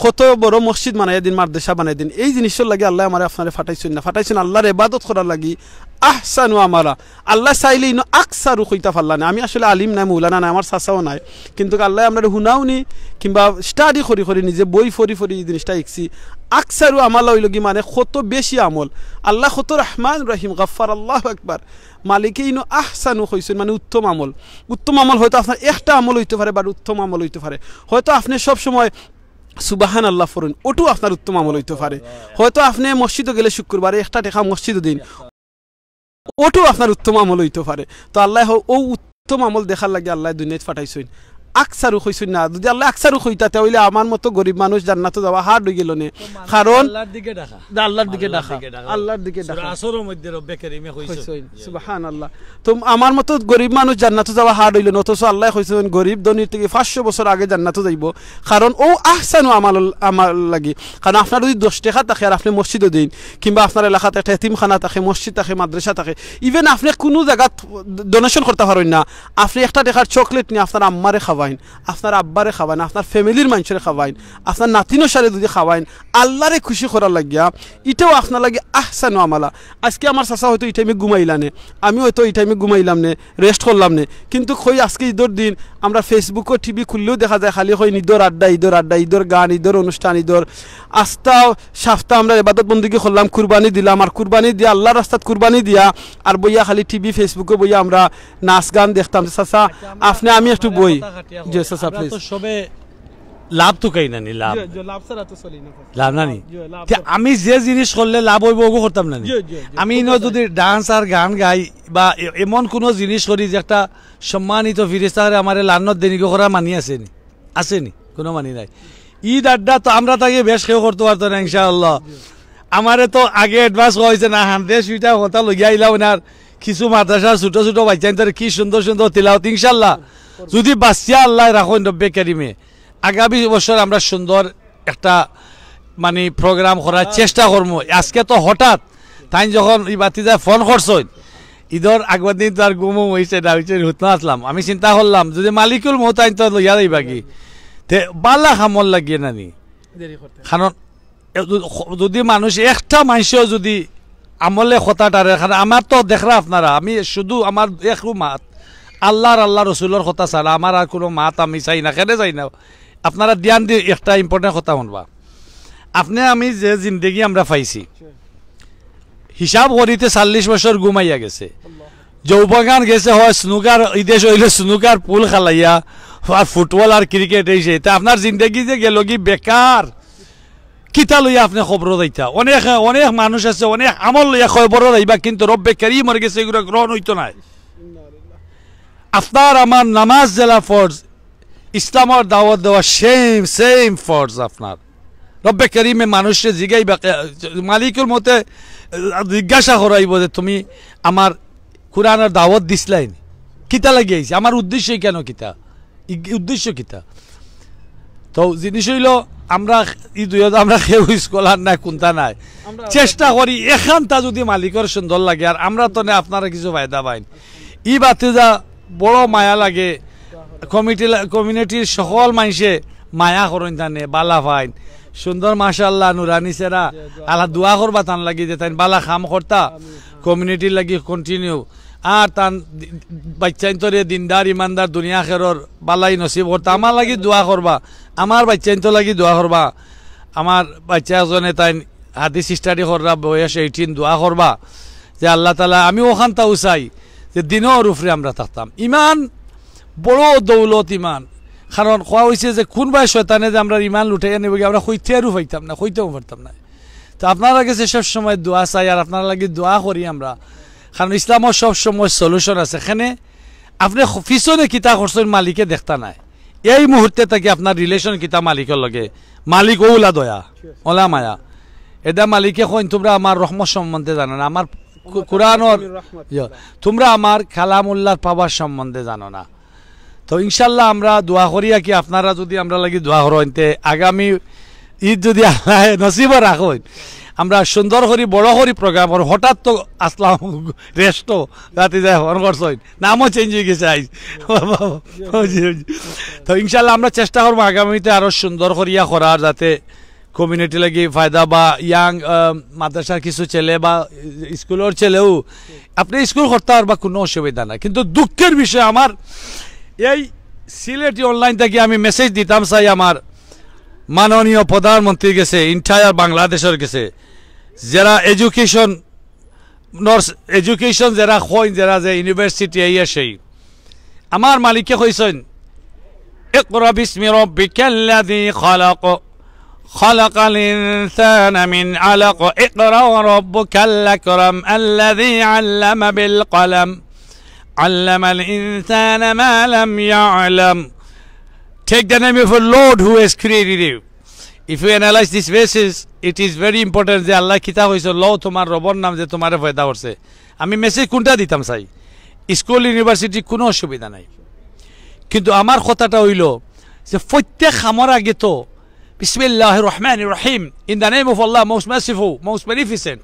কত বড় মসজিদ বানাইয়া দেইন, মাদ্রাসা বানাইয়া দেইন। এই জিনিসর লাগি আল্লায় আমারে আপনারে পাঠাইছইন না, পাঠাইছইন আল্লাহর ইবাদত করার লাগি। আহসানু আমালা। আল্লায় চাইলে ইনো আকসারু কইতা পারলা না। আমি আসলে আলিম নায়, মৌলানা নায়, আমার চাচাও নায়, কিন্তু আল্লায় আমরারে হুনাউনি কিংবা study করি করি, নিজে বই পড়ি পড়ি এই জিনিসটা শিখছি। আকসারু আমালা অইলো কি, মানে কত বেশি আমল। আল্লাহ কত রহমান রহিম, গাফফার, আল্লাহু আকবার। মালিকে ইনো আহসানু কইছইন, মানে উত্তম আমল। উত্তম আমল হয়তো আপনার একটা আমল অইতো পারে, but উত্তম আমল অইতো পারে। হয়তো আপনে সব সময় সুবহানাল্লাহ পড়ইন, ওটাও আপনার উত্তম আমল অইতো পারে। হয়তো আপনে মসজিদো গেলে শুক্রবারে একটা টেকা মসজিদো দেইন, ওটাও আপনার উত্তম আমল অইতো পারে। তো আল্লায় হ-, অউ উত্তম আমল দেখার লাগি আল্লায় দুনিয়াত পাঠাইছইন। আকসারু কইছইন না, যুদি আল্লায় আকসারু কইতা, তে অইলে আমার মতো গরিব মানুষ জান্নাতো যাওয়া hard অইগেলো নে। কারণ আল্লাহর দিকে ডাকা। আল্লাহর দিকে ডাকা। আল্লাহর দিকে ডাকা। সূরা আসরর মধ্যে রব্বে করিমে কইছইন। কইছইন। সুবহানাল্লাহ। তো আমার মতো গরিব মানুষ জান্নাতো যাওয়া hard অইলো নে, অথচ আল্লায় কইছইন, গরিব ধনীর থাকি পাঁচশো বছর আগে জান্নাতো যাইবো। কারণ অউ আহসানু আমাল, আমাল লাগি। কারণ আপনার যুদি দশ টেকা থাকে আর আপনে মসজিদো দেইন, কিংবা আপনার এলাকাত একটা এতিমখানা থাকে, মসজিদ থাকে, মাদ্রাসা থাকে, even আপনে কুনু জাগাত donation করতা পারইন না, আপনে একটা টেকার chocolate নিয়া আপনার আম্মারে খাওয়াইন, আপনার আব্বারে খাওয়াইন, আপনার family-র মানষরে খাওয়াইন, আপনার নাতিনর সারে যুদি খাওয়াইন, আল্লাহরে খুশি করার লাগিয়া, ইটাও আপনার লাগি আহসানু আমালা। আজকে আমার চাচা হয়তো ই time-এ ঘুমাইলা নে, আমি হয়তো ই time-এ ঘুমাইলাম নে, rest করলাম নে, কিন্তু কই আজকে ইদর দিন আমরা Facebook-ও টিভি খুললেও দেখা যায় খালি কই ইদর আড্ডা, ইদর আড্ডা, ইদর গান, ইদর অনুষ্ঠান, ইদর আস্তা সাপ্তা আমরা ইবাদত বন্দেগি করলাম, কুরবানি দিলাম, আর কুরবানি দিয়া আল্লাহর রাস্তাত কুরবানি দিয়া আর বইয়া খালি টিভি Facebook-ও বইয়া আমরা নাচ গান দেখতাম। চাচা, আপনে আমি একটু বই। জি, চাচা, আমরা তো please। সবে লাভ তো খাই না নি, লাভ। জি, জি, লাভ ছাড়া তো চলি না। লাভ না নি? জি, লাভ তে তো আমি যে জিনিস করলে লাভ অইবো, ওগু করতাম না নি? জি, জি, জি। আমি ইনো যদি dance আর গান গাই বা এ-, এমন কুনু জিনিস করি যে একটা সম্মানিত ফিরিস্তারে আমারে লানত দেনিগো করার মানি আছে নি? আছে নি? কুনু মানি নাই। ইদ আড্ডা তো আমরা থাকি বেশ কেউ করতো পারতো না, ইনশাআল্লাহ। আমারে তো আগে advance কইছে না, হান্তে সুইটা কথা লইয়া আইলাম না, আর কিছু মাদ্রাসার ছোট ছোট বাচ্চাইন্তরে কি সুন্দর সুন্দর তিলাওয়াত, ইনশাআল্লাহ, যুদি বাঁচিয়া আল্লায় রাখইন রব্বে করিমে, আগামী বছর আমরা সুন্দর একটা, মানে, program করার চেষ্টা করমু। আজকে তো হঠাৎ তাইন যখন ই বাতিজায় phone করছইন, ইদর আগর দিন তো আর ঘুমও অইছে না, অইছে হুতনা আসলাম। আমি চিন্তা করলাম, যুদি মালিকুল মউত আইন তো লইয়া যাইবা কি? তে বালা কামর লাগিয়ে না নি? দেরি করতে। কারণ এ যু-, যুদি মানুষ একটা মানষেও যুদি আমলে কথা টারে, কারণ আমার তো দেখরা আপনারা, আমি শুধু আমার একু মাত, আল্লাহ আর আল্লাহ রসুলর কথা ছাড়া আমার আর কুনু মাত আমি চাই না, কেনে চাই না। আপনারা ধ্যান দি একটা important কথা হুনবা। আপনে আমি যে জিন্দেগি আমরা পাইছি, হিসাব করিতে চল্লিশ বছর ঘুমাইয়া গেছে। যৌবনকাল গেছে হয় snooker, ইদেশ অইলে snooker, pool খেলাইয়া, আর football আর cricket, এই সেই। তে আপনার জিন্দেগি যে গেলগি বেকার, কিতা লইয়া আপনে কবরো যাইতা? অনেক, অনেক মানুষ আছে, অনেক আমল লইয়া কবরো যাইবা, কিন্তু রব্বে করিমর গেছে ইগুলা গ্রহণ অইতো নায়। আপনার আমার নামাজ যেলা ফরজ, ইসলামর দাওয়াত দেওয়া same, same ফরজ আপনার। রব্বে করিমে মানুষরে জিগাইবা, এ, মালিকুল মউতে, এ, জিজ্ঞাসা করাইবো যে, "তুমি আমার কোরআনর দাওয়াত দিছলায় নি? কিতা লাগি আইছি? আমার উদ্দেশ্য কেন কিতা? ই-, উদ্দেশ্য কিতা?" তো জিনিস অইলো, আমরা ই দুইও আমরা কেউ scholar নায়, কুন্তা নায়। চেষ্টা করি, এখানতা যুদি মালিকর সুন্দর লাগে, আর আমরা তো নে আপনারা কিছু ফায়দা পাইন। ই বাতিজা বড় মায়া লাগে, কমিটি লা-, community-র সকল মানষে মায়া করইন তানে, বালা পাইন। সুন্দর, মাশাআল্লাহ, নুরানি চেহারা। আল্লাহ দোয়া করবা তান লাগি যে তাইন বালা কাম করতা, community-র লাগি continue। আর তান দি-, বাচ্চাইন্তরে দিনদার, ইমানদার, দুনিয়া আখেরর বালাই নসিব করতা। আমার লাগি দোয়া করবা, আমার বাচ্চাইন্তর লাগি দোয়া করবা। আমার বাচ্চা একজনে তাইন হাদিস study কররা, বয়স eighteen, দোয়া করবা যে আল্লাহ তাআলা, আমি অখানতাউ চাই যে দিনর উপরে আমরা থাকতাম। ইমান বড় দৌলত ইমান। কারণ কওয়া অইছে যে কুনবায় শয়তানে যে আমরার ইমান লুটাইয়া নিবোগি, আমরা কইতেও পারতাম না, কইতেও পারতাম না। তো আপনারার গেছে সব সময় দোয়া চাই, আর আপনারার লাগি দোয়া করি আমরা। কারণ ইসলামর সব সময় solution আছে। এখানে আপনে খ-, পিছনে কিতা করছইন, মালিকে দেখতা নায়। এই মুহূর্তে থাকি আপনার relation কিতা মালিকর লগে, মালিক অউলা দয়া, অউলা মায়া। এদা মালিকে কইন, "তুমরা আমার রহমত সম্বন্ধে জানো না, আমার কু-, কোরআনর, ইয়া, তুমরা আমার কালামুল্লাহর power সম্বন্ধে জানো না।" তো ইনশাল্লাহ আমরা দোয়া করিয়া কি, আপনারা যুদি আমরার লাগি দোয়া করইন, তে আগামী ঈদ যুদি আল্লায় নসিবো রাখইন, আমরা সুন্দর করি, বড় করি program করমু। হঠাৎ তো আসলাম rest, রাতি যায় ফোন করছইন, নামও change অইগেছে আইজ। জি, জি। তো ইনশাল্লাহ আমরা চেষ্টা করমু আগামীতে আরো সুন্দর করিয়া করার, যাতে community লাগি ফায়দা বা young, আহ, মাদ্রাসার কিছু ছেলে বা স্কুলর ছেলেও আপনে স্কুল করতা পারবা, কুনু অসুবিধা নাই। কিন্তু দুঃখের বিষয় আমার এই সিলেটি online থাকি আমি message দিতাম চাই আমার মাননীয় প্রধানমন্ত্রীর গেছে, entire বাংলাদেশর গেছে, যেরা education, nurse education যেরা কইন, যেরা যে university আইয়া সেই, আমার মালিকে কইছইন, "اقرأ باسم ربك الذي خلق، خلق الإنسان من علق، اقرأ وربك الأكرم، الذي علم بالقلم، علم الإنسان ما لم يعلم." Take the name of the Lord who has created you. If you analyze these verses, it is very important যে আল্লায় কিতা কইছইন, লও তুমার রবর নাম যে তুমারে পয়দা করছে। আমি message কুনটা দিতাম চাই, স্কুল, university কুনু অসুবিধা নাই, কিন্তু আমার কথাটা অইলো যে প্রত্যেক কামর আগে তো বিসমিল্লাহির রহমানির রহিম, in the name of Allah, most merciful, most beneficent।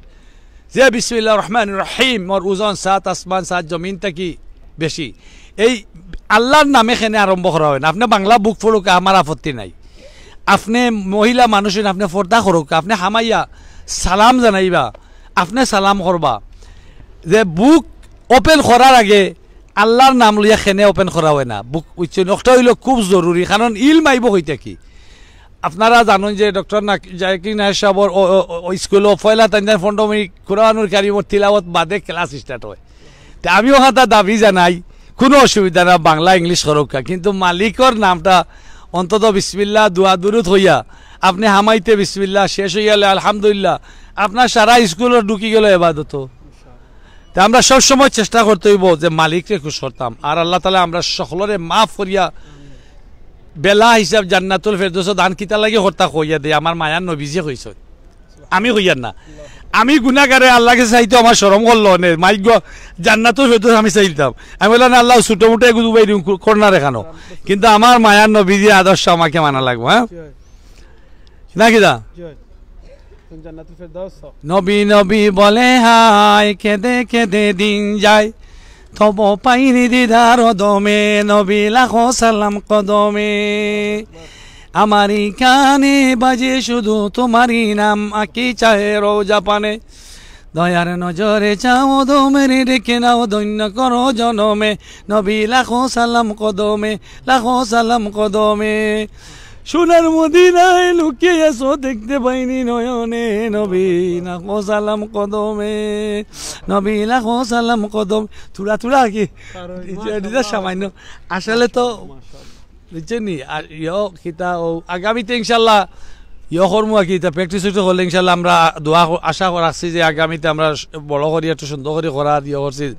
যে বিসমিল্লাহির রহমানির রহিম, ওর ওজন সাত আসমান সাত জমিন থাকি বেশি। এই আল্লাহর নামে কেনে আরম্ভ করা অয় না। আপনে বাংলা book পড়উক্কা, আমার আপত্তি নাই। আপনে মহিলা মানুষ অইন, আপনে পর্দা করউক্কা, আপনে হামাইয়া সালাম জানাইবা, আপনে সালাম করবা। যে book open করার আগে আল্লাহর নাম লইয়া কেনে open করা অয় না। Book, বুঝছইন, অটা অইলো খুব জরুরি, কারণ ইলম আইবো কই থাকি? আপনারা জানইন যে ডক্টর নাক-, জাকির নায়েক সাবর ও, ও, ও, স্কুলো পয়লা তাইন তাইন পনেরো মিনিট কোরআনুল কারীমর তিলাওয়াত বাদে class start অয়। তে আমিও অখানতা দাবি জানাই, কুনু অসুবিধা না, বাংলা English করউক্কা, কিন্তু মালিকর নামটা অন্তত বিসমিল্লাহ, দোয়া দুরুদ কইয়া, আপনে হামাইতে বিসমিল্লাহ, শেষ অইগেলে আলহামদুলিল্লাহ, আপনার সারা স্কুল ঢুকি গেলো এবাদতো। তে আমরা সব সময় চেষ্টা করতে অইবো যে মালিকরে খুশ করতাম, আর আল্লাহ তাআলায় আমরা সকলরে মাফ করিয়া বেলা হিসাব জান্নাতুল ফেরদৌসো দান কিতার লাগি করতা কইয়া দেই, আমার মায়ার নবীজিয়ে কইছইন, আমি কইয়ার না। আমি গুনাগারে আল্লাহর গেছে চাইতে আমার শরম করলো নে, মাইক গো, জান্নাতুল ফেরদৌস আমি চাইতাম। আমি কইলাম, "না আল্লাহ, ছোট মোটো এগু দুবাই দিন কর-, কর না রে কেনো?" কিন্তু আমার মায়ার নবীজির আদর্শ আমাকে মানা লাগবো, হ্যাঁ? জি অয়। না কিতা? জি অয়। তুমি জান্নাতুল ফেরদৌস। নবী নবী বলে হায়, কেঁদে কেঁদে দিন যায়, তবু পাইনি দিদার দমে, নবী লাখো সালাম কদমে। আমার কানে বাজে শুধু তোমারই নাম, আঁখি চাহে রোজা পানে। দয়ার নজরে চাও দমে, ডেকে নাও ধন্য করো জনমে, নবী লাখো সালাম কদমে, লাখো সালাম কদমে। সোনার মদিনায় লুকিয়ে আছো, দেখতে পাইনি নয়নে, নবী লাখো সালাম কদমে, নবী লাখো সালাম কদম। থুড়া থুড়া আর কি, কারণ এটা, এটা সামান্য। আসলে তো, মাশাআল্লাহ। বুঝছইন নি? আর ইয়ো কিতা ও আগামীতে ইনশাআল্লাহ ইয়ো করমু আর কি, ইতা practice উক্টিস করলে ইনশাআল্লাহ আমরা দোয়া ক-, আশা রাখছি যে আগামীতে আমরা স-, বড় করি একটু সুন্দর করি করার ইয়ো করছি।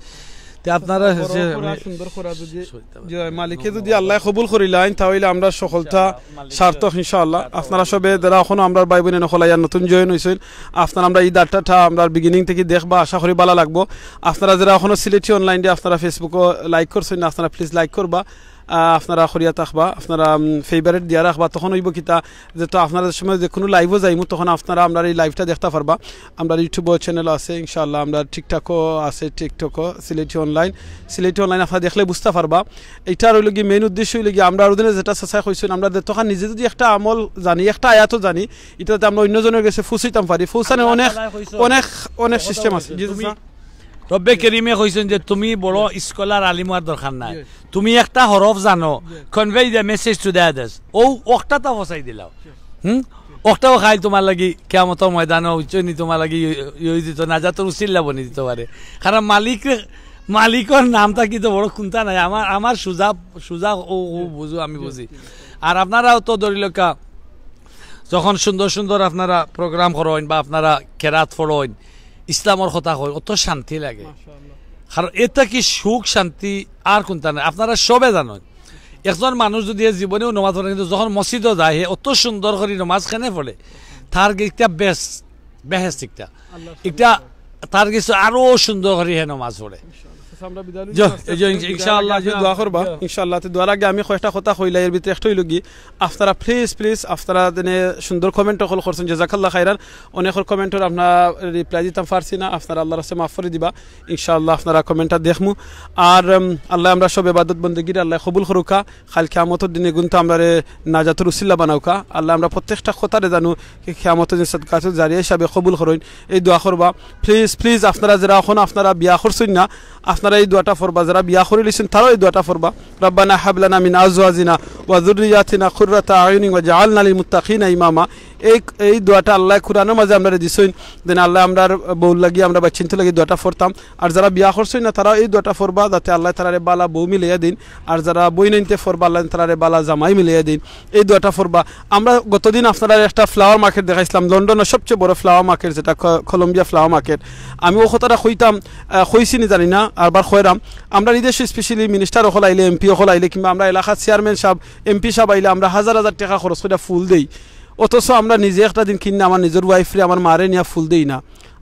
তে আপনারা বড় যে করা, আমি সুন্দর করা যদি, সইতে পারি। যে মালিকে যদি আল্লাহ কবুল করিলাইন, তাহলে আমরা সফলতা ইনশাআল্লাহ, মালিক সার্থক ইনশাআল্লাহ। সার্থক। আপনারা সবে যারা এখনো আমরার ভাই বোন অকল আইয়া নতুন join অইছইন, আপনারা আমরার ই আড্ডাটা আমরার beginning থাকি দেখবা, আশা করি ভালা লাগবো। আপনারা যারা এখনো সিলেটি online ডে আপনারা Facebook-ও like করছইন না, আপনারা please like করবা। আহ, আপনারা করিয়া থাকবা, আপনারা, উম, favourite দিয়া রাখবা, তখন অইবো কিতা যে তো আপনারা যে সময় যে কুনু live-ও যাইমু, তখন আপনারা আমরার ই live-টা দেখতা পারবা। আমরার YouTube-ও channel আছে, ইনশাআল্লাহ, আমরার TikTok-ও আছে, TikTok-ও সিলেটি online, সিলেটি online আপনারা দেখলে বুঝতা পারবা। ইটার অইলো গি main উদ্দেশ্য অইলো গি আমরা অউ দিনে যেটা চাচায় কইছইন, আমরা যে তখন নিজে যদি একটা আমল জানি, একটা আয়াতও জানি, ইটা যাতে আমরা অইন্য জনর গেছে পৌঁছাইতাম পারি, পৌঁছানোর আল্লাহ অনেক, তাআলায় কইছইন, অনেক, অনেক system আছে। জি, তুমি চাচা। রব্বে করিমে কইছইন যে তুমি বড় স্কলার আলিম অওয়ার দরকার নাই, তুমি একটা হরফ জানো, convey the message to the others। অউ অকটাতা ফসাই দিলাও। হুম? অকটাও খাইল তুমার লাগি কিয়ামতর ময়দানো, বুঝছো নি, তুমার লাগি ইয়ে, ইয়ে দিত, নাজাতর উসিল্লা বনি দিত পারে। কারণ মালিক, মালিকর নাম থাকি তো বড় কুন্তা নাই। আমার, আমার সুজা, সুজা ও, ও বুঝো, আমি বুঝি। আর আপনারাও তো ধরিলউক্কা, যখন সুন্দর সুন্দর আপনারা প্রোগ্রাম করইন বা আপনারা কেরাত পড়ইন, ইসলামর কথা কইন, অত শান্তি লাগে। কারণ এর থাকি সুখ শান্তি আর কুন্তা নাই। আপনারা সবে জানইন, একজন মানুষ যদি এ জীবনেও নমাজ পড়ে, কিন্তু যখন মসজিদো যায়, হে অত সুন্দর করি নমাজ কেনে পড়ে, তার একটা বেশ, বেহেস্ত একটা, একটা তার গেছে আরো সুন্দর করি হে নমাজ পড়ে। আচ্ছা, আমরা বিদায় লই। জি, আস্তে এই যে আস্তে ইনশা-, বিদায় ইনশাআল্লাহ, আগে যে আপনি দোয়া করবা, জি। ইনশাআল্লাহ। তো দোয়ার আগে আমি কয়েকটা কথা কইলাই, এর ভিতরে একটা অইলো কি, আপনারা please, please, আপনারা যেনে সুন্দর comment অকল করছইন, জাযাকাল্লাহ খাইরান। অনেকর comment-অর আপনারা reply দিতাম পারছি না, আপনারা আল্লাহর রাস্তায় মাফ করি দিবা, ইনশাআল্লাহ আপনারা comment-টা দেখমু। আর, উম, আল্লাহ আমরা সব ইবাদত বন্দেগির আল্লাহ কবুল করুকা। কাইল কিয়ামতর দিনে গুনতো আমরারে নাজাতর উসিল্লা বানাউকা। আল্লাহ আমরা প্রত্যেকটা কথারে জানু কি কিয়ামতর দিন সদকাতুল জারিয়া হিসাবে কবুল করইন। এই দোয়া করবা। Please, please, আপনারা যেরা অখন আপনারা বিয়া করছইন না, আপনারা এই দোয়াটা পড়বা। যেরা বিয়া করিলিছইন, তারাও এই দোয়াটা পড়বা। রব্বানা হাব লানা মিন আজওয়াজিনা ওয়া যুররিয়াতিনা কুররাতা আয়ুনিন ওয়াজআলনা লিল মুত্তাকিনা ইমামা। এই, এই দোয়াটা আল্লাহ কুরআনর মাঝে আমরারে দিছইন। যেন আল্লাহ আমরার বউর লাগি, আমরা বাচ্চাইন্তর লাগি দোয়াটা পড়তাম। আর যেরা বিয়া করছইন না, তারাও এই দোয়াটা পড়বা, যাতে আল্লাহ তারারে বালা বউ মিলাইয়া দিন। আর যেরা বইনাইন্তে পড়বা, আল্লাহ তারারে বালা জামাই মিলাইয়া দিন। এই দোয়াটা পড়বা। আমরা গতদিন আপনারারে একটা flower market দেখাইছলাম, লন্ডনর সবচেয়ে বড় flower market, যেটা ক-, কলম্বিয়া flower market। আমি অউ কথাটা কইতাম, আহ, কইছি নি জানি না, আরবার কইরাম। আমরা নিজস্ব specially minister অকল আইলে, এমপি অকল আইলে, কিংবা আমরা এলাকার চেয়ারম্যান সাব, এমপি সাব আইলে, আমরা হাজার হাজার টেকা খরচ করিয়া ফুল দেই। অথচ আমরা নিজে একটা দিন কিনা আমার নিজর wife-রে, আমার মারে নিয়া ফুল দেই না।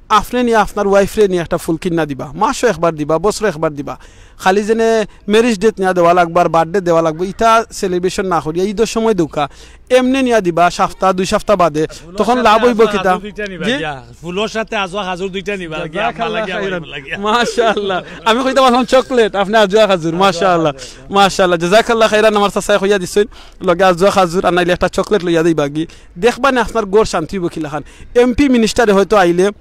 আপনে নিয়া আপনার wife-রে নিয়া একটা ফুল কিনা দিবা, মাসো একবার দিবা, বছরো একবার দিবা। খালি যেনে marriage dayত নিয়া দেওয়া লাগবো আর birthday দেওয়া লাগবো, ইতা celebration না করিয়া ইদর সময় দেউক্কা, এমনে নিয়া দিবা, সপ্তাহ দুই সপ্তাহ বাদে, তখন লাভ অইবো কিতা? জি? ফুলর সাথে আজুয়া খাজুর দুইটা নিবা, জাযাকাল্লাহ খাইরান। মাশাআল্লাহ। আমি কইতাম পারলাম chocolate, আপনে আজুয়া খাজুর। মাশাআল্লাহ, মাশাআল্লাহ, জাযাকাল্লাহ খাইরান। আমার চাচায় কইয়া দিছইন, লগে আজুয়া খাজুর আর নাইলে একটা chocolate লইয়া দিবাগি। দেখবা নে আপনার ঘর শান্তি অইবো কিলাখান। এমপি minister-এ হয়তো আইলে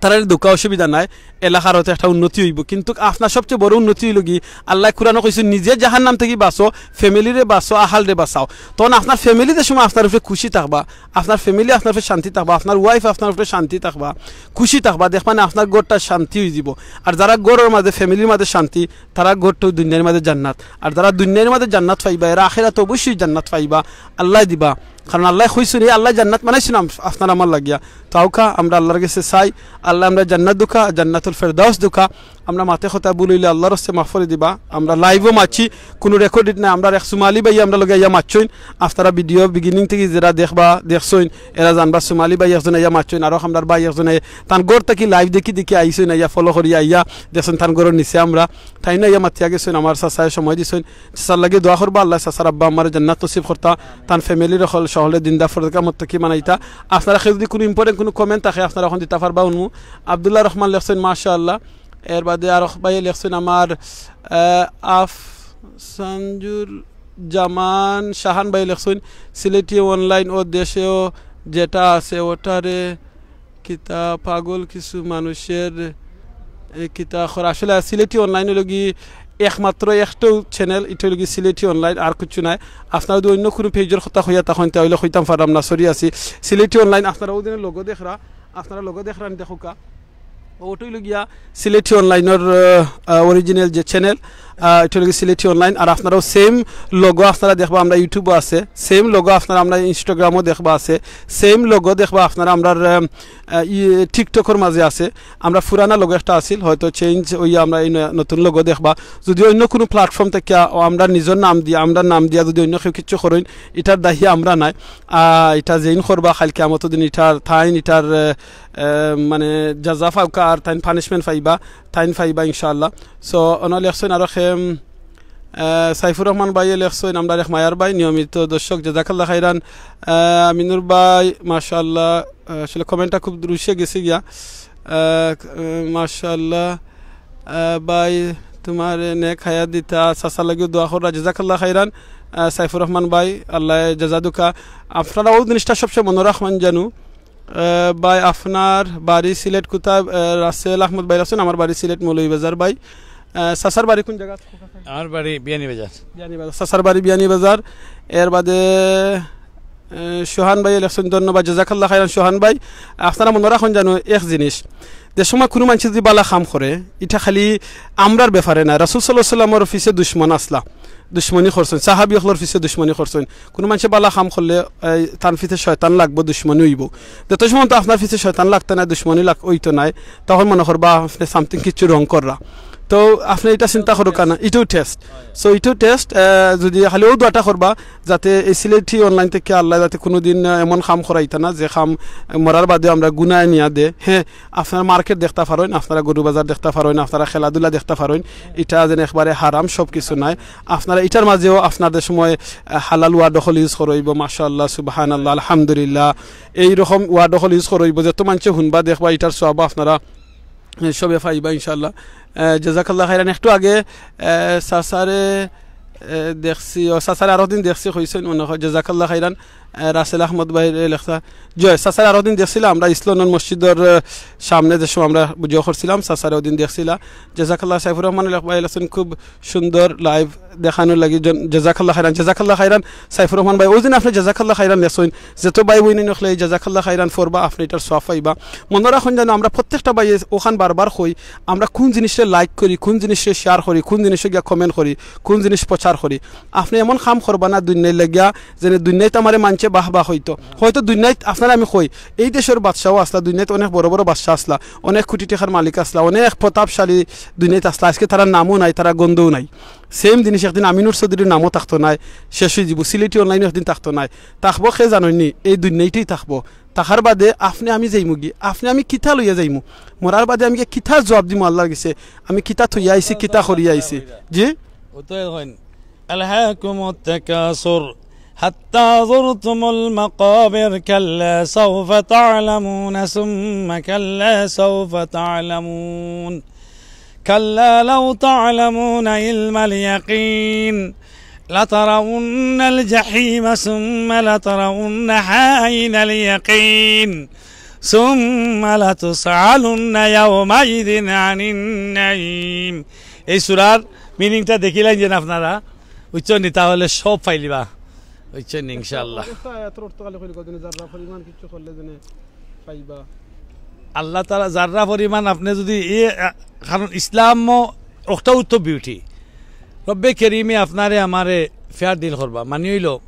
তারারে দেউক্কা অসুবিধা নাই, এলাকার হয়তো একটা উন্নতি অইবো, কিন্তু আপনার সবচেয়ে বড় উন্নতি অইলো কি, আল্লাহ কুরআনো কইছইন, "নিজে জাহান্নাম থাকি বাঁচো, family-রে বাঁচো, আহালরে বাঁচাও।" তখন আপনার family যে সময় আপনার উপরে খুশি থাকবা, আপনার family আপনার উপরে শান্তি থাকবা, আপনার wife আপনার উপরে শান্তি থাকবা, খুশি থাকবা, দেখবা নে আপনার ঘরটা শান্তি অইযিবো। আর যেরা ঘরর মাঝে, family-র মাঝে শান্তি, তারা ঘরটা দুনিয়ার মাঝে জান্নাত। আর যেরা দুনিয়ার মাঝে জান্নাত পাইবা, এরা আখেরাতো অবশ্যই জান্নাত পাইবা, আল্লায় দিবা। কারণ আল্লায় কইছইন, এই আল্লায় জান্নাত বানাইছইন আম-, আপনার আমার লাগিয়া। তো আউক্কা, আমরা আল্লাহর গেছে চাই, আল্লায় আমরারে জান্নাত দেউক্কা, জান্নাতুল ফেরদাউস দেউক্কা। আমরা মাতে কথা ভুল অইলে আল্লাহর রাস্তায় মাফ করি দিবা। আমরা live-ও মাতছি, কুনু recorded নাই। আমরার এক সুমালি ভাই আমরার লগে আইয়া মাতছইন। আপনারা video beginning থাকি যেরা দেখবা, দেখছইন, এরা জানবা সুমালি ভাই একজন আইয়া মাতছইন। আরো আমরার ভাই একজন আইয়া তান ঘর থাকি live দেখি দেখি আইছইন, আইয়া follow করি আইয়া দেখছইন তান ঘরর নিচে আমরা। তাইন আইয়া মাতিয়া গেছইন, আমার চাচায় সময় দিছইন। চাচার লাগি দোয়া করবা, আল্লায় চাচার আব্বা আম্মারে জান্নাত নসিব করতা, তান family-র হকল সকলরে দিনদার ফরজগার মুত্তাকি বানাইতা। আপনারা কেউ যদি কুনু important কুনু comment থাকে, আপনারা অখন দিতা পারবা। উনমু আব্দুল্লাহ রহমান লেখছইন, মাশাআল্লাহ। এর বাদে আরক ভাইয়ে লেখছইন আমার, আহ, আফসানজুর জামান শাহান ভাইয়ে লেখছইন, সিলেটি online ও দেশেও যেটা আছে ওটারে কিতা পাগল কিছু মানুষের, এ, কিতা খর-, আসলে সিলেটি online অইলো গি একমাত্র একটাউ channel, ইটা অইলো গি সিলেটি online, আর কিচ্ছু নাই। আপনারা যদি অইন্য কুনু page-র কথা কইয়া থাকইন, তে অইলে কইতাম পাররাম না, sorry আছি। সিলেটি online, আপনারা অউ দিনে logo দেখরা, আপনারা logo দেখরা নি দেখউক্কা। ওটা অইলো গিয়া সিলেটি online-র, আহ, আহ, original যে channel, আহ, ইটা অইলো গি সিলেটি online। আর আপনারাও same logo আপনারা দেখবা, আমরা YouTube-ও আছে, same logo আপনারা আমরা Instagram-ও দেখবা আছে, same logo দেখবা আপনারা আমরার, আহ, আহ, ইয়ে, TikTok-র মাঝে আছে। আমরা পুরানা logo একটা আছিল, হয়তো change অইয়া আমরা এই ন-, নতুন logo দেখবা। যদি অইন্য কুনু platform থাকি আ-, ও আমরা নিজর নাম দিয়া, আমরার নাম দিয়া যদি অইন্য কেউ কিচ্ছু করইন, ইটার দায়ী আমরা নায়। আহ, ইটা যেইন করবা, কাইল কিয়ামতর দিন ইটার তাইন ইটার, আহ, আহ, মানে, জাযা পাউক্কা আর তাইন punishment পাইবা, তাইন পাইবা ইনশাআল্লাহ। So, অনো লেখছইন আরো কেউ, আহ, সাইফুর রহমান ভাইয়ে লেখছইন, আমরার এক মায়ার ভাই, নিয়মিত দর্শক, জাযাকাল্লাহ খাইরান। আহ, আমিনুর ভাই, মাশাআল্লাহ, আহ, আসলে comment-টা খুব রুশে গেছে গিয়া। আহ, আহ, মাশাআল্লাহ, আহ, ভাই, তুমারে নেক হায়াত দিতা, চাচার লাগিও দোয়া কররা, জাযাকাল্লাহ খাইরান। আহ, সাইফুর রহমান ভাই, আল্লায় জাযা দেউক্কা। আপনারা অউ জিনিসটা সবসময় মনো রাখইন জানু, আহ, ভাই, আপনার বাড়ি সিলেট কোথায়? আহ, রাসেল আহমদ ভাই আছেন, আমার বাড়ি সিলেট মৌলভীবাজার ভাই। আহ, চাচার বাড়ি কোন জায়গা? আমার বাড়ি বিয়ানীবাজার। বিয়ানীবাজার, চাচার বাড়ি বিয়ানীবাজার। এর বাদে, আহ, সোহান ভাই লেখছেন, ধন্যবাদ, জাজাকাল্লাহ খাইরান সোহান ভাই। আপনারা মনে রাখুন জানো এক জিনিস, যে সময় কোনো মানুষে যদি বালা কাম করে, এটা খালি আমরার ব্যাপারে না, রাসূল সাল্লাল্লাহু আলাইহি ওয়াসাল্লামর পিছে দুশমন আসলা, দুশমনি করছেন, সাহাবী অকলর পিছে দুশমনি করছেন। কোনো মানুষে বালা কাম করলে, এই, তার পিছে শয়তান লাগবো, দুশমনি হইব। যত সময় তো আপনার পিছে শয়তান লাগতে নাই, দুশমনি লাগ-, হইতো নাই, তখন মনে করবা আপনি something কিছু wrong কররা। তো আপনি এটা চিন্তা করুক না, এটাও test। So এটাও test। যদি খালি ও দোয়াটা করবা, যাতে এই সিলেটি online থেকে আল্লাহ যাতে কোনোদিন, আহ, এমন কাম করাইতা না, যে কাম, আহ, মরার বাদে আমরা গুনায় নিয়া দে। হ্যাঁ, আপনারা মার্কেট দেখতা পারইন, আপনারা গরু বাজার দেখতা পারইন, আপনারা খেলাধুলা দেখতা পারইন, এটা যেন একবারে হারাম, সব কিছু নাই। আপনারা এটার মাঝেও আপনাদের সময়, আহ, হালাল word অকল use করইব, মাশাআল্লাহ, সুবহানাল্লাহ, আলহামদুলিল্লাহ, এই রকম word অকল use করইব, যত মানুষে শুনবা দেখবা এটার সওয়াব আপনারা, আহ, সবে পাইবা ইনশাআল্লাহ। আহ, জাজাকাল্লাহ খাইরান। একটু আগে, আহ, চাচারে, আহ, দেখছি, ও চাচারে আরো দিন দেখছি কইছেন মনে হয়, জাজাকাল্লাহ খাইরান। আহ, রাসেল আহমদ ভাই লেখা, জয় চাচারে আরো দিন দেখছিলাম আমরা ইসলাম মসজিদর, আহ, সামনে যে সময় আমরা ভিডিও করছিলাম, চাচারে ওদিন দেখছিলা। জাজাকাল্লাহ। সাইফুর রহমান লেখ-, ভাই লেখছেন, খুব সুন্দর live দেখানোর লাগি জন-, জাজাকাল্লাহ খাইরান, জাজাকাল্লাহ খাইরান। সাইফুর রহমান ভাই, ওই দিন আপনি জাজাকাল্লাহ খাইরান লেখছেন, যত ভাই বইন অকলে এই জাজাকাল্লাহ খাইরান পড়বা, আপনি এটার সওয়াব পাইবা। মনে রাখুন যেন আমরা প্রত্যেকটা ভাই ওখান বারবার কই, আমরা কোন জিনিসটা like করি, কোন জিনিসটা share করি, কোন জিনিসে গিয়া comment করি, কোন জিনিস প্রচার করি। আপনি এমন কাম করবা না দুনিয়ার লাগিয়া, যেন দুনিয়াত আমারে মানছে বাহ বাহ হইতো। হয়তো দুনিয়াত আপনারা আমি কই, এই দেশের বাদশাও আসলা, দুনিয়াত অনেক বড় বড় বাদশা আসলা, অনেক কোটি টাকার মালিক আসলা, অনেক প্রতাপশালী দুনিয়াত আসলা। আজকে তারা নামও নাই, তারা গন্ধও নাই। Same জিনিস একদিন আমিনুর চৌধুরীর নামও থাকতো নাই, শেষ হয়ে যাব। সিলেটি online একদিন থাকতো নাই, থাকবো কে জানইননি? এই দুনিয়াইটাই থাকবো। থাকার বাদে আপনি আমি যাইমু গি, আপনি আমি কিতা লইয়া যাইমু? মরার বাদে আমি গিয়া কিতা জবাব দিমু আল্লাহর গেছে? আমি কিতা থইয়া আইছি, কিতা করিয়া আইছি? জি? ও তো এখন, ألهاكم التكاثر حتى زرتم المقابر كلا سوف تعلمون ثم كلا سوف تعلمون كلا لو تعلمون علم اليقين لترون الجحيم ثم لترونها عين اليقين ثم لتسألن يومئذ عن النعيم। এই সূরার meaning টা দেখিলেন যে আপনারা, বুঝছেন নি? তাহলে সব পাইলিবা, বুঝছেন নি? ইনশাআল্লাহ। একটা আয়াতর অর্থ খালি কইলে কদিনে যাররা পরিমাণ কিছু করলে যেন পাইবা। আল্লাহ তাআলা যাররা পরিমাণ আপনি যদি এ, আ, কারণ ইসলাম অকটাও তো beauty। রব্বে করিমে আপনারে আমারে fair deal করবা। মানে হইল,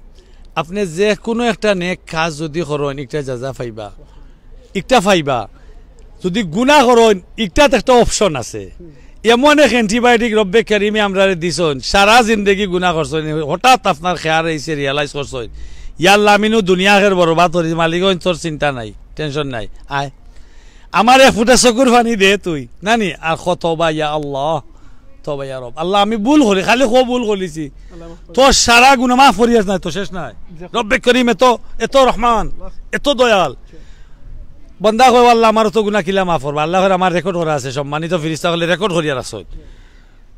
আপনি যে কোনো একটা নেক কাজ যদি করইন, একটা জাযা পাইবা, একটা পাইবা। যদি গুনাহ করইন, একটাত একটা option আছে। এমন এক antibiotic রব্বে করিমে আমরারে দিছইন, সারা জিন্দেগি গুনাহ করছইন, হঠাৎ আপনার খেয়াল আইছে, realize করছইন, ইয়াল্লা, আমি নু দুনিয়া আখের বরবাদ করি, মালিক অইন, তোর চিন্তা নাই, tension নাই, আয়। আমার এক ফুটা চকুর পানি দে তুই, নানি? আর কত বা, ইয়া আল্লাহ, তবা ইয়া রব। আল্লাহ, আমি ভুল করি, খালি কো ভুল করিছি। আল্লাহ মাফ করে। তোর সারা গুনাহ মাফ করিয়ার নাই, তো শেষ নাই। রব্বে করিম এত, এত রহমান, এত দয়াল। বান্দা কয়, "আল্লাহ, আমার তো গুনাহ কিলা মাফ করবা?" আল্লাহ কয়, "আমার record করা আছে, সম্মানিত ফিরিস্তা অকলে record করিয়া রাখছইন।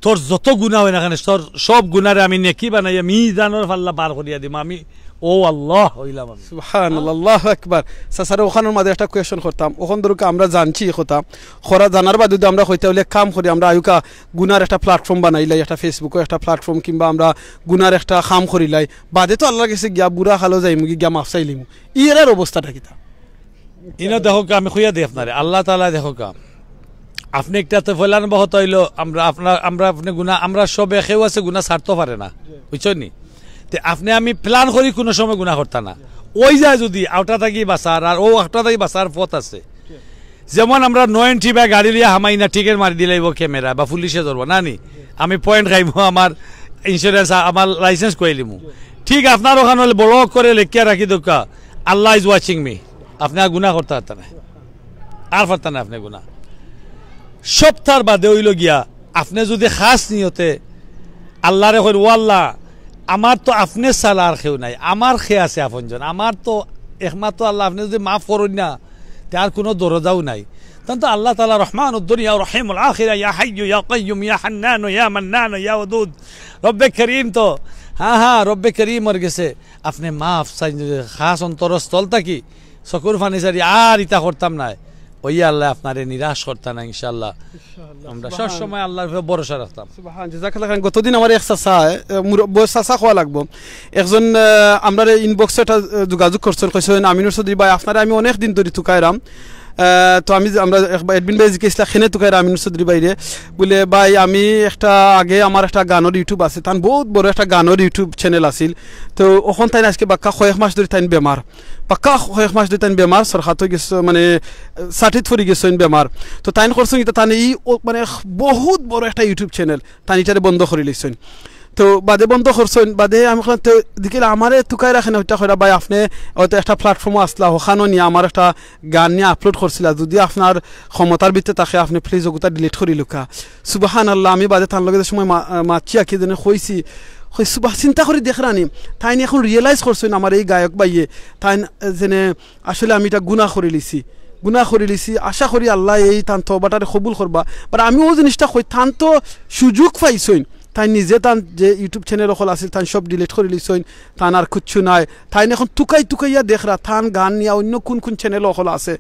তোর যত গুনাহ অয় না কেন, তোর সব গুনারে আমি নেকি বানাইয়া মিজানোর পাল্লা বার করিয়া দিমু আমি।" ও আল্লাহ, অইলাম আমি। সুবহানাল্লাহ, আল্লাহু আকবার। চাচারে, ওখানোর মাঝে একটা question করতাম, ওখান ধরুক আমরা জানছি কথা, খরা জানার বাদে যদি আমরা কইতা অইলে কাম করি, আমরা আইউকা গুনার একটা platform বানাইলাই, একটা Facebook-ও একটা platform, কিংবা আমরা গুনার একটা কাম করিলাই, বাদে তো আল্লাহর গেছে গিয়া বুরা হালো যাইমু গি, গিয়া মাফ চাইলিমু। ই এরার অবস্থাটা কিতা? ইনো দেখউক্কা, আমি কইয়া দেই আপনারে, আল্লাহ তাআলা দেখউক্কা, আপনি একটা তো ফলান বহত অইলো, আমরা, আপনার, আমরা, আপনি গুনাহ, আমরা সবে কেউ আছে গুনাহ ছাড়তো পারে না, বুঝছইন নি? তে আপনি আমি plan করি কোনো সময় গুনাহ করতা না, অই যায় যদি আউটা থাকি বাঁচার, আর ও আউটা থাকি বাঁচার পথ আছে। যেমন আমরা নয়ন টিভা গাড়ি লইয়া হামাই না, ticket মারি দিলাইবো camera বা পুলিশে ধরবো, না নি? আমি point খাইমু, আমার insurance, আমার license কইলিমু। ঠিক আপনার ওখান অইলে block করে লেখিয়া রাখি দেউক্কা, "Allah is watching me।" আপনি আর গুনাহ করতা পারতা না, আর পারতা না আপনি গুনাহ। সপ্তাহর বাদে অইলো গিয়া, আপনি যদি খাস নিয়তে আল্লাহরে কইন, "ও আল্লাহ, আমার তো আপনে ছাড়া আর কেউ নাই, আমার কে আছে আপনজন, আমার তো একমাত্র আল্লাহ, আপনে যদি মাফ করইন না, তে আর কোনো দরজাও নাই।" তখন তো আল্লাহ তাআলা রহমানুদ দুনিয়া ওয়া রহিমুল আখিরা, ইয়া হাইয়ু ইয়া কাইয়ুম ইয়া হান্নানু ইয়া মান্নানু ইয়া ওয়াদুদ। রব্বে করিম তো, হ্যাঁ, হ্যাঁ, রব্বে করিমর গেছে আপনে মাফ চাইন, যদি খাস অন্তরস্থল থাকি, চকুর পানি ছাড়ি আর ইতা করতাম নায়। ওই আল্লাহ আপনারে নিরাশ করতা না ইনশাআল্লাহ। আমরা সব সময় আল্লাহর উপরে ভরসা রাখতাম। সুবহান, জাযাকাল্লাহ খাইরান। গতদিন আমার এক চাচা, এ, মুরব্বি চাচা কওয়া লাগবো, একজন, এ, আমরারে ইনবক্সে একটা, এ, যোগাযোগ করছইন, কইছইন, "আমিনুর চৌধুরী ভাই, আপনারে আমি অনেক দিন ধরি তুকাইরাম।" এ, তো আমি যে, আমরা একবার অ্যাডমিন ভাই জিজ্ঞেস করছিলা, "কেনে তুকাইরা আমিনুর চৌধুরী ভাইরে?" বুলে, "ভাই, আমি একটা, আগে আমার একটা গানর YouTube আছে, তান বহুত বড় একটা গানর YouTube চ্যানেল আছিল। তো অখন তাইন আজকে বাক্কা কয়েক মাস ধরি তাইন বেমার।" পাক্কা কয়েক মাস ধরি তাইন বেমার, সরকার তো গেছে, মানে, সাটিত পড়ি গেছইন বেমার। তো তাইন করছইন ইতা, তাইন ই ও, মানে, বহুত বড় একটা YouTube চ্যানেল, তাইন ইটারে বন্ধ করি লইছইন। তো বাদে বন্ধ করছইন, বাদে আমি কইলাম, "তে দেখিলা আমারে তুকাইরা কেনে?" ওইটা কইরা, "ভাই, আপনে হয়তো একটা প্ল্যাটফর্মও আসলা, ওখানো নিয়া আমার একটা গান নিয়া আপলোড করছিলা, যদি আপনার ক্ষমতার ভিতরে থাকে, আপনে প্লিজ ওগুতা ডিলিট করি লউক্কা।" সুবহানাল্লাহ, আমি বাদে তান লগে যে সময় মা-, মাতছি আর কি যেন কইছি, কই সুবাহ চিন্তা করি দেখরানি, তাইন এখন রিয়েলাইজ করছইন আমার এই গায়ক ভাইয়ে, তাইন, এ, যেনে আসলে আমি ইটা গুনা করি লিছি, গুনা করি লিছি। আশা করি আল্লায় এই তান তওবাটারে কবুল করবা। But আমি অউ জিনিসটা কই, তান তো সুযোগ পাইছইন, তাইন নিজে তান যে YouTube চ্যানেল অকল আছিল, তাইন সব ডিলিট করি লিছইন, তান আর কিচ্ছু নাই। তাইন এখন তুকাই তুকাইয়া দেখরা, তান গান নিয়া অইন্য কুন কুন চ্যানেল অকল আছে,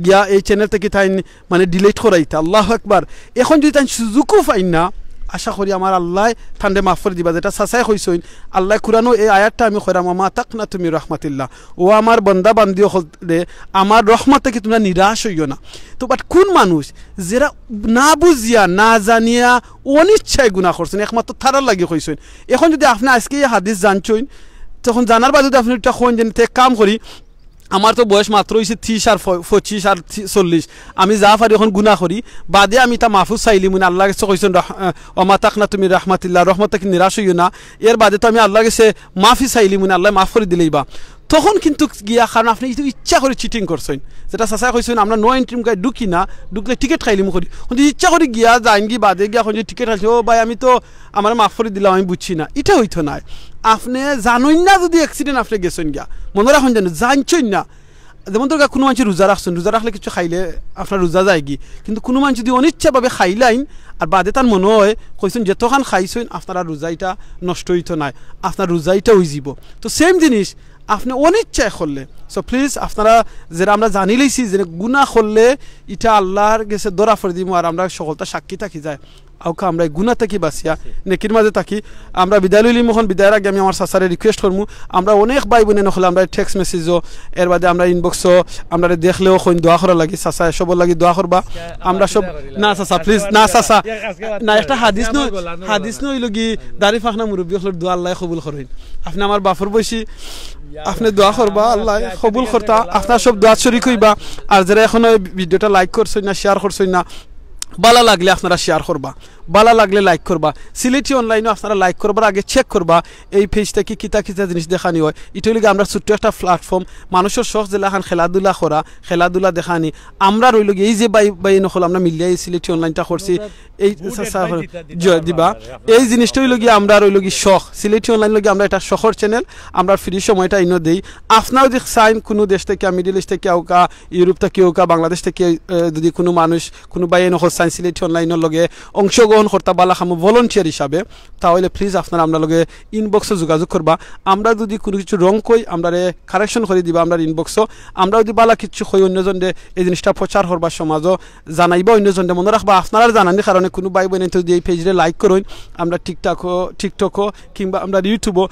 গিয়া এই চ্যানেল থাকি তাইন, মানে, ডিলিট করাইতা। আল্লাহু আকবার। এখন যদি তাইন সুযোগও পাইন না, আশা করি আমার আল্লায় তানরে মাফ করি দিবা। যেটা চাচায় কইছইন, আল্লায় কুরআনো এই আয়াতটা আমি কইরাম, "ওয়া মা তাকনাতু মির রাহমাতিল্লাহ।" ও আমার বান্দা বান্দি অকলরে, আমার রহমত থাকি তুমরা নিরাশ অইও না। তো but কুন মানুষ যেরা না বুঝিয়া, না জানিয়া, অনিচ্ছায় গুনা করছইন, একমাত্র তারার লাগি কইছইন। এখন যদি আপনে আজকে এই হাদিস জানছইন, তখন জানার বাদে যদি আপনে ইটা কইন যে, "তে এক কাম করি, আমার তো বয়স মাত্র অইছে ত্রিশ আর ফ-, পঁচিশ আর তি-, চল্লিশ, আমি যা পারি এখন গুনা করি, বাদে আমি ইতা মাফ চাইলিমুনে, আল্লাহর গেছে কইছইন, রহ-, আহ, ওয়া মা তাকনাতু মির রাহমাতিল্লাহ, রহমত থাকি নিরাশ অইও না, এর বাদে তো আমি আল্লাহর গেছে মাফি চাইলিমুনে, আল্লায় মাফ করি দিলাইবা।" তখন কিন্তু গিয়া, কারণ আপনে ইটা ইচ্ছা করি চিটিং করছইন, যেটা চাচায় কইছইন, "আমরা no entry মুখায় ঢুকি না, ঢুকলে টিকিট খাইলিমু করি।" কিন্তু ইচ্ছা করি গিয়া যাইনগি, বাদে গিয়া কইন যে, "টিকিট খাইছি, ও ভাই, আমি তো, আমারে মাফ করি দিলাও, আমি বুঝছি না।" ইটা অইতো নায়। আপনে জানইন না যদি accident আপনে গেছইন গিয়া, মনো রাখইন যেন, জানছইন না। যেমন ধরউক্কা, কুনু মানষে রোজা রাখছইন, রোজা রাখলে কিছু খাইলে আপনার রোজা যায়গি, কিন্তু কুনু মানষে যদি অনিচ্ছাভাবে খাইলাইন আর বাদে তান মনো অয়, কইছইন, "যেতখান খাইছইন, আপনার আর রোজা ইটা নষ্ট অইতো নায়, আপনার রোজা ইটা অইযিবো।" তো same জিনিস, আপনে অনিচ্ছায় করলে। So please, আপনারা, যেরা আমরা জানিলাইছি যে গুনা করলে ইটা আল্লাহর গেছে ধরা পড়ি দিমু, আর আমরা হকলতা সাক্ষী থাকি যাই। আউক্কা আমরা এই গুনা থাকি বাচিয়া নেকির মাঝে থাকি। আমরা বিদায় লইলিমু অখন, বিদায়র আগে আমি আমার চাচারে request করমু, আমরা অনেক ভাই বইন অকলে আমরা text message-ও, এর বাদে আমরা inbox-ও, আমরারে দেখলেও কইন দোয়া করার লাগি, চাচা এসবর লাগি দোয়া করবা। আমরা সব, না চাচা, please, না চাচা, না, একটা হাদিস নয়, হাদিস নয় অইলো গি, দাড়ি পাকনা মুরব্বি অকলর দোয়া আল্লায় কবুল করইন। আপনে আমার বাপর বয়সী, আপনে দোয়া করবা, আল্লায় কবুল করতা, আপনারা সব দোয়াত শরিক অইবা। আর যেরা এখনো এই video-টা like করছইন না, share করছইন না, ভালা লাগলে আপনারা share করবা, ভালা লাগলে like করবা। সিলেটি online-ও আপনারা like করবার আগে check করবা এই page থাকি কিতা কিতা জিনিস দেখানি অয়। ইটা অইলো গি আমরার ছোট্ট একটা platform, মানুষর শখ যেলাখান খেলাধুলা করা, খেলাধুলা দেখানি। আমরার অইলো গি এই যে ভাই, ভাই অকল আমরা মিলিয়া এই সিলেটি online-টা করছি, এই দিবা। এই জিনিসটা অইলো গি আমরার অইলো গি শখ, সিলেটি online অইলো গি আমরার একটা শখর channel, আমরা free সময়টা ইনো দেই। আপনারা যদি চাইন কুনু দেশ থাকি, Middle East থাকি আউক্কা, Europe থাকি আউক্কা, বাংলাদেশ থাকি, এ, যদি কুনু মানুষ, কুনু ভাই অকল চাইন সিলেটি online-র লগে অংশগ্রহণ করতা ভালা কামো volunteer হিসাবে, তাহলে please আপনারা আমরার লগে inbox-ও যোগাযোগ করবা। আমরা যদি কুনু কিছু wrong কই, আমরারে correction করি দিবা আমরার inbox-ও। আমরা যদি ভালা কিছু কই, অইন্যজনরে এই জিনিসটা প্রচার করবা, সমাজো জানাইবা অইন্যজনরে। মনো রাখবা, আপনারার জানানির কারণে কুনু ভাই বইনে যদি এই page-রে like করইন, আমরা TikTok-ও, TikTok-ও কিংবা আমরার YouTube-ও,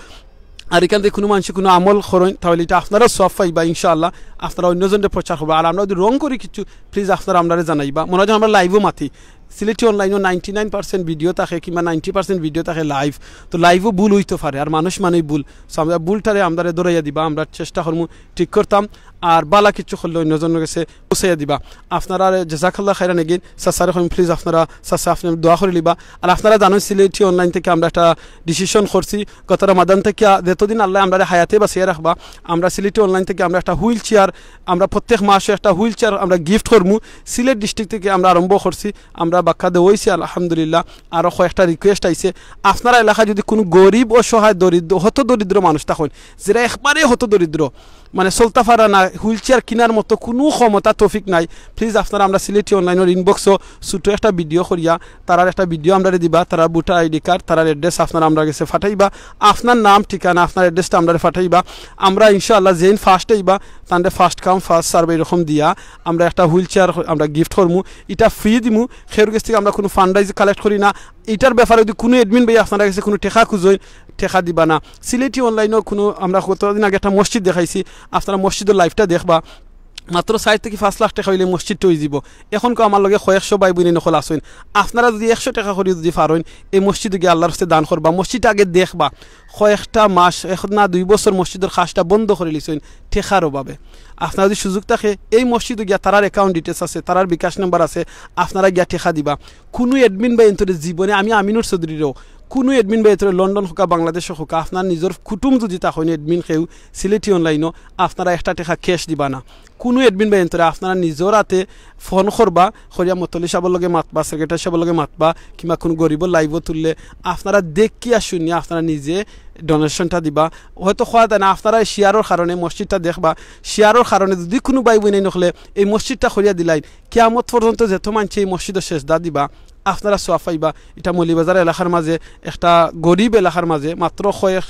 আর ইখান থাকি কুনু মানষে কুনু আমল করইন, তাহলে ইটা আপনারাও সওয়াব পাইবা ইনশাআল্লাহ। আপনারা অইন্যজনরে প্রচার করবা। আর আমরা যদি wrong করি কিছু, please আপনারা আমরারে জানাইবা। মনো অয় যেন আমরা live-ও মাতি, সিলেটি online-ও ninety nine percent video থাকে কিংবা ninety percent video থাকে live, তো live-ও ভুল অইতো পারে, আর মানুষ মানেই ভুল। So আমরা ভুলটারে আমরারে ধরাইয়া দিবা, আমরা চেষ্টা করমু ঠিক করতাম। আর ভালা কিছু করলে অইন্যজনর গেছে পৌঁছাইয়া দিবা। আপনারারে জাযাকাল্লাহ খাইরান again, চাচারে কইমু please আপনারা, চাচা আপনে দোয়া করিলিবা। আর আপনারা জানইন সিলেটি online থাকি আমরা একটা decision করছি, গত রমাদান থাকি যেতদিন আল্লায় আমরারে হায়াতে বাঁচাইয়া রাখবা, আমরা সিলেটি online থাকি আমরা একটা wheel chair, আমরা প্রত্যেক মাসে একটা wheel chair আমরা gift করমু। সিলেট district থাকি আমরা আরম্ভ করছি, আমরা বাক্কা দেওয়া অইছে, আলহামদুলিল্লাহ। আরো কয়েকটা রিকোয়েস্ট আইছে, আপনারা এলাকায় যদি কুনু গরিব, অসহায়, দরিদ্র, হত দরিদ্র মানুষ থাকইন, যেরা একবারে হত দরিদ্র, মানে চলতা পারা না, হুইল চেয়ার কিনার মতো কুনু ক্ষমতা তৌফিক নাই, প্লিজ আপনারা আমরা সিলেটি অনলাইনর ইনবক্সো ছোট একটা ভিডিও করিয়া, তারার একটা ভিডিও আমরারে দিবা, তারার ভোটার আইডি কার্ড, তারার অ্যাড্রেস আপনারা আমরার গেছে পাঠাইবা, আপনার নাম, ঠিকানা, আপনার অ্যাড্রেসটা আমরারে পাঠাইবা। আমরা ইনশাআল্লাহ যেইন ফার্স্ট আইবা, তানরে ফার্স্ট কাম ফার্স্ট সার্ভ এরকম দিয়া আমরা একটা হুইল চেয়ার আমরা গিফট করমু, ইটা ফ্রি দিমু। কেউর গেছ থাকি আমরা কুনু ফান্ড রাইজ কালেক্ট করি না। ইটার ব্যাপারে যদি কুনু অ্যাডমিন ভাই আপনারার গেছে কুনু টেকা খুঁজইন, টেকা দিবা না। সিলেটি অনলাইনও কুনু, আমরা কতদিন আগে একটা মসজিদ দেখাইছি, আপনারা মসজিদর লাইভটা দেখবা। মাত্র চাইর থাকি পাঁচ লাখ টেকা অইলে মসজিদটা অইযিবো। অখন কো আমার লগে কয়েকশো ভাই বইন অকল আছইন, আপনারা যদি একশো টেকা করি যদি পারইন, এই মসজিদো গিয়া আল্লার রাস্তায় দান করবা, মসজিদটা আগে দেখবা। কয়েকটা মাস, এক না দুই বছর মসজিদর কাজটা বন্ধ করিলিছইন টেকার অভাবে। আপনারা যদি সুযোগ থাকে, এই মসজিদো গিয়া, তারার অ্যাকাউন্ট ডিটেলস আছে, তারার বিকাশ নাম্বার আছে, আপনারা গিয়া টেকা দিবা। কুনু অ্যাডমিন ভাইয়াইন্তরে জীবনে, আমি আমিনুর চৌধুরীরেও, কুনু অ্যাডমিন ভাইয়াইন্তরে লন্ডন হউক্কা, বাংলাদেশো হউক্কা, আপনার নিজর কুটুম যদি থাকইন অ্যাডমিন কেউ সিলেটি অনলাইনও, আপনারা একটা টেকা ক্যাশ দিবা না। কুনু অ্যাডমিন ভাইয়াইন্তরে আপনারা নিজর আতে ফোন করবা, করিয়া মতল্লি সাবর লগে মাতবা, সেক্রেটারি সাবর লগে মাতবা, কিংবা কুনু গরিবর লাইভো তুললে আপনারা দেখিয়া শুনিয়া আপনারা নিজে ডোনেশনটা দিবা। হয়তো কওয়া যায় না, আপনারা এই শেয়ারর কারণে মসজিদটা দেখবা, শেয়ারর কারণে যদি কুনু ভাই বইনাইন অকলে এই মসজিদটা করিয়া দিলাইন, কিয়ামত পর্যন্ত যেত মানষে এই মসজিদো সেজদা দিবা, আপনারা সওয়াব পাইবা। ইটা মৌলভীবাজার এলাকার মাঝে, একটা গরিব এলাকার মাঝে, মাত্র কয়েক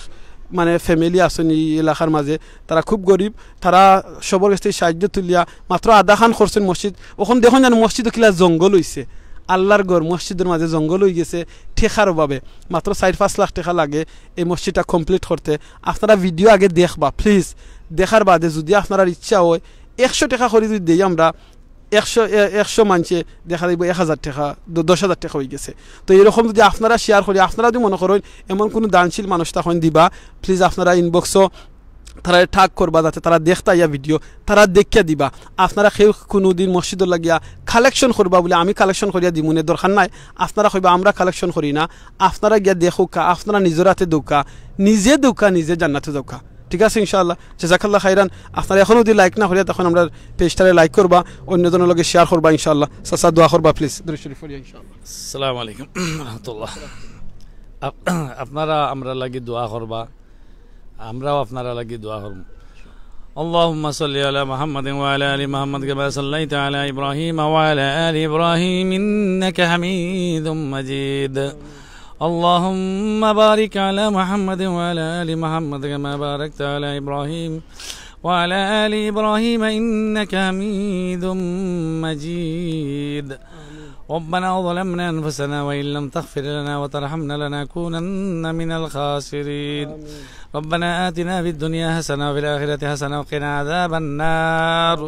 মানে ফ্যামিলি আছইন এই এলাকার মাঝে, তারা খুব গরিব, তারা সবর গেছ থাকি সাহায্য তুলিয়া মাত্র আধা খান করছইন মসজিদ। অখন দেখইন যেন মসজিদো কিলা জঙ্গল অইছে, আল্লার ঘর মসজিদর মাঝে জঙ্গল অইগেছে টেকার অভাবে। মাত্র চাইর পাঁচ লাখ টেকা লাগে এই মসজিদটা কমপ্লিট করতে। আপনারা ভিডিও আগে দেখবা প্লিজ, দেখার বাদে যদি আপনারার ইচ্ছা অয়, একশো টেকা করি যদি দেই আমরা, একশো, এ-, একশো মানষে দেখা যাইবো এক হাজার টেকা, দ-, দশ হাজার টেকা অইগেছে। তো এরকম যদি আপনারা শেয়ার করি, আপনারা যদি মনো করইন এমন কুনু দানশীল মানুষ থাকইন দিবা, প্লিজ আপনারা ইনবক্সো তারারে ট্যাগ করবা, যাতে তারা দেখতা ইয়া ভিডিও, তারা দেখিয়া দিবা। আপনারা কেউ কুনুদিন মসজিদর লাগিয়া কালেকশন করবা বুলে আমি কালেকশন করিয়া দিমুনে, দরকার নাই। আপনারা কইবা আমরা কালেকশন করি না, আপনারা গিয়া দেখউক্কা, আপনারা নিজর আতে দেউক্কা, নিজে দেউক্কা, নিজে জান্নাতো যাউক্কা। ঠিক আছে, ইনশাআল্লাহ। জাযাকাল্লাহ খাইরান। আপনারা অখনো যদি লাইক না করিয়া থাকইন, আমরার পেজটারে লাইক করবা, অইন্য জনর লগে শেয়ার করবা, ইনশাআল্লাহ। চাচা, দোয়া করবা, প্লিজ। দুরূদ শরীফ পড়িয়া, ইনশাআল্লাহ। আসসালামু আলাইকুম রহমতুল্লাহ। আপ-, আপনারা আমরার লাগি দোয়া করবা, আমরাও আপনারার লাগি দোয়া করমু। اللهم صل على محمد وعلى آل محمد كما صليت على إبراهيم وعلى آل إبراهيم إنك حميد مجيد. اللهم بارك على محمد وعلى آل محمد كما باركت على إبراهيم وعلى آل إبراهيم إنك حميد مجيد. ربنا ظلمنا أنفسنا وإن لم تغفر لنا وترحمنا لنكونن من الخاسرين. ربنا آتنا في الدنيا حسنة وفي الآخرة حسنة وقنا عذاب النار.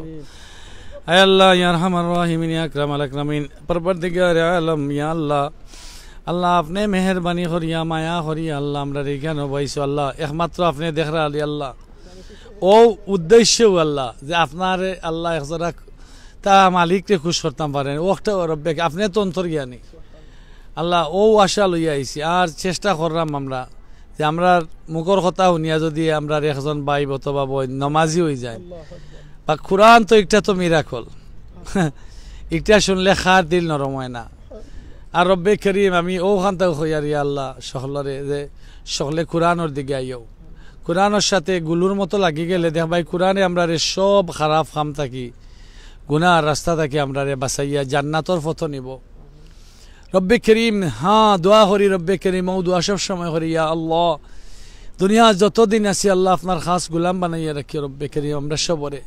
আয় আল্লাহ, ইয়া আরহামার রাহিমিন, ইয়া আকরামাল আকরামিন, পরওয়ারদিগারে আলম, ইয়া আল্লাহ, আল্লাহ, আপনে মেহেরবানি করিয়া, মায়া করিয়া, আল্লাহ, আমরারে ইখানো পাইছো, আল্লাহ, একমাত্র আপনে দেখরা আলী, আল্লাহ। অউ উদ্দেশ্যে, আল্লাহ, যে আপনারে, আল্লাহ, একজরা তা মালিকরে খুশ করতাম পারেন, অউটা রব্বে, আপনে তো অন্তর্জ্ঞানী। আল্লাহ, অউ আশা লইয়া আইছি, আর চেষ্টা কররাম আমরা, যে আমরার মুখর কথা হুনিয়া যদি আমরার একজন ভাই অথবা বইন নমাজি অইযাইন, বা কুরআন তো একটা তো মিরাকল, একটা শুনলে কার দিল নরম অয় না। আর রব্বে করিম, আমি অউখানতাউ কইয়ার, ইয়া আল্লাহ, সকলরে যে সকলে কুরআনর দিকে আইও। কুরআনর সাথে গুলুর মতো লাগি গেলে দেখবায় কুরআনে আমরারে সব খারাপ কাম থাকি, গুনার রাস্তা থাকি আমরারে বাঁচাইয়া জান্নাতর পথো নিবো। রব্বে করিম, হ্যাঁ, দোয়া করি রব্বে করিম, অউ দোয়া সব সময় করি, ইয়া আল্লাহ, দুনিয়াত যতদিন আছি আল্লাহ, আপনার খাস গোলাম বানাইয়া রাখিও রব্বে করিম আমরা সবরে।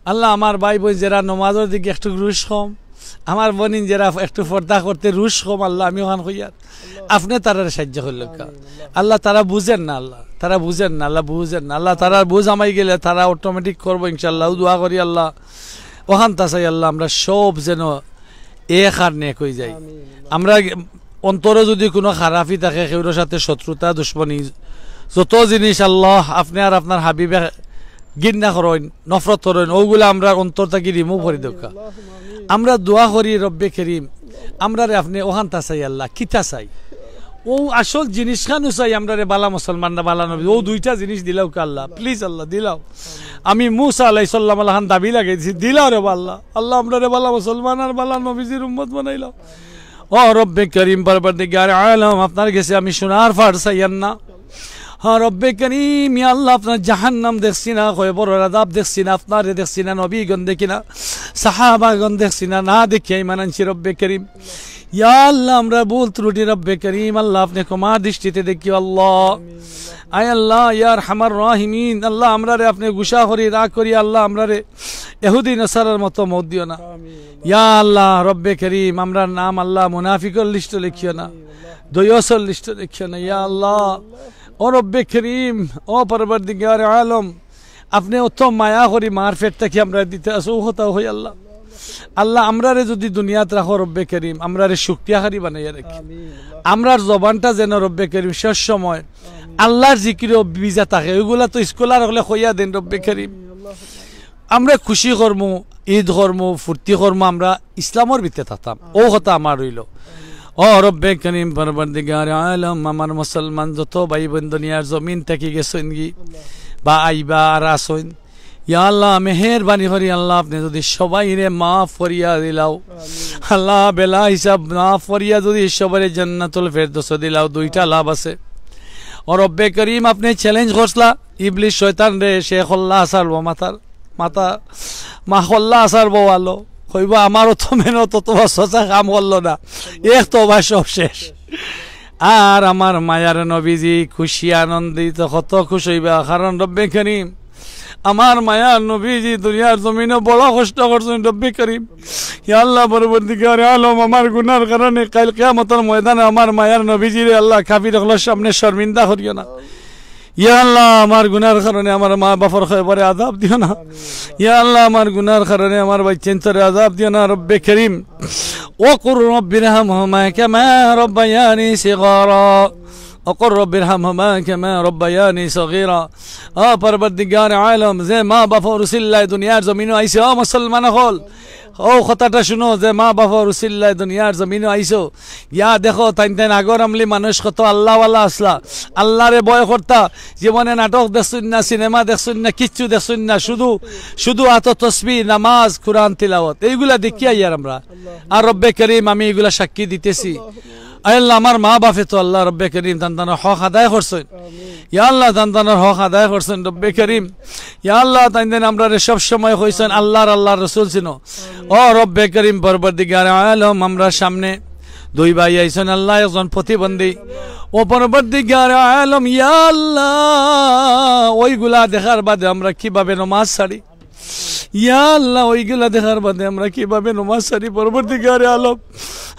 আল্লাহ, আমার ভাই বইন যেরা নমাজর দিকে একটু রুশ কম, আমার বইন যেরা একটু পর্দা করতে রুশ কম, আল্লাহ, আমি অখান কইয়ার, আপনে তারারে সাহায্য করউক্কা। আল্লাহ, তারা বুঝের না আল্লাহ, তারা বুঝের না আল্লাহ, বুঝের না আল্লাহ, তারার বুঝ হামাই গেলে তারা অটোমেটিক করবো ইনশাআল্লাহ। অউ দোয়া করি আল্লাহ, অখানতা চাই আল্লাহ, আমরা সব যেন এক আর নেক অইযাই। আমরা অন্তরো যদি কুনু খারাপি থাকে, কেউর সাথে শত্রুতা, দুশমনি, যত জিনিস আল্লাহ আপনে আর আপনার হাবিবে ঘিন্না করইন, নফরত করইন, অউগুলা আমরার অন্তর থাকি রিমুভ করি দেউক্কা। আমরা দোয়া করি রব্বে করিম, আমরারে আপনে অখানতা চাই আল্লাহ, কিতা চাই? অউ আসল জিনিসখানউ চাই, আমরারে বালা মুসলমান না বালা নবী, অউ দুইটা জিনিস দিলাউক্কা আল্লাহ, প্লিজ আল্লাহ দিলাও। আমি মুসা আলাইহিস সালাম আল্লাহর দাবি লাগাই দিছি, দিলাও রে বা আল্লাহ। আল্লাহ আমরারে বালা মুসলমান আর বালা নবীজির উম্মত বানাইলাও। ও রব্বে করিম, পরবর্দিগার আলম, আপনার গেছে আমি সোনার ফাড় চাইয়ার না। হ্যাঁ রব্বে করিম, ইয়া আল্লাহ, আপনার জাহান্নাম দেখছি না, কবরর আযাব দেখছি না, আপনারে দেখছি না, নবীগণ দেখি না, সাহাবাগণ দেখছি না, না দেখিয়া ইমান আনছি রব্বে করিম। ইয়া আল্লাহ, আমরা ভুল ত্রুটি রব্বে করিম, আল্লাহ, আপনে ক্ষমার দৃষ্টিতে দেখিও আল্লাহ। আয় আল্লাহ, ইয়া আরহামার রাহিমিন, আল্লাহ, আমরারে আপনে গুসা করি, রাগ করি, আল্লাহ, আমরারে ইহুদি নাসারার মতো মউত দিও না। ইয়া আল্লাহ, রব্বে করিম, আমরার নাম আল্লাহ মুনাফিকর লিস্টো লেখিও না, দয়সর লিস্টো লেখিও না। ইয়া আল্লাহ, ও রব্বে করিম, ও পরবর্দিগার আলম, আপনে অত মায়া করি মার পেট থাকি আমরারে দিতা আছো, ও কথা কই আল্লাহ। আল্লাহ, আমরারে যুদি দুনিয়াত রাখো রব্বে করিম, আমরারে শুকরিয়াকারী বানাইয়া রাখি। আমরার জবানটা যেন রব্বে করিম শেষ সময় আল্লাহর জিকিরো ভিজা থাকে। ওইগুলা তো স্কলার অকলে কইয়া দেইন রব্বে করিম। আমরা খুশি করমু, ঈদ করমু, ফুর্তি করমু, আমরা ইসলামর ভিতরে থাকতাম। ও কথা আমার রইলো। ও রব্বে করিম, পরবর্দিগার আলম, আমার মুসলমান যত ভাই বোন দুনিয়ার জমিন থাকি গেছইন গি বা আইবা আর আছইন, ইয়া আল্লাহ, মেহেরবানি করি আল্লাহ, আপনে যুদি সবাইরে মাফ করিয়া দিলাও, আল্লাহ, বেলা হিসাব মাফ করিয়া যুদি সবাইরে জান্নাতুল ফেরদৌসো দিলাও, দুইটা লাভ আছে। ও রব্বে করিম, আপনে চ্যালেঞ্জ করছলা ইবলিস শয়তানরে, সে কল্লা আছাড়বো মাথার, মাথা, মা কল্লা আছাড়বো আলো, কইবো, "আমারও তো মেহনত, তোমার সচা কাম করলো না, এক তো বা সব শেষ।" আর আমার মায়ার নবীজি খুশি আনন্দিত, কত খুশ অইবা, কারণ রব্বে করিম, আমার মায়ার নবীজি দুনিয়ার জমিনো বড় কষ্ট করছইন রব্বে করিম। ইয়া আল্লাহ, পরবর্দিগার আলম, আমার গুনার কারণে কাইল কিয়ামতর ময়দানে আমার মায়ার নবীজিরে আল্লাহ কাফির অকলর সামনে শর্মিন্দা করিও না। ইয়া আল্লাহ, আমার গুনার কারণে আমার মা বাপর কবরে আযাব দিও না। ইয়া আল্লাহ, আমার গুনার কারণে আমার বাইচ্চাইন্তরে আযাব দিও না রব্বে করিম। وقل رب ارحمهما كما ربياني صغارا। وقل رب ارحمهما كما ربياني صغيرا। ও পরবর্দিগার আলম, যে মা বাপর উসিল্লায় দুনিয়ার জমিনো আইছো, ও মুসলমান অকল, ও কথাটা শুনো, যে মা বাপর উসিল্লায় দুনিয়ার জমিনো আইছো, ইয়া দেখো, তাইন তাইন আগর আমলি মানুষ কত আল্লাহওয়ালা আছলা, আল্লাহরে ভয় করতা, জীবনে নাটক দেখছইন না, সিনেমা দেখছইন না, কিচ্ছু দেখছইন না, শুধু, শুধু আতো তসবি, নামাজ, কুরআন তিলাওয়াত, এইগুলা দেখিয়া ইয়ার আমরা। আর রব্বে করিম, আমি এইগুলা সাক্ষী দিতেছি। আয় আল্লাহ, আমার মা বাপে তো আল্লাহ রব্বে করিম তান তানর হক আদায় করছইন। ইয়া আল্লাহ, তান তানর হক আদায় করছইন রব্বে করিম। ইয়া আল্লাহ, তাইন তাইন আমরারে সব সময় কইছইন, "আল্লাহর, আল্লাহর রসুল চিনো।" ও রব্বে করিম, পরবর্দিগার আলম, আমরার সামনে দুই ভাই আইছইন, আল্লাহ, একজন প্রতিবন্ধী। ও পরবর্দিগার আলম, ইয়া আল্লাহ, ওইগুলা দেখার বাদে আমরা কিভাবে নমাজ ছাড়ি? ইয়া আল্লাহ, ওইগুলা দেখার বাদে আমরা কিভাবে নমাজ ছাড়ি? পরবর্দিগারে আলম,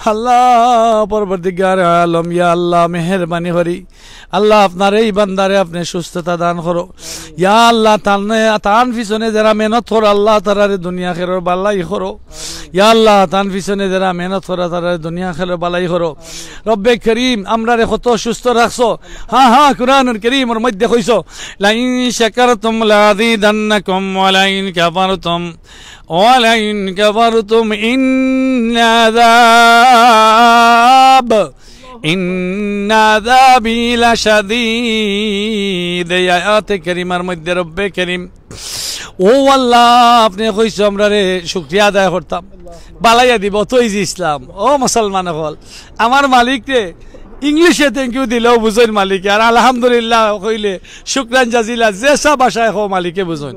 আল্লাহ, পরবর্দিগারে আলম, ইয়া আল্লাহ, মেহেরবানি করি, আল্লাহ, আপনার এই বান্দারে আপনে সুস্থতা দান করো। ইয়া আল্লাহ, তান, তান পিছনে যারা মেহনত করো, আল্লাহ, তারারে দুনিয়া আখেরাত বালাই করো। ইয়া আল্লাহ, তান পিছনে যারা মেহনত করো, তারারে দুনিয়া আখেরাত বালাই করো। রব্বে করিম, আমরারে কত সুস্থ রাখছো। হ্যাঁ, হ্যাঁ, কুরআনুল করিমর মধ্যে কইছো, "লাইন শাকারতুম লাযিদান্নাকুম ওয়া লাইন কাফারতুম, ওয়া লাইন কাফারতুম ইন্না আযাব, ইন্না আযাবি লাশাদীদ।" এই আয়াতে করিমার মধ্যে রব্বে করিম, ও আল্লাহ, আপনে কইছো আমরারে শুকরিয়া আদায় করতাম, বালাইয়া দিব, তো ইজি ইসলাম। ও মুসলমান অকল, আমার মালিকরে ইংলিশে thank you দিলেও বুঝইন মালিকে, আর আলহামদুলিল্লাহ কইলে শুকরান জাজিলা, যে সব ভাষায় কও মালিকে বুঝইন।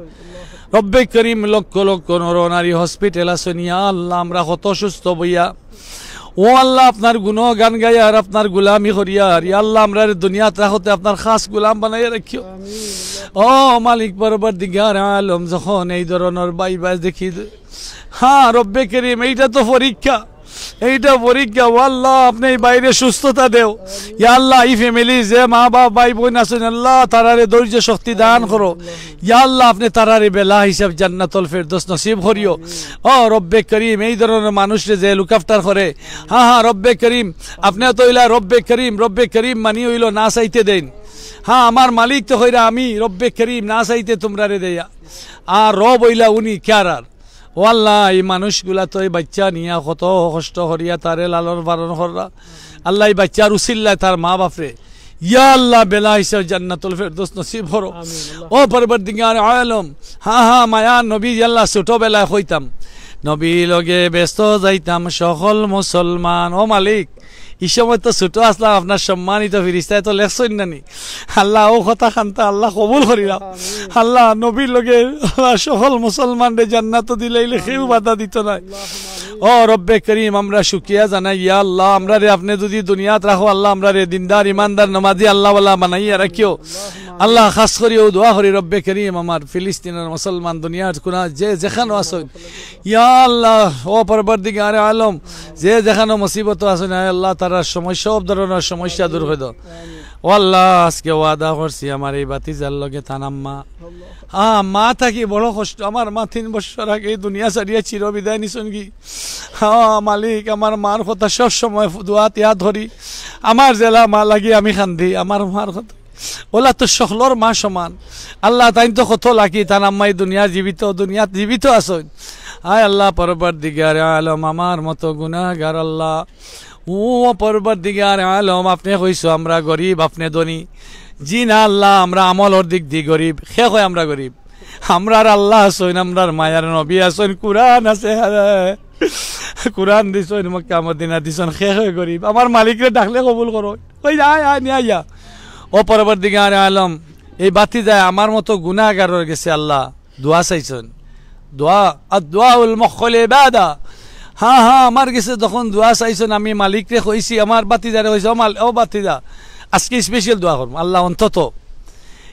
রব্বে করিম, লক্ষ লক্ষ নর নারী হসপিটাল আছইন, ইয়া আল্লাহ, আমরা কত অসুস্থ বইয়া। ও আল্লাহ, আপনার গুণগান গাইয়ার, আপনার গুলামি করিয়ার, ইয়া আল্লাহ, আমরারে দুনিয়াত রাখতে আপনার খাস গুলাম বানাইয়া রাখিও। ও মালিক পরবর্দিগার আলম, যখন এই ধরনর ভাই ভাই দেখি, হ্যাঁ, রব্বে করিম, এইটা তো পরীক্ষা, এইটা পরীক্ষা। ও আল্লাহ, আপনে এই ভাইরে সুস্থতা দেও। ইয়া আল্লাহ, এই ফ্যামিলি যে মা বাপ ভাই বোন আছইন, আল্লাহ, তারারে ধৈর্য শক্তি দান করো। ইয়া আল্লাহ, আপনে তারারে বেলা হিসাব জান্নাতুল ফেরদৌস নসিব করিও। ও রব্বে করিম, এই ধরনর মানুষরে যে look after করে, হ্যাঁ, হ্যাঁ, রব্বে করিম, আপনে তো অইলা রব্বে করিম, রব্বে করিম মানি অইলো না চাইতে দেইন। হ্যাঁ, আমার মালিক তো কইরা আমি রব্বে করিম, না চাইতে তুমরারে দেইয়া। আর রব অইলা উনি carer। ও আল্লাহ, এই মানুষগুলা তো এই বাচ্চা নিয়া কত কষ্ট করিয়া তারে লালন পালন কররা। আল্লাহ, এই বাচ্চার উসিল্লায় তার মা বাপরে, ইয়া আল্লাহ, বেলা হিসাব জান্নাতুল ফেরদৌস নসিব করো। আমিন, আল্লাহ। ও পরবর্দিগার আলম, হ্যাঁ, হ্যাঁ, মায়ার নবী, ইয়া আল্লাহ, ছোটবেলায় কইতাম, নবী লগে বেহেস্তো যাইতাম সকল মুসলমান। ও মালিক, ই সময় তো ছোট আছলাম, আপনার সম্মানিত ফিরিস্তায় তো লেখছইন না নি। আল্লাহ, ও কথা খানতা আল্লাহ কবুল করিলাও। আল্লাহ, নবীর লগে আল্লাহ সকল মুসলমানরে জান্নাত দিলাইলে কেউ বাধা দিত নায়। ও রব্বে করিম, আমরা শুকরিয়া জানাই, ইয়া আল্লাহ, আমরারে আপনে যদি দুনিয়াত রাখো আল্লাহ, আমরারে দিনদার, ইমানদার, নামাজি, আল্লাহওয়ালা বানাইয়া রাখিও। আল্লাহ, খাস করি ও দোয়া করি, রব্বে করিম, আমার ফিলিস্তিনর মুসলমান দুনিয়ার কুনা যে যেখানো আছইন, ইয়া আল্লাহ, ও পরবর্তীকারে আলম, যে যেখানো মুসিবত আছইন, আয় আল্লাহ, তারার সমস্যা, সব ধরনর সমস্যা দূর করি দেও। ও আল্লাহ, আজকে ওয়াদা করছি আমার এই ভাতিজার লগে তান আম্মা। হ্যাঁ, মা থাকি বড় কষ্ট। আমার মা তিন বছর আগে এই দুনিয়া ছাড়িয়া চির বিদায় নিছইন গি। হ্যাঁ মালিক, আমার মার কথা সব সময় দোয়াত ইয়াদ করি। আমার যেলা মা লাগি আমি কান্দি, আমার মার কথা। ওলা তো সকলর মা সমান। আল্লাহ, তাইন তো কত লাকি, তান আম্মা এই দুনিয়া জীবিত, দুনিয়াত জীবিত আছইন। আয় আল্লাহ, পরবর্তীকারে আলম, আমার মতো গুনাহগার আল্লাহ, ও পরবর্তীকারে আলম, আপনে কইছো আমরা গরিব, আপনে ধনী। জি না আল্লাহ, আমরা আমলর দিক দি গরিব। কে কয় আমরা গরিব? আমরার আল্লাহ আছইন, আমরার মায়ার নবী আছইন, কুরআন আছে, কুরআন দিছইন, মক্কা মদিনা দিছইন, কে কয় গরিব? আমার মালিকরে ডাকলে কবুল করো। ওই আয়, আয়, নিয়া আইয়া। ও পরবর্তীকারে আলম, এই ভাতিজায় আমার মতো গুনাহগারর গেছে আল্লাহ দোয়া চাইছইন। দোয়া, আর দোয়াউল মুখল ইবাদা। হ্যাঁ, হ্যাঁ, আমার গেছে যখন দোয়া চাইছইন, আমি মালিকরে কইছি, আমার ভাতিজারে কইছি, "ও মাল-, ও ভাতিজা, আজকে স্পেশাল দোয়া করমু।" আল্লাহ অন্তত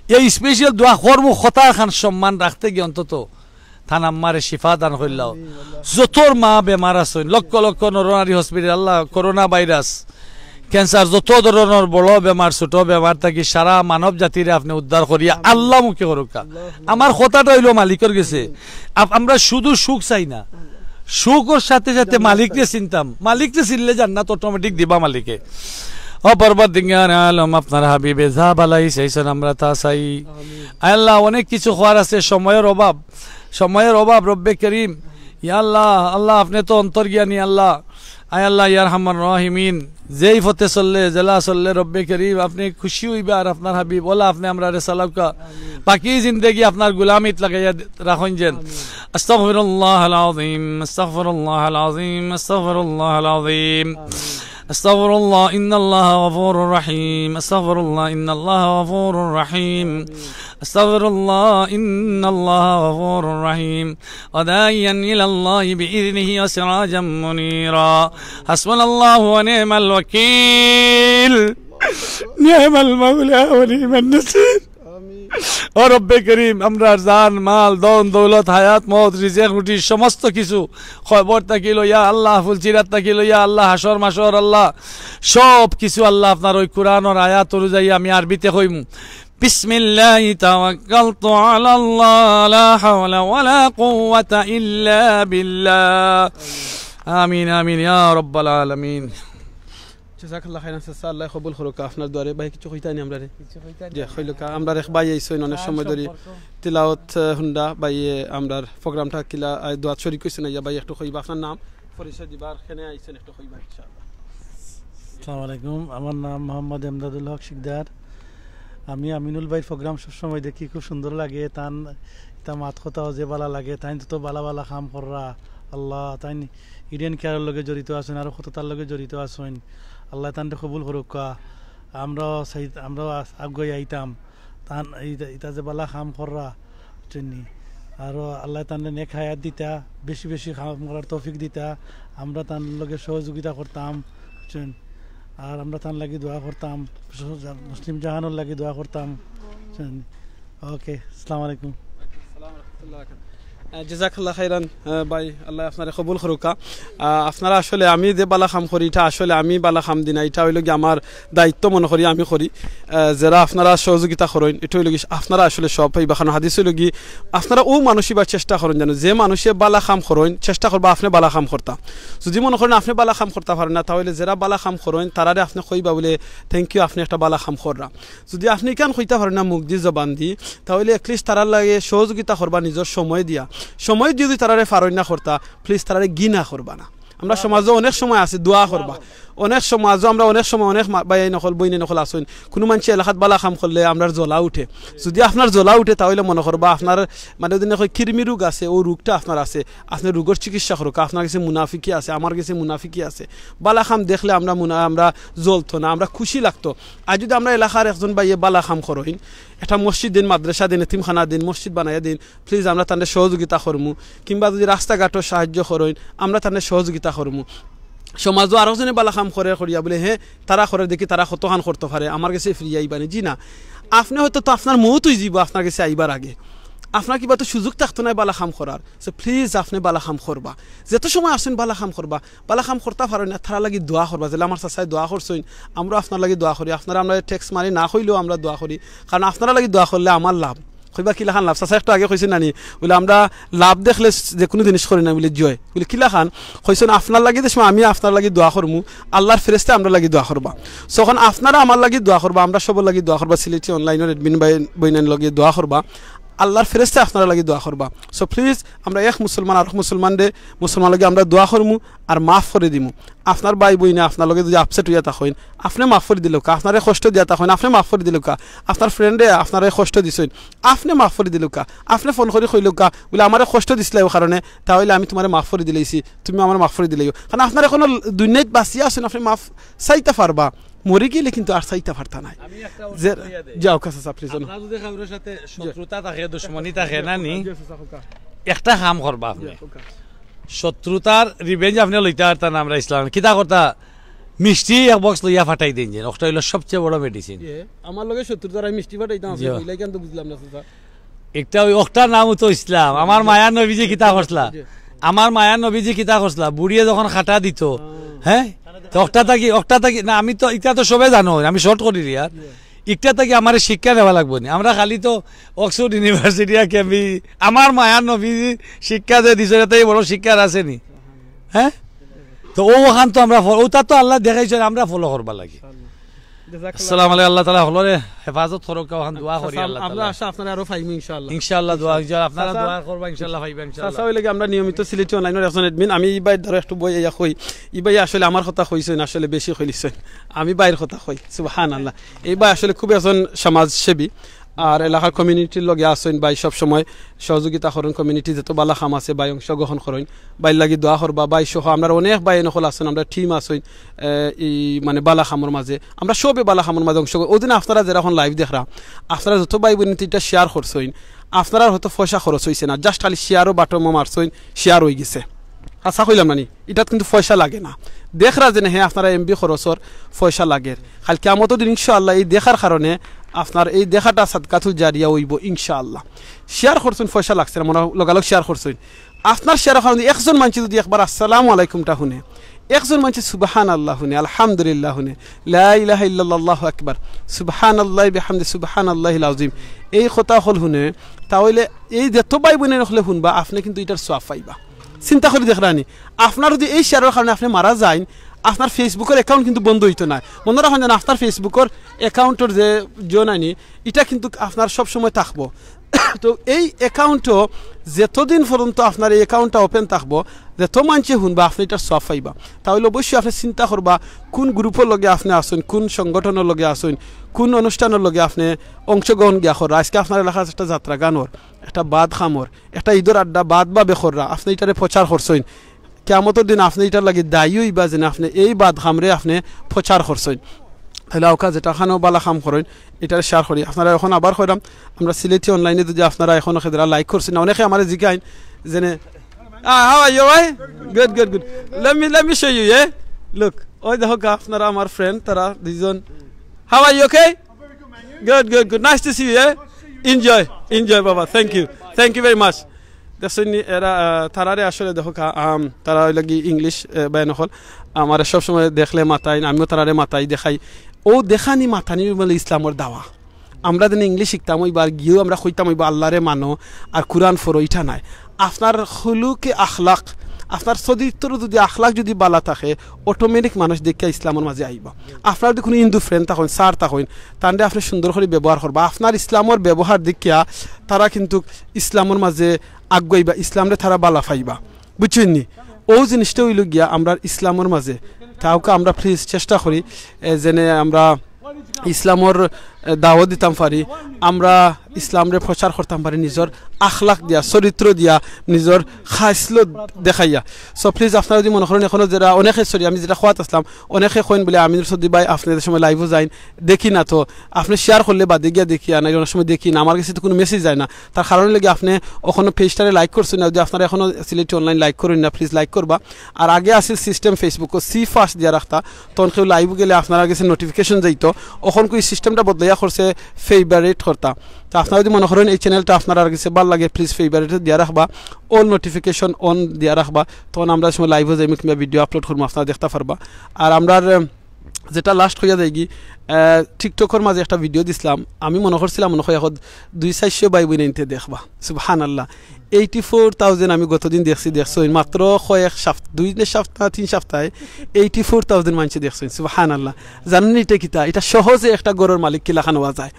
এই স্পেশাল দোয়া করমু, কথা খান সম্মান রাখতে গিয়া অন্তত তান আম্মারে শিফা দান করিলাও। যতর মা বেমার আছইন, লক্ষ লক্ষ নরনারী হসপিটাল, আল্লাহ, করোনা ভাইরাস, ক্যান্সার, যত ধরনর বড় বেমার, ছোট বেমার থাকি সারা মানব জাতিরে আপনে উদ্ধার করিয়া আল্লাহ মুখী করুক্কা। আমার কথাটা অইলো মালিকর গেছে, আপ-, আমরা শুধু সুখ চাই না, সুখর সাথে সাথে মালিকরে চিনতাম, মালিকরে চিনলে জান্নাত অটোমেটিক দিবা মালিকে। ও পরবর্তীকারে আলম, আপনার হাবিবে যা বালাই চাইছইন আমরা তা চাই। আয় আল্লাহ, অনেক কিছু কওয়ার আছে, সময়র অভাব, সময়র অভাব, রব্বে করিম। ইয়া আল্লাহ, আল্লাহ, আপনে তো অন্তর্জ্ঞানী আল্লাহ। আয় আল্লাহ, ইয়া আরহামার রাহিমিন, যেই পথে চললে, যেলা চললে, রব্বে করিম, আপনে খুশি অইবা আর আপনার হাবিব, ওলা আপনে আমরারে চালাউক্কা। বাকি জিন্দেগি আপনার গুলামিত লাগাইয়া রাখইন যেন। أستغفر الله العظيم، أستغفر الله العظيم، أستغفر الله العظيم. أستغفر الله، إن الله غفور رحيم. أستغفر الله، إن الله غفور رحيم. أستغفر الله، إن الله غفور رحيم. وداعيا إلى الله بإذنه وسراجا منيرا. حسبنا الله ونعم الوكيل. نعم المولى ونعم النصير. ও রব্বে করিম, আমরার জান, মাল, ধন, দৌলত, হায়াত, মউত, রিজিক, রুটি, সমস্ত কিছু, কবর থাকি লইয়া আল্লাহ, ফুলসিরাত থাকি লইয়া আল্লাহ, হাশর মাশর আল্লাহ, সব কিছু আল্লাহ আপনার ওই কোরআনর আয়াত অনুযায়ী আমি আরবিতে কইমু। بسم الله توكلت على الله، لا حول ولا قوة إلا بالله. آمين، آمين يا رب العالمين. জাযাকাল্লাহ খাইরান, চাচা, আল্লাহ কবুল করুক আপনার দোয়ারে। ভাই, কিছু কইতা নি আমরারে? কিছু কইতা নি? জি, কইলো কা, আমরার এক ভাই আইছইন অনেক সময় ধরি। তিলাওয়াত, আহ, হুনরা, ভাইয়ে আমরার প্রোগ্রামটা কিলা, আহ, দোয়াত শরিক অইছইন, আইয়া ভাই একটু কইবা আপনার নাম, পরিচয় দিবা, আর কেনে আইছইন একটু কইবা ইনশাআল্লাহ। আসসালামু আলাইকুম, আমার নাম মোহাম্মদ এমদাদুল হক শিকদার। আমি আমিনুল ভাইর প্রোগ্রাম সবসময় দেখি, খুব সুন্দর লাগে। তান ইতা মাত কথাও যে বালা লাগে, তাইন তো বালা বালা কাম কররা। আল্লাহ, তাইন ইডেন কেয়ারর লগে জড়িত আছইন, আরো কততার লগে জড়িত আছইন। আল্লাহ তানরে কবুল করুক্কা। আমরাও চাই, আমরাও আস-, আগুয়াই আইতাম। তান এই, ইতা যে বালা কাম কররা, বুঝছইন নি? আরো আল্লাহ তানরে নেক হায়াত দিতা, বেশি বেশি কাম করার তৌফিক দিতা। আমরা তান লগে সহযোগিতা করতাম, বুঝছইন? আর আমরা তান লাগি দোয়া করতাম, মুসলিম জাহানর লাগি দোয়া করতাম, বুঝছইন? ওকে, আসসালামু আলাইকুম। আহ, জাযাকাল্লাহ খাইরান, আহ, ভাই, আল্লাহ আপনারে কবুল করুক্কা। আহ, আপনারা আসলে, আমি যে বালা কাম করি, ইটা আসলে আমি বালা কাম দি না, ইটা অইলো গি আমার দায়িত্ব মনে করি আমি করি। আহ, যেরা আপনারা সহযোগিতা করইন, ইটা অইলো গি আপনারা আসলে সব পাইবা। কারণ হাদিস অইলো গি, আপনারা অউ মানুষ অইবার চেষ্টা করইন যেন, যে মানুষে বালা কাম করইন, চেষ্টা করবা আপনে বালা কাম করতা। যদি মনে করইন আপনে বালা কাম করতা পারইন না, তাইলে যেরা বালা কাম করইন, তারারে আপনে কইবা বুলে, "Thank you, আপনে একটা বালা কাম কররা।" যদি আপনে ইখান কইতা পারইন না মুখ দি, জবান দি, তাইলে at least তারার লাগি সহযোগিতা করবা নিজর সময় দিয়া। সময় দিয়া যদি তারারে পারইন না করতা, please তারারে ঘৃণা করবা না। আমরা সমাজো অনেক সময় আছে, দোয়া করবা। অনেক সমাজও আমরা অনেক সময় অনেক মা-, ভাইয়াইন অকল, বইনাইন অকল আছইন, কুনু মানষে এলাকাত বালা কাম করলে আমরার জ্বলা উঠে। যুদি আপনার জ্বলা উঠে, তা অইলে মনো করবা আপনার, মানে, ওই দিনে কয় কৃমি রোগ আছে, ও রোগটা আপনার আছে, আপনে রোগর চিকিৎসা করউক্কা। আপনার গেছে মুনাফিকি আছে, আমার গেছে মুনাফিকি আছে। বালা কাম দেখলে আমরা মুনা-, আমরা জ্বলতো না, আমরা খুশি লাগতো। আর যুদি আমরা এলাকার একজন ভাইয়ে বালা কাম করইন, একটা মসজিদ দিন, মাদ্রাসা দিন, এতিমখানা দিন, মসজিদ বানাইয়া দিন, please আমরা তানরে সহযোগিতা করমু। কিংবা যুদি রাস্তাঘাটও সাহায্য করইন, আমরা তানরে সহযোগিতা করমু। সমাজও আরোজনে বালা কাম করে করিয়া বুলে, "হে, তারা করে দেখি, তারা কতখান করতো পারে, আমার গেছে ফিরিয়া আইবানি।" জি না, আপনে হয়তো তো আপনার মউত অইযিবো আপনার গেছে আইবার আগে। আপনার কিবা তো সুযোগ থাকতো নায় বালা কাম করার। So please আপনে বালা কাম করবা, যত সময় আছইন বালা কাম করবা। বালা কাম করতা পারইন না, তারার লাগি দোয়া করবা। যেলা আমার চাচায় দোয়া করছইন, আমরাও আপনার লাগি দোয়া করি। আপনারা আমরারে text মারি না কইলেও আমরা দোয়া করি, কারণ আপনারার লাগি দোয়া করলে আমার লাভ। কইবা, "কিলাখান লাভ?" চাচা একটু আগে কইছইন নানি, বুলে, "আমরা লাভ দেখলে যেকুনু জিনিস করি না," বুলে, "জয়।" বুলে, "কিলাখান?" কইছইন, "আপনার লাগি যে সময় আমি আপনার লাগি দোয়া করমু, আল্লার ফেরেস্তায় আমরার লাগি দোয়া করবা।" So অখন আপনারা আমার লাগি দোয়া করবা, আমরা সবর লাগি দোয়া করবা, সিলেটি online-র admin ভাই বইনাইনর লাগি দোয়া করবা, আল্লার ফেরেস্তায় আপনারার লাগি দোয়া করবা। So please আমরা এক মুসলমান আরক মুসলমানরে, মুসলমানর লাগি আমরা দোয়া করমু আর মাফ করি দিমু। আপনার ভাই বইনে আপনার লগে যুদি upset অইয়া থাকইন, আপনে মাফ করি দিলাউক্কা। আপনারে কষ্ট দিয়া থাকইন, আপনে মাফ করি দিলাউক্কা। আপনার friend-এ আপনারে কষ্ট দিছইন, আপনে মাফ করি দিলাউক্কা। আপনে phone করি কইলাউক্কা, বুলে, "আমারে কষ্ট দিছলায় অউ কারণে, তা অইলে আমি তুমারে মাফ করি দিলাইছি, তুমি আমারে মাফ করি দিলাইও।" কারণ আপনার অখনো দুনিয়াত বাঁচিয়া আছইন, আপনে মাফ চাইতা পারবা, মরি গেলে কিন্তু আর চাইতা পারতা নায়। আমি একটা অনুরোধ যে, করিয়া দেই। যাও, কাছে চাপ, please, আপনার যুদি কারোর সাথে শত্রুতা থাকে, দুশমনি থাকে না নি, জি, চাচা, কউক্কা। একটা কাম করবা আপনে। জি, কউক্কা। শত্রুতার revenge আপনে লইতা পারতা না, আমরা ইসলাম কিতা করতা, মিষ্টি এক box লইয়া ফাটাই দেইন যে, ওটা অইলো সবচেয়ে বড় medicine। ইয়ে, আমার লগে শত্রুতার আমি মিষ্টি ফাটাইতাম, জি। অইলে কেন তো বুঝলাম না, চাচা। একটা ওই ওটার নাম তো ইসলাম। আমার মায়ার নবীজি কিতা করছলা? জি। আমার মায়ার নবীজি কিতা করছলা? বুড়িয়ে যখন খাটা দিত, হ্যাঁ। হ্যাঁ? তো ওটা থাকি, ওটা থাকি, না, আমি তো, ইটা তো সবে জানো, আমি short করি রে আর। জি। ইটা থাকি আমারে শিক্ষা নেওয়া লাগবো নি। আমরা খালি তো Oxford University আর কেমব্রিজ, আমার মায়ার নবীজি শিক্ষা যে দিছে, এটাই বড় শিক্ষা আছে নি? হ্যাঁ? তো অউ অখান তো আমরা ফল-, অউটা তো আল্লায় দেখাইছইন, আমরা follow করবার লাগি। জাযাকাল্লাহ। আসসালামু আলাইকুম, আল্লাহ তাআলা হকলরে হেফাজত করউক্কা, অখান দোয়া করি আচ্ছা, আল্লাহ আমরা তাআলা। আশা আপনারে আরো পাইমু ইনশাআল্লাহ। ইনশাআল্লাহ, দোয়া, ইনশাআল্লাহ, আপনারা চাচা, দোয়া করবা, ইনশাআল্লাহ পাইবা, ইনশাআল্লাহ। চাচা অইলে কি আমরা নিয়মিত সিলেটি online-র একজন admin, আমি ই ভাইর ধরো একটু বই আইয়া কই, ই ভাই আসলে আমার কথা কইছইন, আসলে বেশি কইলিছইন, আমি ভাইর কথা কই, সুবহানাল্লাহ। এই ভাই আসলে খুব একজন সমাজসেবী, আর এলাকার community-র লগে আছইন ভাই, সব সময় সহযোগিতা করইন, community যত বালা কাম আছে ভাই অংশগ্রহণ করইন। ভাইর লাগি দোয়া করবা, ভাই সহ আমরার অনেক ভাই অকল আছইন, আমরার team আছইন, এ, ই মানে বালা কামর মাঝে, আমরা সবে বালা কামর মাঝে অংশগ্রহণ। অউ দিন আপনারা যেরা অখন live দেখরা, আপনারা যত ভাই বইন ইটা share করছইন, আপনারার হয়তো পয়সা খরচ অইছে না, just খালি share-ও button-ও মারছইন, share অইগেছে। হাছা কইলাম না নি? ইটাত কিন্তু পয়সা লাগে না। দেখরা যেনে হে আপনারা MB খরচর পয়সা লাগের। কাইল কিয়ামতর দিন ইনশাআল্লাহ এই দেখার কারণে আপনার এই দেখাটা সাদকাতুল জারিয়া অইবো ইনশাআল্লাহ। Share করছইন, পয়সা লাগছে না, মনে লগালগ share করছইন। আপনার share-র কারণে একজন মানষে যুদি একবার আসসালামু আলাইকুমটা হুনে, একজন মানষে সুবহানাল্লাহ হুনে, আলহামদুলিল্লাহ হুনে, লা ইলাহা ইল্লাল্লাহু আকবার, সুবহানাল্লাহি বিহামদি, সুবহানাল্লাহিল আযীম, এই কথা অকল হুনে, তা অইলে এই যত ভাই বইন অকলে হুনবা, আপনে কিন্তু ইটার সওয়াব পাইবা। চিন্তা করি দেখরা নি, আপনার যুদি এই share-র কারণে আপনে মারা যাইন, আপনার Facebook-র account কিন্তু বন্ধ অইতো নায়। মনো রাখইন যেন আপনার Facebook-র account-র যে জন আনি, ইটা কিন্তু আপনার সব সময় থাকবো। তো এই account-ও যতদিন পর্যন্ত আপনার এই account-টা open থাকবো, যত মানষে হুনবা আপনে ইটার সওয়াব পাইবা। তা অইলে অবশ্যই আপনে চিন্তা করবা কুন group-র লগে আপনে আছইন, কুন সংগঠনর লগে আছইন, কুন অনুষ্ঠানর লগে আপনে অংশগ্রহণ গিয়া কররা। আইজকে আপনার এলাকাত একটা যাত্রা গানর, একটা বাদ কামর, একটা ইদর আড্ডা বাদ ভাবে কররা, আপনে ইটারে প্রচার করছইন। কিয়ামতর দিন আপনে ইটার লাগি দায়ী অইবা যেনে আপনে এই বাদ কামরে আপনে প্রচার করছইন। তাইলে আউক্কা যেটা খানো বালা কাম করইন, ইটারে share করি। আপনারা অখন আবার কইরাম, আমরা সিলেটি online-এ যুদি আপনারা অখনো কেদরা like করছইন না, অনেকে আমারে জিকাইন যেনে, "Ah, how are you, ভাই?" Good, good, good. Let me, let me show you, yeah? Look, ওই দেখউক্কা আপনারা আমার friend, তারা দুইজন। How are you, okay? Good, good, good. Nice to see you, yeah? Enjoy, enjoy, বাবা। Thank you. Thank you very much. দেখছইন নি, এরা, আহ, তারারে আসলে দেখউক্কা, আম, তারা অইলো গি English, আহ, ভাইয়াইন অকল। আমারে সবসময় দেখলে মাতাইন, আমিও তারারে মাতাই, দেখাই। অউ দেখানি মাতানি মানে ইসলামর দাওয়া। আমরা যেন English শিখতাম অইবো, আর গিয়াও আমরা কইতাম অইবো, "আল্লারে মানো আর কুরআন পড়ো", ইটা নায়। আপনার খুলুকে আখলাক, আপনার চরিত্র যুদি, আখলাক যুদি বালা থাকে, automatic মানুষ দেখিয়া ইসলামর মাঝে আইবা। আপনার যুদি কুনু হিন্দু friend থাকইন, sir থাকইন, তানরে আপনে সুন্দর করি ব্যবহার করবা। আপনার ইসলামর ব্যবহার দেখিয়া তারা কিন্তু ইসলামর মাঝে আগুয়াইবা, ইসলামরে তারা বালা পাইবা। বুঝছইন নি? অউ জিনিসটা অইলো গিয়া আমরার ইসলামর মাঝে তাউক্কা আমরা প্লিজ চেষ্টা করি, এ, যেনে আমরা ইসলামর, এ, দাওয়াত দিতাম পারি, আমরা ইসলামরে প্রচার করতাম পারি, নিজর আখলাক দিয়া, চরিত্র দিয়া, নিজর খাসলত দেখাইয়া। সো প্লিজ আপনারা যুদি মনো করইন এখনো যেরা অনেকে, সরি, আমি যেটা কওয়াত আছলাম, অনেকে কইন বুলে, "আমিনুর চৌধুরী ভাই, আপনে যে সময় লাইভো যাইন, দেখি না তো, আপনে শেয়ার করলে বাদে গিয়া দেখি, আর নাইলে অনেক সময় দেখি না, আমার গেছে তো কুনু মেসেজ যায় না।" তার কারণ অইলো গি আপনে অখনো পেজটারে লাইক করছইন না, যুদি আপনারা এখনো সিলেটি অনলাইন লাইক করইন না, প্লিজ লাইক করবা। আর আগে আছিল সিস্টেম Facebook, সি ফার্স্ট দিয়া রাখতা, তখন কেউ লাইভ গেলে আপনারার গেছে নোটিফিকেশন যাইতো। অখন কই সিস্টেমটা বদলাইয়া করছে ফেভারিট করতা। তো আপনারা যুদি মনো করইন এই চ্যানেলটা আপনারার গেছে ভালা লাগে, প্লিজ ফেভারিট দিয়া রাখবা, অল নোটিফিকেশন অন দিয়া রাখবা, তখন আমরা সময় লাইভো যাইমু কিংবা ভিডিও আপলোড করমু, আপনারা দেখতা পারবা। আর আমরার, এম, যেটা লাস্ট কইয়া যাইগি, আহ, টিকটকর মাঝে একটা ভিডিও দিছলাম, আমি মনো করছিলাম মনো কয় এখন দুই চাইরশো ভাই বইন ইনতে দেখবা। সুবহানাল্লাহ, এইটি ফোর থাউজেন্ড আমি গতদিন দেখছি, দেখছইন মাত্র কয়েক সপ্তাহ, দুই সপ্তাহ, তিন সপ্তাহে এইটি ফোর থাউজেন্ড মানষে দেখছইন। সুবহানাল্লাহ, জানইন ইটা কিতা? ইটা সহজে একটা ঘরর মালিক কিলাখান অওয়া যায়।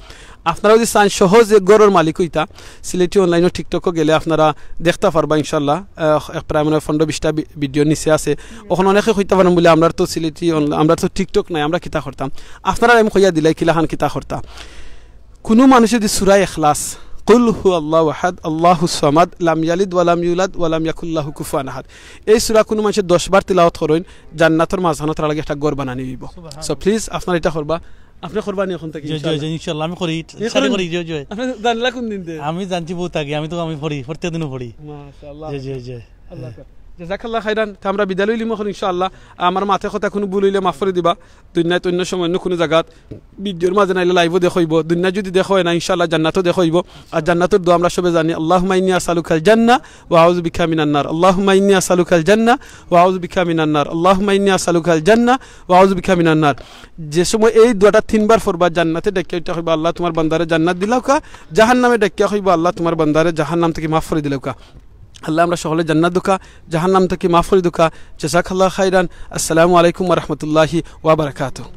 আপনারা যুদি চাইন সহজে ঘরর মালিক অইতা, সিলেটি অনলাইনো টিকটকো গেলে আপনারা দেখতা পারবা ইনশাআল্লাহ। আহ, এক প্রায় মনে হয় পনেরো বিশটা ভি-, ভিডিও নিচে আছে। অখন অনেকে কইতা পারইন বুলে, "আমরার তো সিলেটি অনলা-, আমরার তো টিকটক নাই, আমরা কিতা করতাম?" আপনারারে আমি কইয়া দিলাই কিলাখান কিতা করতা। কুনু মানষে যুদি সূরা ইখলাস, কুল হু আল্লাহু আহাদ, আল্লাহুস সামাদ, লাম ইয়ালিদ ওয়া লাম ইউলাদ ওয়া লাম ইয়াকুল লাহু কুফুয়ান আহাদ, এই সূরা কুনু মানষে দশ বার তিলাওয়াত করইন, জান্নাতর মাঝখানো তার লাগি একটা ঘর বানানি অইবো। সুবহানাল্লাহ। সো প্লিজ আপনারা ইটা করবা, আপনে করবা নি অখন থাকি জি, জি, ইনশাআল্লাহ? জি, ইনশাআল্লাহ, আমি করি, জি, ইচ্ছা করি, করইন। জি, জি। আপনে জানলা কুন দিন দে? আমি জানছি বউত আগে, আমি তো, আমি পড়ি, প্রত্যেক দিনও পড়ি। মাশাআল্লাহ। জি, জি, জি। আল্লাহ আকবার। জাযাকাল্লাহ খাইরান। তে আমরা বিদায় লইলিমু অখন ইনশাআল্লাহ। আমার মাতে কথা কুনু ভুল অইলে মাফ করি দিবা। দুনিয়াত অন্য সময় অন্য কুনু জাগাত ভিডিওর মাঝে নাইলে লাইভো দেখা অইবো। দুনিয়াত যুদি দেখা অয় না, ইনশাআল্লাহ জান্নাতো দেখা অইবো। আর জান্নাতর দোয়া আমরা সবে জানি, "আল্লাহুম্মা ইন্নী আসআলুকাল জান্নাহ ওয়া আউযু বিকা মিনান নার। আল্লাহুম্মা ইন্নী আসআলুকাল জান্নাহ ওয়া আউযু বিকা মিনান নার। আল্লাহুম্মা ইন্নী আসআলুকাল জান্নাহ ওয়া আউযু বিকা মিনান নার।" যে সময় এই দোয়াটা তিনবার পড়বা, জান্নাতে ডাকিয়া ইটা কইবা, "আল্লাহ, তুমার বান্দারে জান্নাত দিলাউক্কা।" জাহান্নামে ডাকিয়া কইবা, "আল্লাহ, তুমার বান্দারে জাহান্নাম থাকি মাফ করি দিলাউক্কা।" আল্লাহ, আমরা সকলে জান্নাত দেউক্কা, জাহান্নাম থাকি মাফ করি দেউক্কা। জাযাকাল্লাহ খাইরান। আসসালামু আলাইকুম ওয়া রাহমাতুল্লাহি ওয়া বারাকাতুহু।